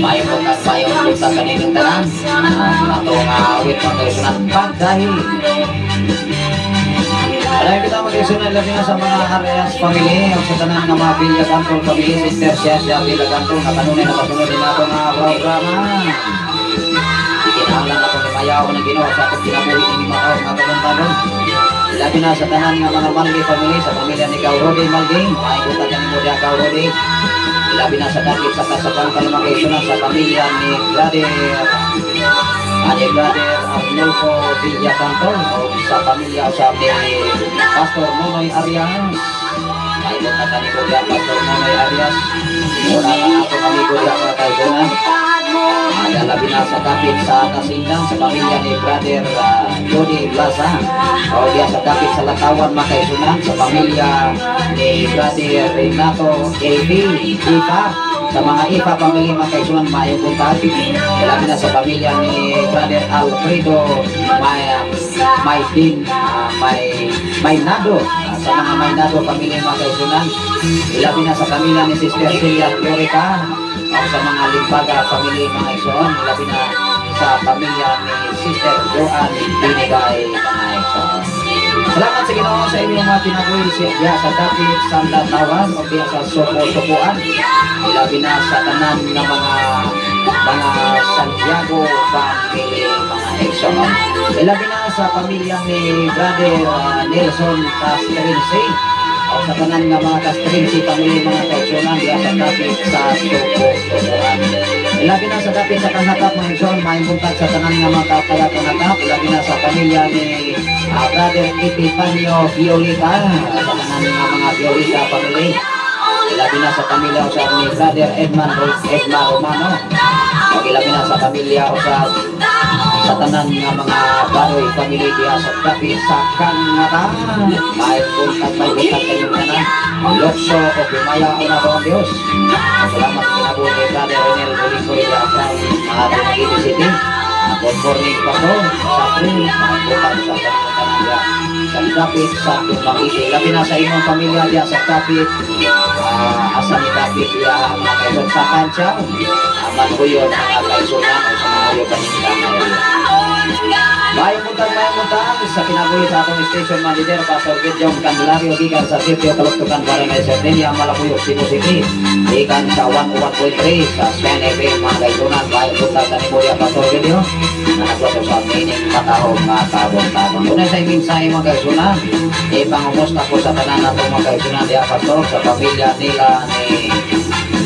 May buntag kaninyong tanan. Atong awit mga kaigsunan, pagdahi. Alam kita mga kaigsunan, labi na sa mga Arias family, o sa tanan nga mga Villa Cantol family, Sister Siasia Villa Cantol, na kanunay nakasunod din ato nga programa. Kinahanglan ako ni Mayaw ng Ginoo sa atong kinabuhi ini mataw nga kabuntagon. Ilabi na sa tanan nga mga Malgi family, sa pamilya ni Kaw Rodi Malgi, may buntag kanimo diha Kaw Rodi. Ilabi na sa dapit sa Kasabang mga kaigsunan, sa pamilya ni Brother Arnulfo Villacantol, o sa pamilya usab ni Pastor Nonoy Arias. May buntag kanimo diha Pastor Nonoy Arias. Wala ka atong amigo diha mga kaigsunan. Labi na sa dapit sa Kasindang, sa pamilya ni Brother Jody Plaza. O diya sa dapit sa Latawan mga kaigsunan, sa pamilya ni Brother Renato A.B. Ipa. Sa mga Ipa family mga kaigsunan, maayong buntag. Labi na sa pamilya ni Brother Alfredo Maynado. Sa mga Maynado family mga kaigsunan, ilabi na sa pamilya ni Sister Celia Florica. O sa mga Limbaga family mga igsoon, ilabi na sa pamilya ni Sister Joanne Binigay mga igsoon. Salamat sa Ginoo sa inyong mga kinabuhi diha sa dapit sa Lantawan o diha sa Suko-Sukuan. Ilabi na sa tanan nga mga Santiago family mga igsoon. Ilabi na sa pamilya ni Brother Nelson Castrense o O sa tanan nga mga Castrense family mga kaigsunan diha sa dapit sa Tubo-Tubuan. Ilabi na sa dapit sa Kanghatap mga igsoon, maayong buntag sa tanan nga mga taga Kanghatap, ilabi na sa pamilya ni Brother Epifanio Violeta, sa tanan nga mga Violeta family. Ilabi na sa pamilya usab ni Brother Edman Edma Romano. O ilabi na sa pamilya usab sa tanan nga mga Baroy family diha sa dapit sa Kanghatap. Maayong buntag kayong tanan. Lokso o himaya o na ang Diyos. Salamat kinabuhi kay Brother Renel Bulicoy diha from Dumaguete City. Good morning, Pastor. Sa April, maayong buntag sa tanan diha sa dapit sa Dumaguete. Labi na sa imong pamilya diha sa dapit asa ni dapit diha mga kaison sa Kansya. Manhuyo mga kaisunan o sa Manhuyo Paninda. Maayong buntag sa kinabuhi sa atong station manager, Pastor Gideon Candelario, gikan sa Sitio Kaluktukan, Barangay Sardenia, Malabuyoc, Cebu City. Gikan sa 101.3 sa Sven FM mga kaisunan, maayong buntag kanimo diha, Pastor Gideon. Nanagwato sa mining matahong nga kabuntagon. Una sa mensahe mga kaisunan, ipangumusta ko sa tanan natong mga kaisunan diha, Pastor, sa pamilya nila ni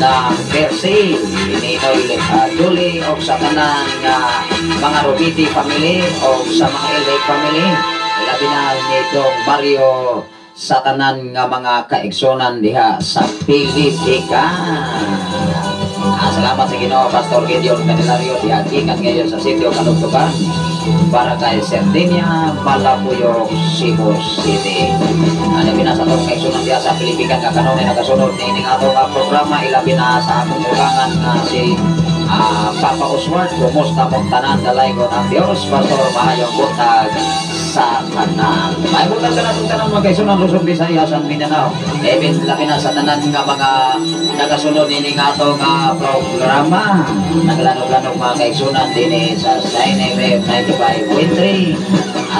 ng Percy, Ninoy Julie, o sa tanan nga mga Robiti family o sa mga LA family, ilabi na ni Dong Mario, sa tanan nga mga kaigsonan diha sa Pilipinas. Salamat sa Ginoo, Pastor Gideon Candelario diha gikan ngayon sa Sitio Kalugtukan, Barangay Sardenia, Malabuyoc, Cebu City. Ano binasa atong kaigsonan diha sa Pilipinas nga kanunay nagasunod niining ato nga programa, ilabi na sa akong ulangan nga si Papa Oswald. Kumusta mong tanan, dalaygon ang Dios, Pastor, maayong buntag sa tanan. Maayong buntag ka natong tanan mga kaigsonan, Luzon, Visayas and Mindanao. Even labi na sa tanan nga mga nagasunod niining ato nga programa. Naglanog-lanog mga kaigsonan dinhi sa Shine FM 95.3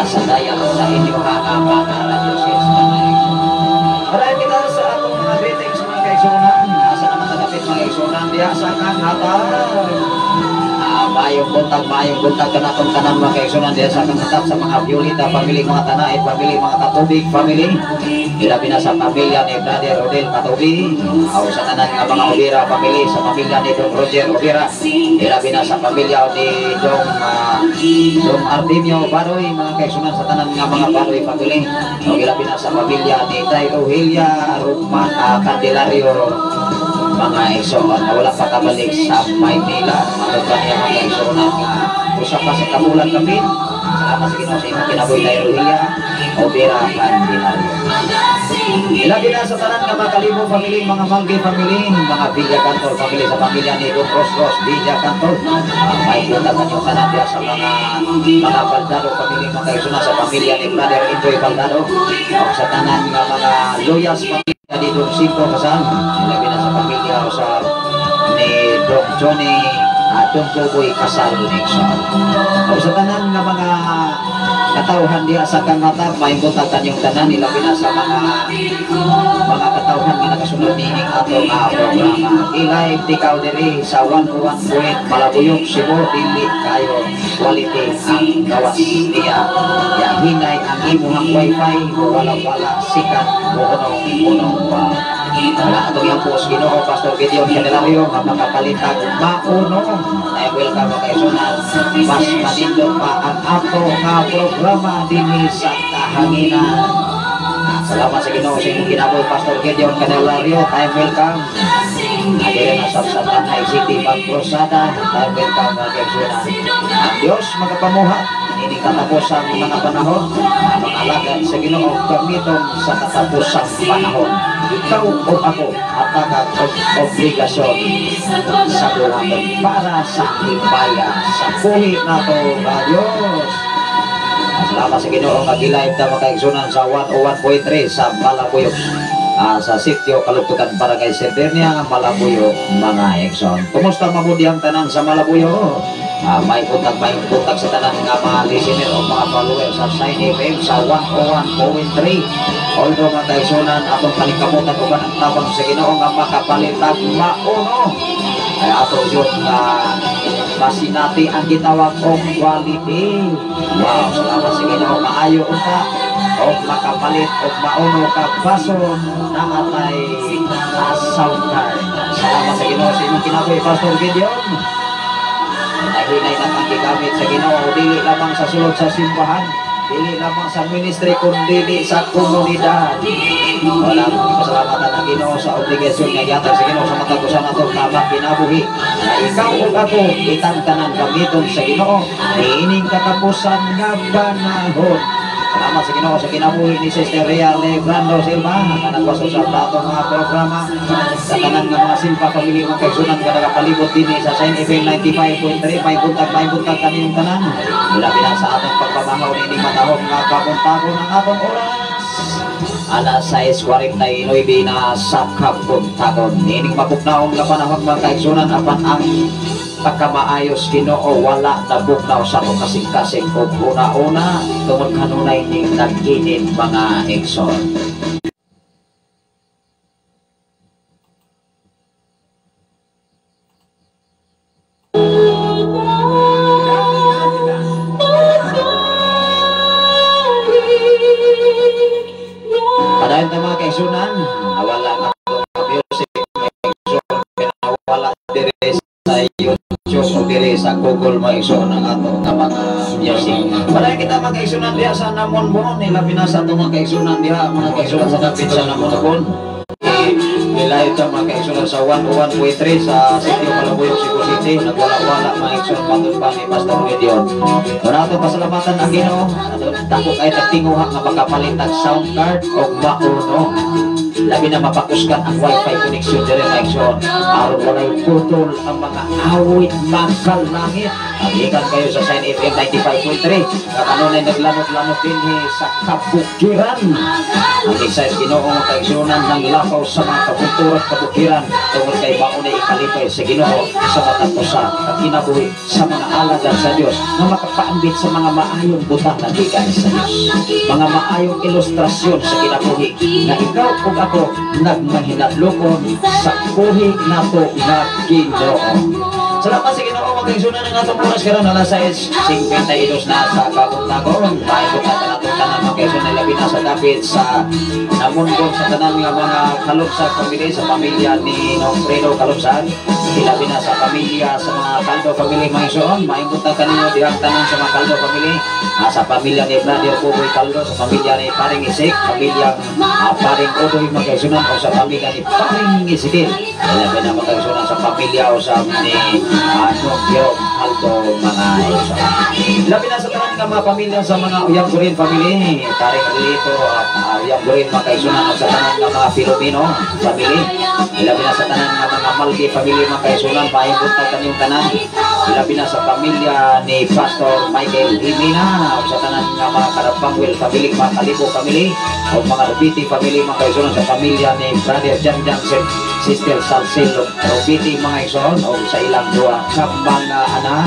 sa dayal sa inyong mga mga radio sets mga kaigsonan. Maraming kita sa atong mga greetings mga kaigsonan. Asa naman kadapit mga kaigsonan diha sa Kanghatap. Maayong buntag kanatong tanan mga kaigsonan diha sa Kanghatap, sa mga Violeta family, mga Tanaid family, mga Katubig family. Ilabi na sa pamilya ni Brother Rodel Katubig, o sa tanan nga mga Obira family, sa pamilya ni Dong Roger Obira. Ilabi na sa pamilya ni Dong Artemio Baroy, mga kaigsonan, sa tanan nga mga Baroy family. O ilabi na sa pamilya ni Tay Ohelia Rukman Candelario mga igsoon na wala pa kabalik sa Maynila. Matod pa niya mga igsoon nga usa pa sa kabulan kapin. Salamat sa Ginoo sa imong kinabuhi, Tay Ohelia Obira Candelario. Ilabi na sa tanan nga mga Kalibo family, mga Manggi family, mga Villa Cantor family, sa pamilya ni Don Ros Ros Villa Cantor. May buntag kanyo tanan diha sa mga Baldado family mga kaigsoon, sa pamilya ni Brother Indoy Baldado. O sa tanan nga mga Loyas family ni Don Cinco Kasal. Ilabi na sa pamilya o sa ni Don Johnny at Don Buboy Kasal Nixon. O sa tanan nga mga katawhan diha sa Kanghatap, may buntag kanyong tanan, ilabi na sa mga katawhan nga nakasunod niining ato nga programa. I-live tikaw diri sa 101 point Malabuyok, Cebu, dili kayo quality ang gawas niya. Ya hinay ang imuhang wifi, wala-wala sikat, unong-unong pa. Wala atong iyang post Ginoo, Pastor Gideon Candelario, nga makapalitag mauno. Ay welcome mga kaigsonan. Mas manindot pa ang ato nga programa dinhi sa kahanginan. Salamat sa Ginoo sa imong kinabuhi, Pastor Gideon Candelario. Time welcome. Adire na sa Tanay City Pagkrusada. Time welcome mga kaigsonan. Ang Diyos magapamuhat ini katapusang mga panahon. Ang mga alagad sa Ginoo gamiton sa katapusang panahon. Ikaw o ako hatagag og obligasyon sa buhaton para sa himaya sa buhi nato nga Dios. Salamat sa Ginoo nga gi-live ta mga kaigsunan sa 101.3 sa Malabuyok, sa Sitio Kalugtukan, Barangay Servernia, Malabuyok mga igsoon. Kumusta mabuti ang tanan sa Malabuyok? May buntag sa tanan nga mga listener o mga follower sa Shine FM sa 101.3. Although mga kaigsunan, atong paningkamutan uban ang tabang sa Ginoo nga makapalitag mauno. Ay ato yun nga masinati ang gitawag og quality. Wow, salamat sa Ginoo, maayo unta. o makapalit o mauno ka baso na atay sound card. Salamat sa Ginoo sa imong kinabuhi, Pastor Gideon. Nahinay na ang gigamit sa Ginoo, dili lamang sa sulod sa simbahan, dili lamang sa ministry, kundi sa komunidad. Wala pasalamatan ang Ginoo sa obligasyon nga gihatag sa Ginoo sa matag usa nato tama kinabuhi. Na ikaw ug ako itantanan gamiton sa Ginoo niining katapusan nga panahon. Salamat sa Ginoo sa kinabuhi ni Sister Ria Lebrando Silva nga nagwaso sa atong mga programa sa tanan nga mga Silva family, mga kaigsunan nga nagapalibot dinhi sa Shine FM 95.3. May buntag kaninyong tanan. Labi na sa atong pagpamahaw niining matahom nga kabuntagon. Ang atong oras alas 6:49 na sa kabuntagon. Niining mabugnaon nga panahon, mga kaigsunan, apan ang pagkamaayos Ginoo wala nabugnaw sa atong kasing-kasing ug una-una tungod kanunay ning nag-init, mga igsoon. Padayon ta, mga kaigsunan, nawala ang atong music, mga igsoon, pinawala dire sa YouTube o dire sa Google, mga igsoon, ang atong nga mga music. Padayon kita, mga kaigsunan, diha sa Namonmon, labi na sa atong mga kaigsunan diha, mga kaigsunan sa dapit sa Namonmon. Live ta, mga kaigsunan, sa 101.3 sa Sitio Calabuyog, Cebu City. Nagwala-wala, mga igsoon, matod pa ni Pastor Gideon. Doon nato pasalamatan ang Ginoo. Dako kay tagtinguha nga makapalit og sound card o mauno. Labi na mapakusgan ang wifi connection dire, mga igsoon. Aron walay putol ang mga awit makalangit. Gikan kayo sa Shine FM 95.3 nga kanunay naglanot-lanot dinhi sa kabukiran. Ang isa sa Ginoo nga kaigsunan ng lakaw sa mga kabunturan at kabukiran tungod kay maunay ikalipay sa Ginoo sa matag usa ka kinabuhi sa mga alagad sa Dios nga makapaambit sa mga maayong butang na gikan sa Dios. Mga maayong ilustrasyon sa kinabuhi nga ikaw ug ako nagmahinadlokon sa buhi nato nga Ginoo. Salamat sa Ginoo, mga kaigsunan, ang atong oras karon alas 6:52 na sa kabuntagon. Tayo ko tanan tanan, mga kaigsunan, labi na sa dapit sa Namunbon, sa tanan nga mga Kalubsag family, sa pamilya ni Nong Fredo Kalubsag, labi na sa pamilya sa mga Kaldo family, mga igsoon. Maayong buntag kaninyo dihang tanan sa mga Kaldo family, sa pamilya ni Brother Buboy Kaldo, sa pamilya ni Paring Isik, pamilya Paring Odoy, mga kaigsunan, o sa pamilya ni Paring Isikil. Labi na, mga kaigsunan, sa pamilya o sa ni Nong Jerome Kaldo, mga igsoon. Labi na sa tanan nga mga pamilya sa mga Uyang Gurin family, Paring Lito at Uyang Gurin, mga kaigsunan, o sa tanan nga mga Filipino family. Labi na sa tanan nga mga Malgi family, mga kaigsunan, maayong buntag kaninyong tanan. Labi na sa pamilya ni Pastor Michael Jimena, o sa tanan nga mga Karapangwil family, mga Kalibo family, o mga Rubiti family, mga kaigsunan, sa pamilya ni Brother Jan Jan, Sister Salcelo Rubiti, mga igsoon, o sa ilang duha ka mga anak.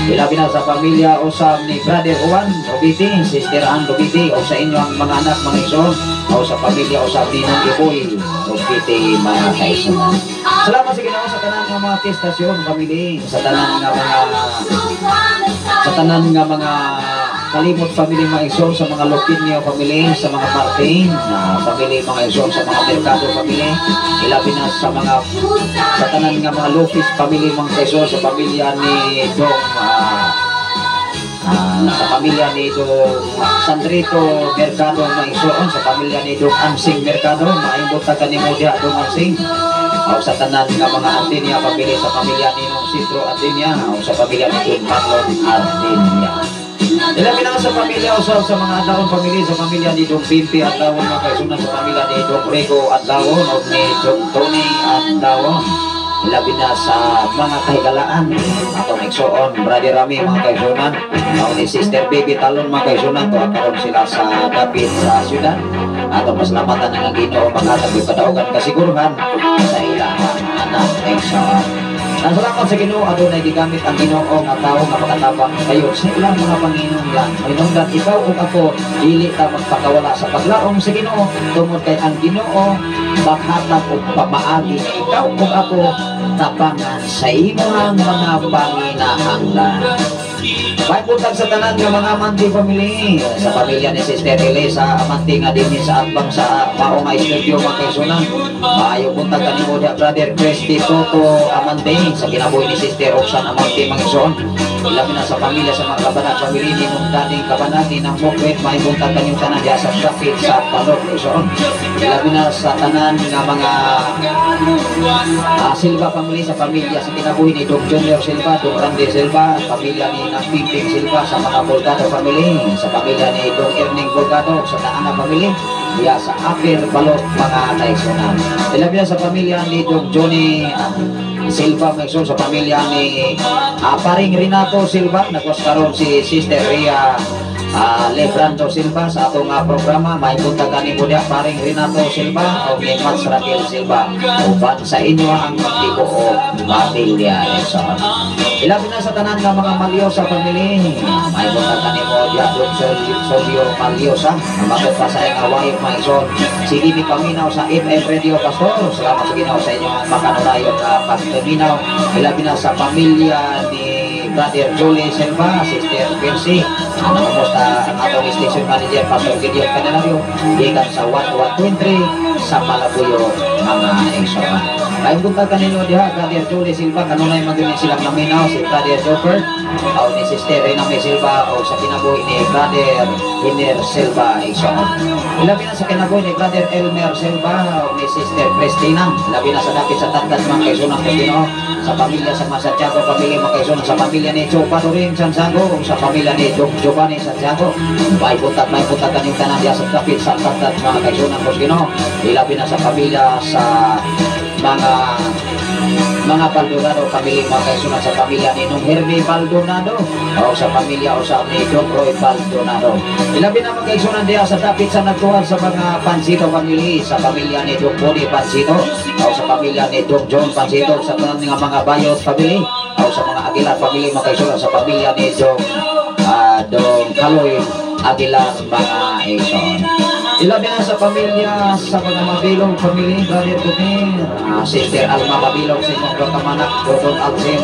Ilabi na sa pamilya usab ni Brother Juan Rubiti, Sister Ann Rubiti, o sa inyong mga anak, mga igsoon, o sa pamilya usab ni Nang Iboy Rubiti, mga kaigsoon. Salamat sa Ginoo sa tanan nga mga testasyon family, sa tanan nga mga Kalimot family, mga igsoon, sa mga Lopinio family, sa mga Martin family, mga igsoon, sa mga Mercado family, ilabi na sa tanan nga mga Lopez family, mga igsoon, sa pamilya ni Dong sa pamilya ni Dong Sandrito Mercado, mga igsoon, sa pamilya ni Dong Amsing Mercado, maayong buntag kanimo diha, Dong Amsing. O sa tanan nga mga Artinia family, sa pamilya ni Nong Sidro Artinia, o sa pamilya ni Don Marlon Artinia. Ilabi na sa pamilya o sa mga Adlaon family, sa pamilya ni Dong Pimpi Adlaon, mga kaigsunan, sa pamilya ni Dong Rico Adlaon o ni Dong Tony Adlaon. Ilabi na sa mga kahigalaan atong igsoon Brother Rami, mga kaigsunan, o ni Sister Baby Talon, mga kaigsunan, tuwa karon sila sa dapit sa syudad. Atong pasalamatan ang Ginoo maghatag og kadaugan kasiguruhan sa ilang anak, igsoon. Salamat sa Ginoo, adunay gigamit ang Ginoo nga tawo nga makatabang kayo sa ilang mga panginungdan. Hinungdan ikaw ug ako dili ta magpakawala sa paglaom sa Ginoo tungod kay ang Ginoo maghatag og pamaagi nga ikaw ug ako tabangan sa imong mga panginahanglan. May buntag sa tanan nga mga Amante family, sa pamilya ni Sister Elisa Amante nga dinhi sa atbang sa mao nga studio, mga kaigsuonan. Maayo buntag kanimo diha, Brother Christy Toto Amante, sa kinabuhi ni Sister Roxanne Amante, mga igsoon. Ilabi na sa pamilya sa mga Kabanag family ni mong dating Kabanag ni ng Mokret, may buntag kanyong tanan diha sa traffic sa Palok, igsoon. Ilabi na sa tanan nga mga Silva family, sa pamilya sa kinabuhi ni Dok Junior Silva, Dok Randy Silva, pamilya ni Nang Piping Silva, sa mga Bolgado family, sa pamilya ni Dok Erning Bolgado, sa Taana family, diya sa Apir Balot, mga kaigsuonan. Ilabi na sa pamilya ni Dok Johnny Silva, mga igsoon, sa pamilya ni Paring Renato Silva, nagwas karon si Sister Ria Lebrando Silva sa atong programa. May buntag kanimo diha, Paring Renato Silva o ni Mats Raquel Silva, uban sa inyo ang tibuok pamilya, igsoon. Ilabi na sa tanan nga mga Malyosa family, may buntag kanimo diha, Dok Solio Malyosa, matod pa sa iyang wife, mga igsoon. Sige mi paminaw sa FM Radio, Pastor. Salamat sa Ginoo sa inyong makanunayon na pagpaminaw. Ilabi na sa pamilya ni Brother Jolie Silva, Sister Percy, ano, kumusta ang atong station manager, Pastor Gideon Canelario, gikan sa 1123 sa Palabuyo, mga igsoon. Kayong buntag kanino diha, Brother Jolie Silva, kanunay man din silang naminaw, si Brother Joker, o ni Sister Rena May Silva, o sa kinabuhi ni Brother Hiner Silva, igsoon. Ilabi na sa kinabuhi ni Brother Elmer Silva, o ni Sister Christina, ilabi na sa dapit sa Tatad, mga kaigsuonan sa Ginoo, sa pamilya sa mga Santiago pamilya, mga kaigsuonan, sa pamilya ni Chopa Dorin Santiago, sa pamilya ni Dok Giovanni Santiago, may buntag kaning tanan diha sa dapit sa Tatad, mga kaigsuonan sa Ginoo, ilabi na sa pamilya sa mga Baldonado family, mga kaigsuonan, sa pamilya ni Nung Hermie Baldonado o sa pamilya usab ni Dok Roy Baldonado. Ilabi na, mga kaigsuonan, diha sa dapit sa nagtuhan sa mga Pansito family, sa pamilya ni Dok Boni Pansito o sa pamilya ni Dok John Pansito, sa tanan nga mga Bayot family o sa mga Aguilar family, mga kaigsuonan, sa pamilya ni Dong Kaloy Aguilar, mga igsoon. Ilabi na sa pamilya sa mga Mabilog family, Brother Gumir, Sister Alma Mabilog, sa inyong duha ka manak, Dodong Alzim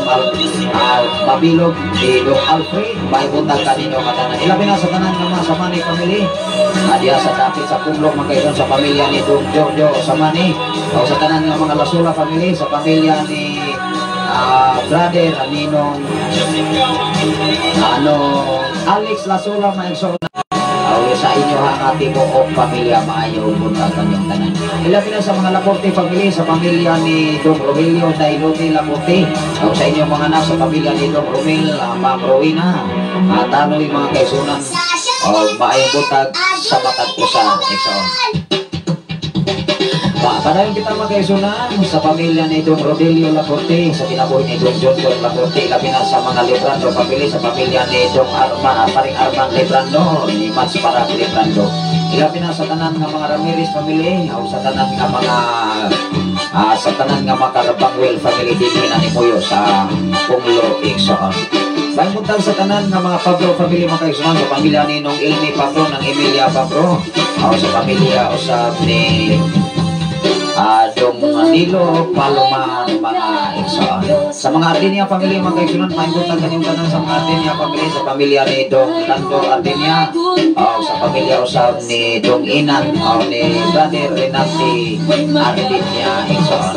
Al Mabilog, si Dok Alfred, may buntag kanino katanan. Ilabi na sa tanan nga mga Samani family, diya sa dapit sa Pumlok, mga kaigsoon, sa pamilya ni Dok Giorgio Samani, o sa tanan nga mga Lasula family, sa pamilya ni Brother Aninong ano Alex Lasula, mga igsoon. Awi sa inyo ang ating buong pamilya, maayo buntag kanyang tanan. Ilabi na sa mga Laporte family, sa pamilya ni Dong Romelio Dailote Laporte, o sa inyong mga anak, sa pamilya ni Dong Romel, Ma'am Rowena, at tanoy, mga kaigsuonan, o maayong buntag sa matag usa, igsoon. Padayon kita, mga kaigsuonan, sa pamilya ni Dong Rodelio Laporte, sa kinabuhi ni Dong John John Laporte, labi na sa mga Librando family, sa pamilya ni Dong Arman, Paring Arman Librando, ni Mats Parag Librando. Ilabi na sa tanan nga mga Ramirez family, o sa tanan nga mga Karabangwell family dinhi na ni Muyo sa Punglo, igsoon. May buntag sa tanan nga mga Pablo family, mga kaigsuonan, sa pamilya ni Nong Ilmi Pablo, ng Emilia Pablo, o sa pamilya usab ni Dong Nilo Palomar, mga igsoon. Sa mga Ardinia family, mga kaigsuonan, may buntag kanyang tanan sa mga Ardinia family, sa pamilya ni Dong Lando Ardinia, o sa pamilya usab ni Dong Inan o ni Brother Renati Ardinia, igsoon.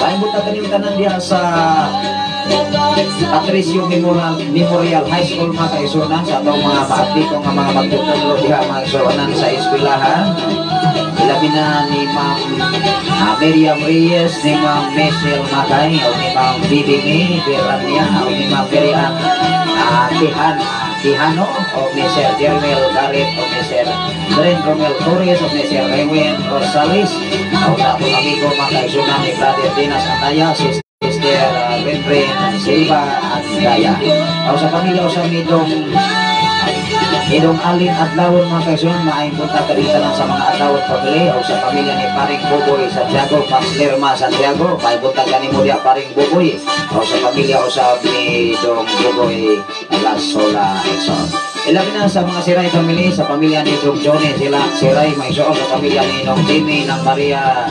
May buntag kanyang tanan diha sa Patricio Memorial High School, mga kaigsuonan, sa atong mga maapliko nga mga magtutudlo diha, mga kaigsuonan, sa eskwelahan. Ilabi na ni Ma'am Miriam Reyes, ni Ma'am Michelle Makay, o ni Ma'am Bibi May Berania, o ni Ma'am Miriam Tihano, o ni Sir Jermel Garrett, o ni Sir Dren Romel Torres, o ni Sir Raymond Rosales, o sa atong amigo, mga kaigsuonan, ni Brother Dinas Ataya, si Sister Renren Silva at Gaya. O sa pamilya o sa Nidong Alin Adlawon, mga kaigsuonan, maayong buntag kadita lang sa mga Adlawon family o sa pamilya ni Paring Buboy Santiago, Max Lerma Santiago, may buntag kanimo diha, Paring Buboy, o sa pamilya o sa ni Dong Buboy Lasola, igsoon. Ilabi na sa mga Siray family, sa pamilya ni Dong Johnny sila Siray, may igsoon, sa pamilya ni Nong Jimmy ng Maria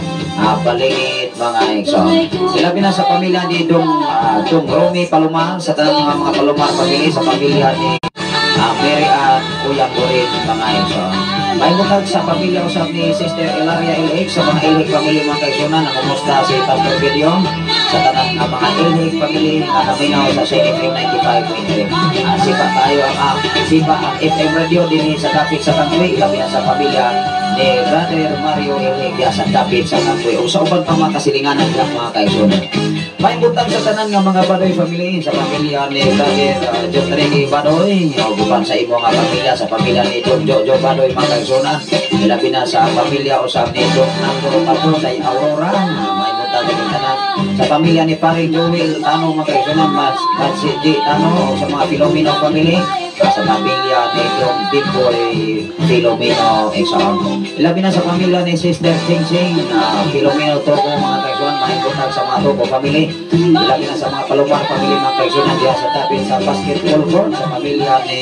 Balingit, mga igsoon. Ilabi na sa pamilya ni Dong Romy Palomar, sa tanan mga Palomar family, sa pamilya ni Mary Ann Uyang Gurin mga igsoon. May butag sa pamilya usab ni Sister Elaria Ilhig, sa mga Ilhig family mga kaigsunan. Nangumusta si Pastor Gideon sa tanan nga mga Ilhig family nga naminaw sa CFM 95.3. Sipa tayo ang sipa ang FM radio dinhi sa dapit sa Kangwi, labi na sa pamilya ni Brother Mario Ilhig diha sa dapit sa Kangwi ug sa uban pa mga kasilinganan diha mga kaigsunan. May butang sa tanan nga mga Badoy family, sa pamilya ni Brother John Rene Badoy o uban sa imo nga pamilya, sa pamilya ni John Jojo Badoy mga kaigsunan, ilabi na sa pamilya usab ni John Nando Pato sa Aurora. May butang sa tanan sa pamilya ni Pare Joel Tano mga kaigsunan, mas G Tano, o sa mga Filomeno family, sa pamilya ni John Bimboy Filomeno Exxon. Ilabi na sa pamilya ni Sister Ching Ching Filomeno Togo mga kaigsunan, may butang sa mga Togo family. Ilabi na sa mga Palomar family mga kaigsunan diha sa tapit sa basketball court, sa pamilya ni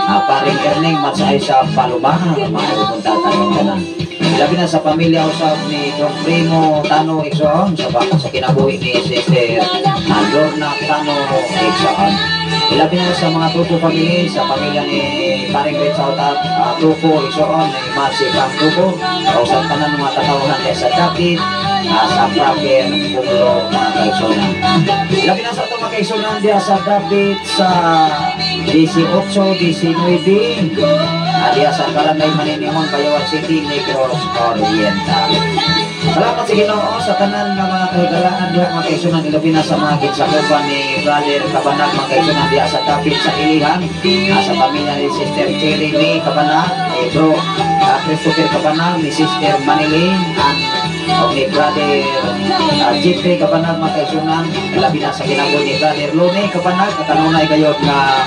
Paring Erning Matsay sa Palomar, mga pupunta tayong tanan. Ilabi na sa pamilya usab ni Don Primo Tano Exxon, sa kinabuhi ni Sister Lorna Tano Exxon. Ilabi na sa mga Tuko family, sa pamilya ni Paring Ritz Tuko Exxon, ni Marcy Pam Tuko, o sa tanan mga katawhan sa dapit sa proper Puglo mga kaigsunan. Ilabi na sa itong mga kaigsunan diha sa dapit sa DC8, DC9, diha sa Barangay Maninihon, Bayawan City, Negros Oriental. Salamat sa Ginoo sa tanan nga mga kahigalaan diha mga kaigsunan, ilabi na sa mga ginsakupan ni Brother Kabanag mga kaigsunan diha sa dapit sa Ilihan, sa pamilya ni Sister Cherry May Kabanag, ni Bro Christopher Kabanag, ni Sister Manilyn, o ni Brother Jeffrey Kabanag mga kaigsunan, ilabi na sa kinabuhi ni Brother Lone Kabanag, katanunay gayod nga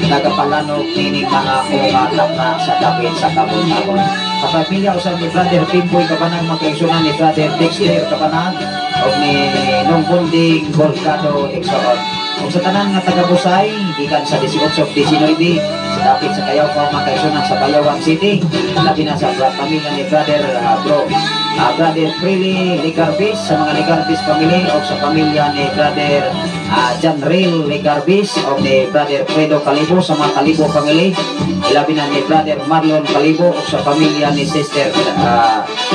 nagapalanog nining mga umatap na sa dapit sa kabuntagon. Sa pamilya usab ni Brother Pimboy Kabanag mga kaigsunan, ni Brother Dexter Kabanag, o ni Nong Bunding Golgado Exxon. O sa tanan nga taga-Busay, gikan sa 18 19 sa dapit sa Kayawkaw mga kaigsunan sa Bayawan City, labi na sa pamilya ni Brother Bro Brother Freely Ligarbis, sa mga Ligarbis family, o sa pamilya ni Brother John Real Ligarbis, o ni Brother Fredo Calibo, sa mga Calibo family, ilabi na ni Brother Marlon Calibo, o sa pamilya ni Sister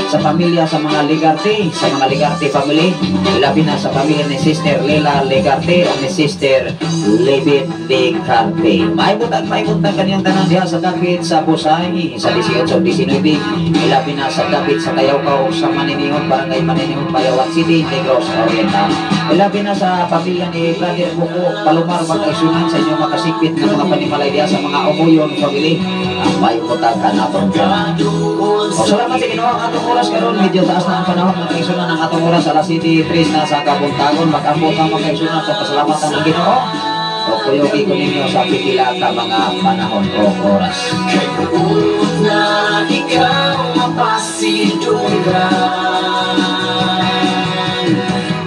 sa pamilya sa mga Ligarte, sa mga Ligarte family, ilabi na sa pamilya ni Sister Leila Ligarte o ni Sister Libit Ligarte. Maibutang kaniyang tanan diha sa dapit sa Busay, sa 18 19, ilabi na sa dapit sa Kayawkaw sa Maninihon, Barangay Maninihon, Bayawan City, Negros Oriental. Ilabi na sa pamilya ni Brother Buko Palomar mga kaigsunan, sa inyong makasikpit ng mga panimalay diha sa mga Omoyon family. May utang ka na itong. O, salamat sa Ginoo ang atong oras karon, medyo taas na ang panahon mga kaigsunan, ang atong oras alas 7:03 na sa kabuntagon. Mag-ampo ka mga kaigsunan sa pasalamatan ng Ginoo. O kuyugi ko ninyo sa pipila ka mga panahon o oras. Na ikaw mapasidunggan,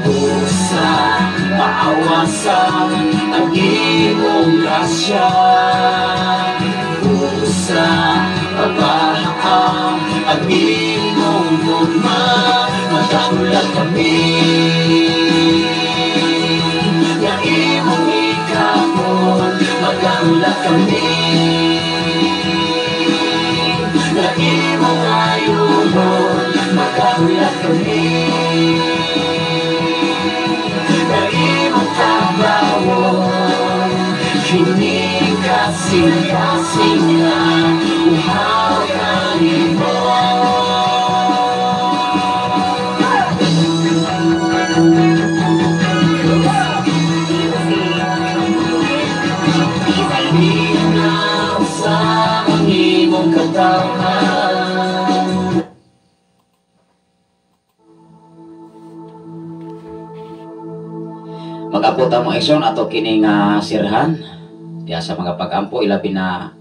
usa maawasan ang imong grasya, usa mabahaang ang imong gugma, magkahulat kami nga imong ikapon, magkahulat kami na imong ayuhon, magkahulat kami na imong tabawon, kini kasing-kasing na uhaw kanimo. Kalinaw sa ang imong katawhan. Mag-abot ang mga igsoon ato kining sirhan diha sa mga pag-ampo, ilabi na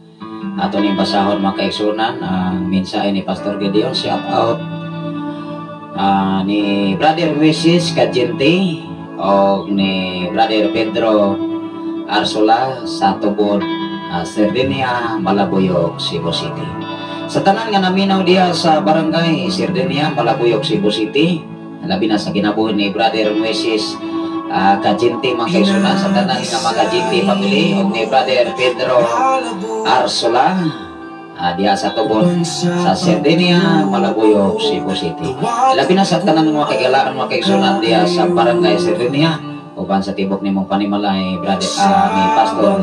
ato ning basahon mga kaigsunan ang mensahe ni Pastor Gideon. Shout out ni Brother Mrs. Kajente o ni Brother Pedro Arsola sa tubod Sardinia, Malabuyok, Cebu City. Sa tanan nga naminaw diha sa barangay Sardinia, Malabuyok, Cebu City, labi na sa kinabuhi ni Brother Mrs. Kajinti mga kaigsuonan, sa tanan nga mga Kajinti family ug ni Brother Pedro Arsola diha sa Tubon sa Sardinia, Malabuyoc, Cebu City. Labi na sa tanan mga kaigalaan, mga kaigsuonan, diha sa Barangay Sardinia uban sa tibok nimong panimalay, brother ni Pastor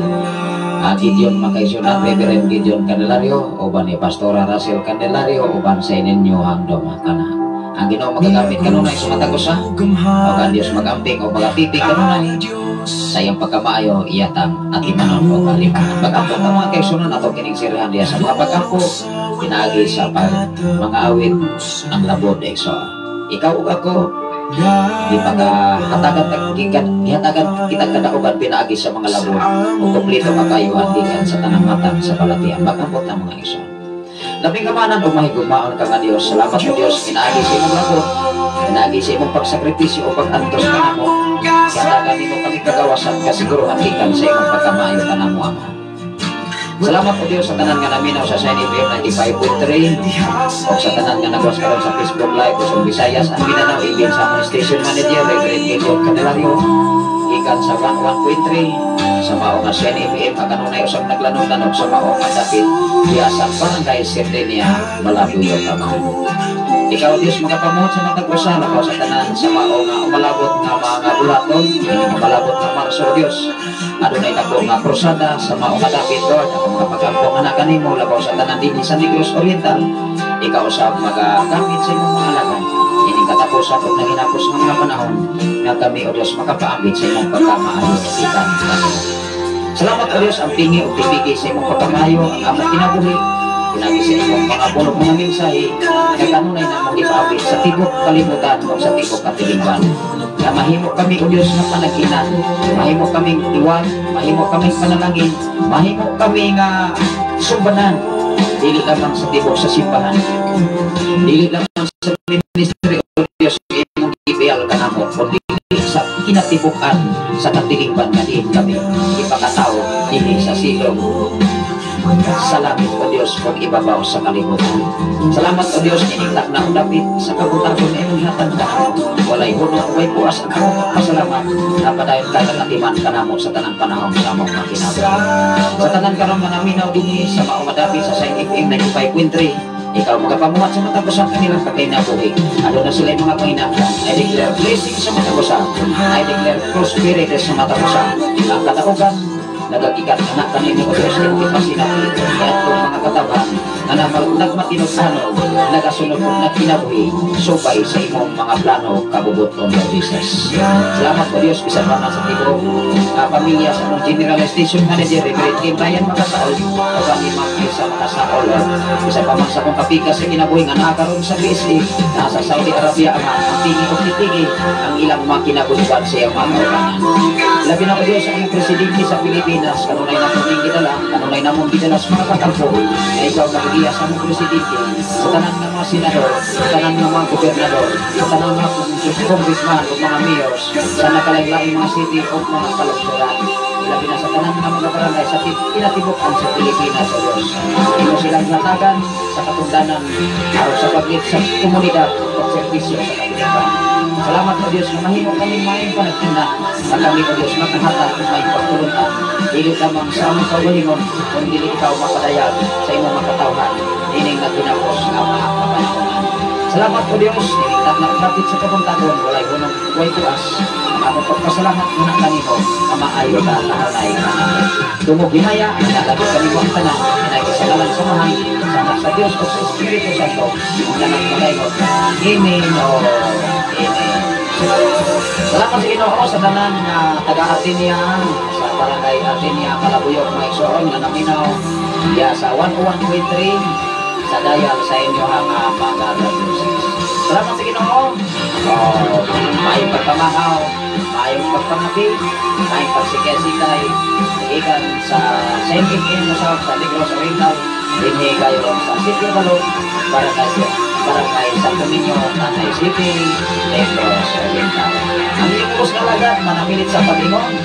Gideon, mga kaigsuonan, Reverend Gideon Candelario uban ni Pastora Russell Candelario uban sa ininyo hangdom kana. Ang Ginoo magagamit kanunay sa matag usa o ang Dios magamping o magatipig kanunay sa iyang pagkamaayo, iyatang atimanon o kalimahan. Pag-ampo ta, mga kaigsuonan, ato kining sirhan diya sa mga pag-ampo pinaagi sa pag mga awit ang labod exo. Ikaw ug ako di pagahatagan, gihatagan kita kadaugan pinaagi sa mga labod o kompleto kakayuhan gikan sa tanang matang sa balatian. Pag-ampo ta, mga igsoon. Labing kamanan o mahigugmaon ka nga Dios, salamat sa Dios pinaagi sa imong labot, pinaagi sa imong pagsakripisyo o pag-antos kanamo. Gihatagan nimo kami kagawasan, kasiguruhan gikan sa imong pagkamaayo kanamo, Ama. Salamat o Dios sa tanan nga naminaw sa Shine FM 95.3 o sa tanan nga nagwas karon sa Facebook Live o sa Visayas ang Mindanao ibin sa among station manager Reverend Gideon Candelario gikan sa 11.3 sa mao nga Shine FM nga kanunay usab naglanutan og sa mao nga dapit diha sa Barangay Serdenia, Malabuyoc, Ama. Ikaw, Diyos, makapamuhat sa matag usa lakaw sa tanan sa mao nga umalabot nga mga bulaton, umalabot nga Marso, Diyos. Adunay dako nga krusada sa mao nga dapit, Lord, ako mga pagampo nga na kanimo labaw sa tanan dinhi sa Negros Oriental. Ikaw usab magagamit sa imong mga alagad ining katapusan ug naghinapos nga mga panahon nga kami, O Diyos, makapaambit sa imong pagkamaayo gikan kanimo. Salamat, O Diyos, ang tingi ug tipigi sa imong pagkamaayo ang among kinabuhi pinagi sa imong mga pulong, mga mensahe nga kanunay namong ipaabit sa tibok kalibutan o sa tibok katilingban. Nga mahimo kami, O Diyos, nga panaginan, mahimo kaming iwan, mahimo kaming panalangin, mahimo kami nga sumbanan, dili lamang sa tibok sa simbahan, dili lamang sa ministry, O Diyos, imong gibiyal kanamo, kundi sa kinatibukan sa katilingban nga diin kami ipakatao dinhi sa silong sa langit, O Diyos, kung ibabaw sa kalibutan. Salamat, O Diyos, ining na dapit sa kabuntagon nga imong hatag kanamo. Walay huno, way puas ang among pagpasalamat. Napadayon ka katiman kanamo sa tanang panahon sa among mga kinabuhi. Sa tanan karon nga naminaw dinhi sa mao madapit sa Shine FM 95.3, ikaw magapamuhat sa matag usa kanilang pagkinabuhi. Ano na sila mga panginahanglan. I declare blessing sa matag usa. I declare prosperity sa matag usa. Ang kadaugan nagagikan anak kanini, O Diyos, imong ipasinapi atong mga katabang nga nagmatinud-anon, nagasunod ug nagkinabuhi subay sa imong mga plano kabubuton, Lord Jesus. Salamat, O Diyos, bisan pa man sa tibuok pamilya sa among General Station Manager Reverend Kim Ryan Makasaol o kami Ma'am Isa Makasaol. Bisan pa man sa akong kapikas sa kinabuhi nga naa karon sa BSA, nasa Saudi Arabia, Ama, ang tingi ug titigi ang ilang mga kinabuhian sa iyang mga kaubanan. Labi na, O Diyos, ang among presidente sa Pilipinas, kanunay namong ning gidala, kanunay namong gidala sa mga kakampo, na ikaw nagigiya sa among presidente, sa tanan nga mga senador, sa tanan nga mga gobernador, sa tanan nga mga congressman o mga mayors, sa nakalain-laing mga city o mga kalungsuran. Labi na sa tanan nga mga barangay sa kinatibuk-an sa Pilipinas, O Diyos. Imo silang hatagan sa katundanan aron sa paglit sa komunidad o serbisyo sa katibukan. Salamat, O Diyos, nga mahimo kami maayong panagtinda, nga kami, O Diyos, makahatag ug may pagtulunan. Dili lamang sa among kaugalingon, kundi ikaw mapadayag sa imong makatawhan ining naghinapos nga mga kapanahonan. Salamat, O Diyos, ining na kapit sa kabuntagon, walay hunong, way tuas. Ang among pagpasalamat muna kanimo, nga maayo ka kanunay kanamo. Tungog himaya, nalagod kanimo ang tanan, pinagi sa ngalan sa Amahan, sa Anak sa Diyos o sa Espiritu Santo, ang tanan magaingon. Amen o Amen. Salamat sa Ginoo sa tanan nga taga-Artinia, sa Barangay Artinia, Calabuyog, mga igsoon nga naminaw diya sa 101.3 sa dial sa inyo nga mga radio. Salamat sa Ginoo. Oh, maayong pagpamahaw, maayong pagpangapi, maayong pagsikay-sikay, gikan sa Saint FM sa Negros Oriental, dinhi kayo sa Sitio Balog, Barangay Santo Niño, Tanay City, Negros Oriental. Ang inyong nga alagad, manamilit sa pag-ingon.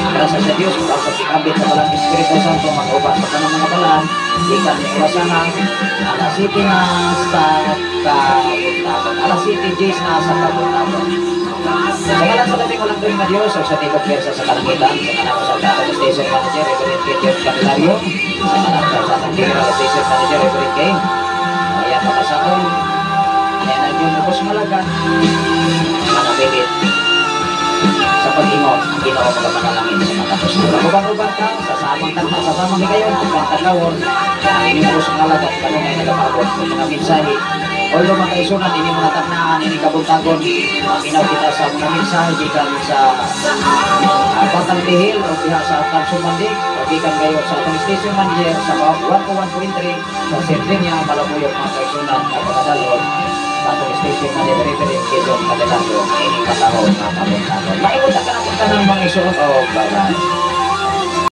Ang grasya sa Diyos, ug ang pagkikabit sa Balang Espiritu Santo, mag-uban sa tanang mga balaan, gikan ni Orasana, alas 7 na sa kabuntagon. Alas 7 na sa kabuntagon. Sa ngalan sa Pandoy nga Dios ug sa tibok pwersa sa kalangitan, sa kanang sa atong station manager, Reverend Gideon Candelario, sa kanang sa atong general station manager, Reverend Kay. Ayan, makasaon. Ayan ang inyong ubos malaga. Manabilit sa pag-ingon ang Ginoo magapanalangin sa matapos. Uban-uban ka sa samang tagna, sa samang higayon, kung kadlawon, ang inyong ubos nga alagad kanunay nagapabot ng mga mensahe. Although mga kaigsuonan, ini mga taknaan, ini kabuntagon, maminaw kita sa mga mensahe gikan sa Batang Tihil o diha sa Kamsumandig o gikan kayo sa atong station manager sa 101.3 sa Serdenia, Malabuyok, mga kaigsuonan, napakadalon sa atong station manager, Reverend Gideon Candelario, ining katahon nga kabuntagon. Maingon ta ka na punta ng mga igsoon. Oh, bye-bye.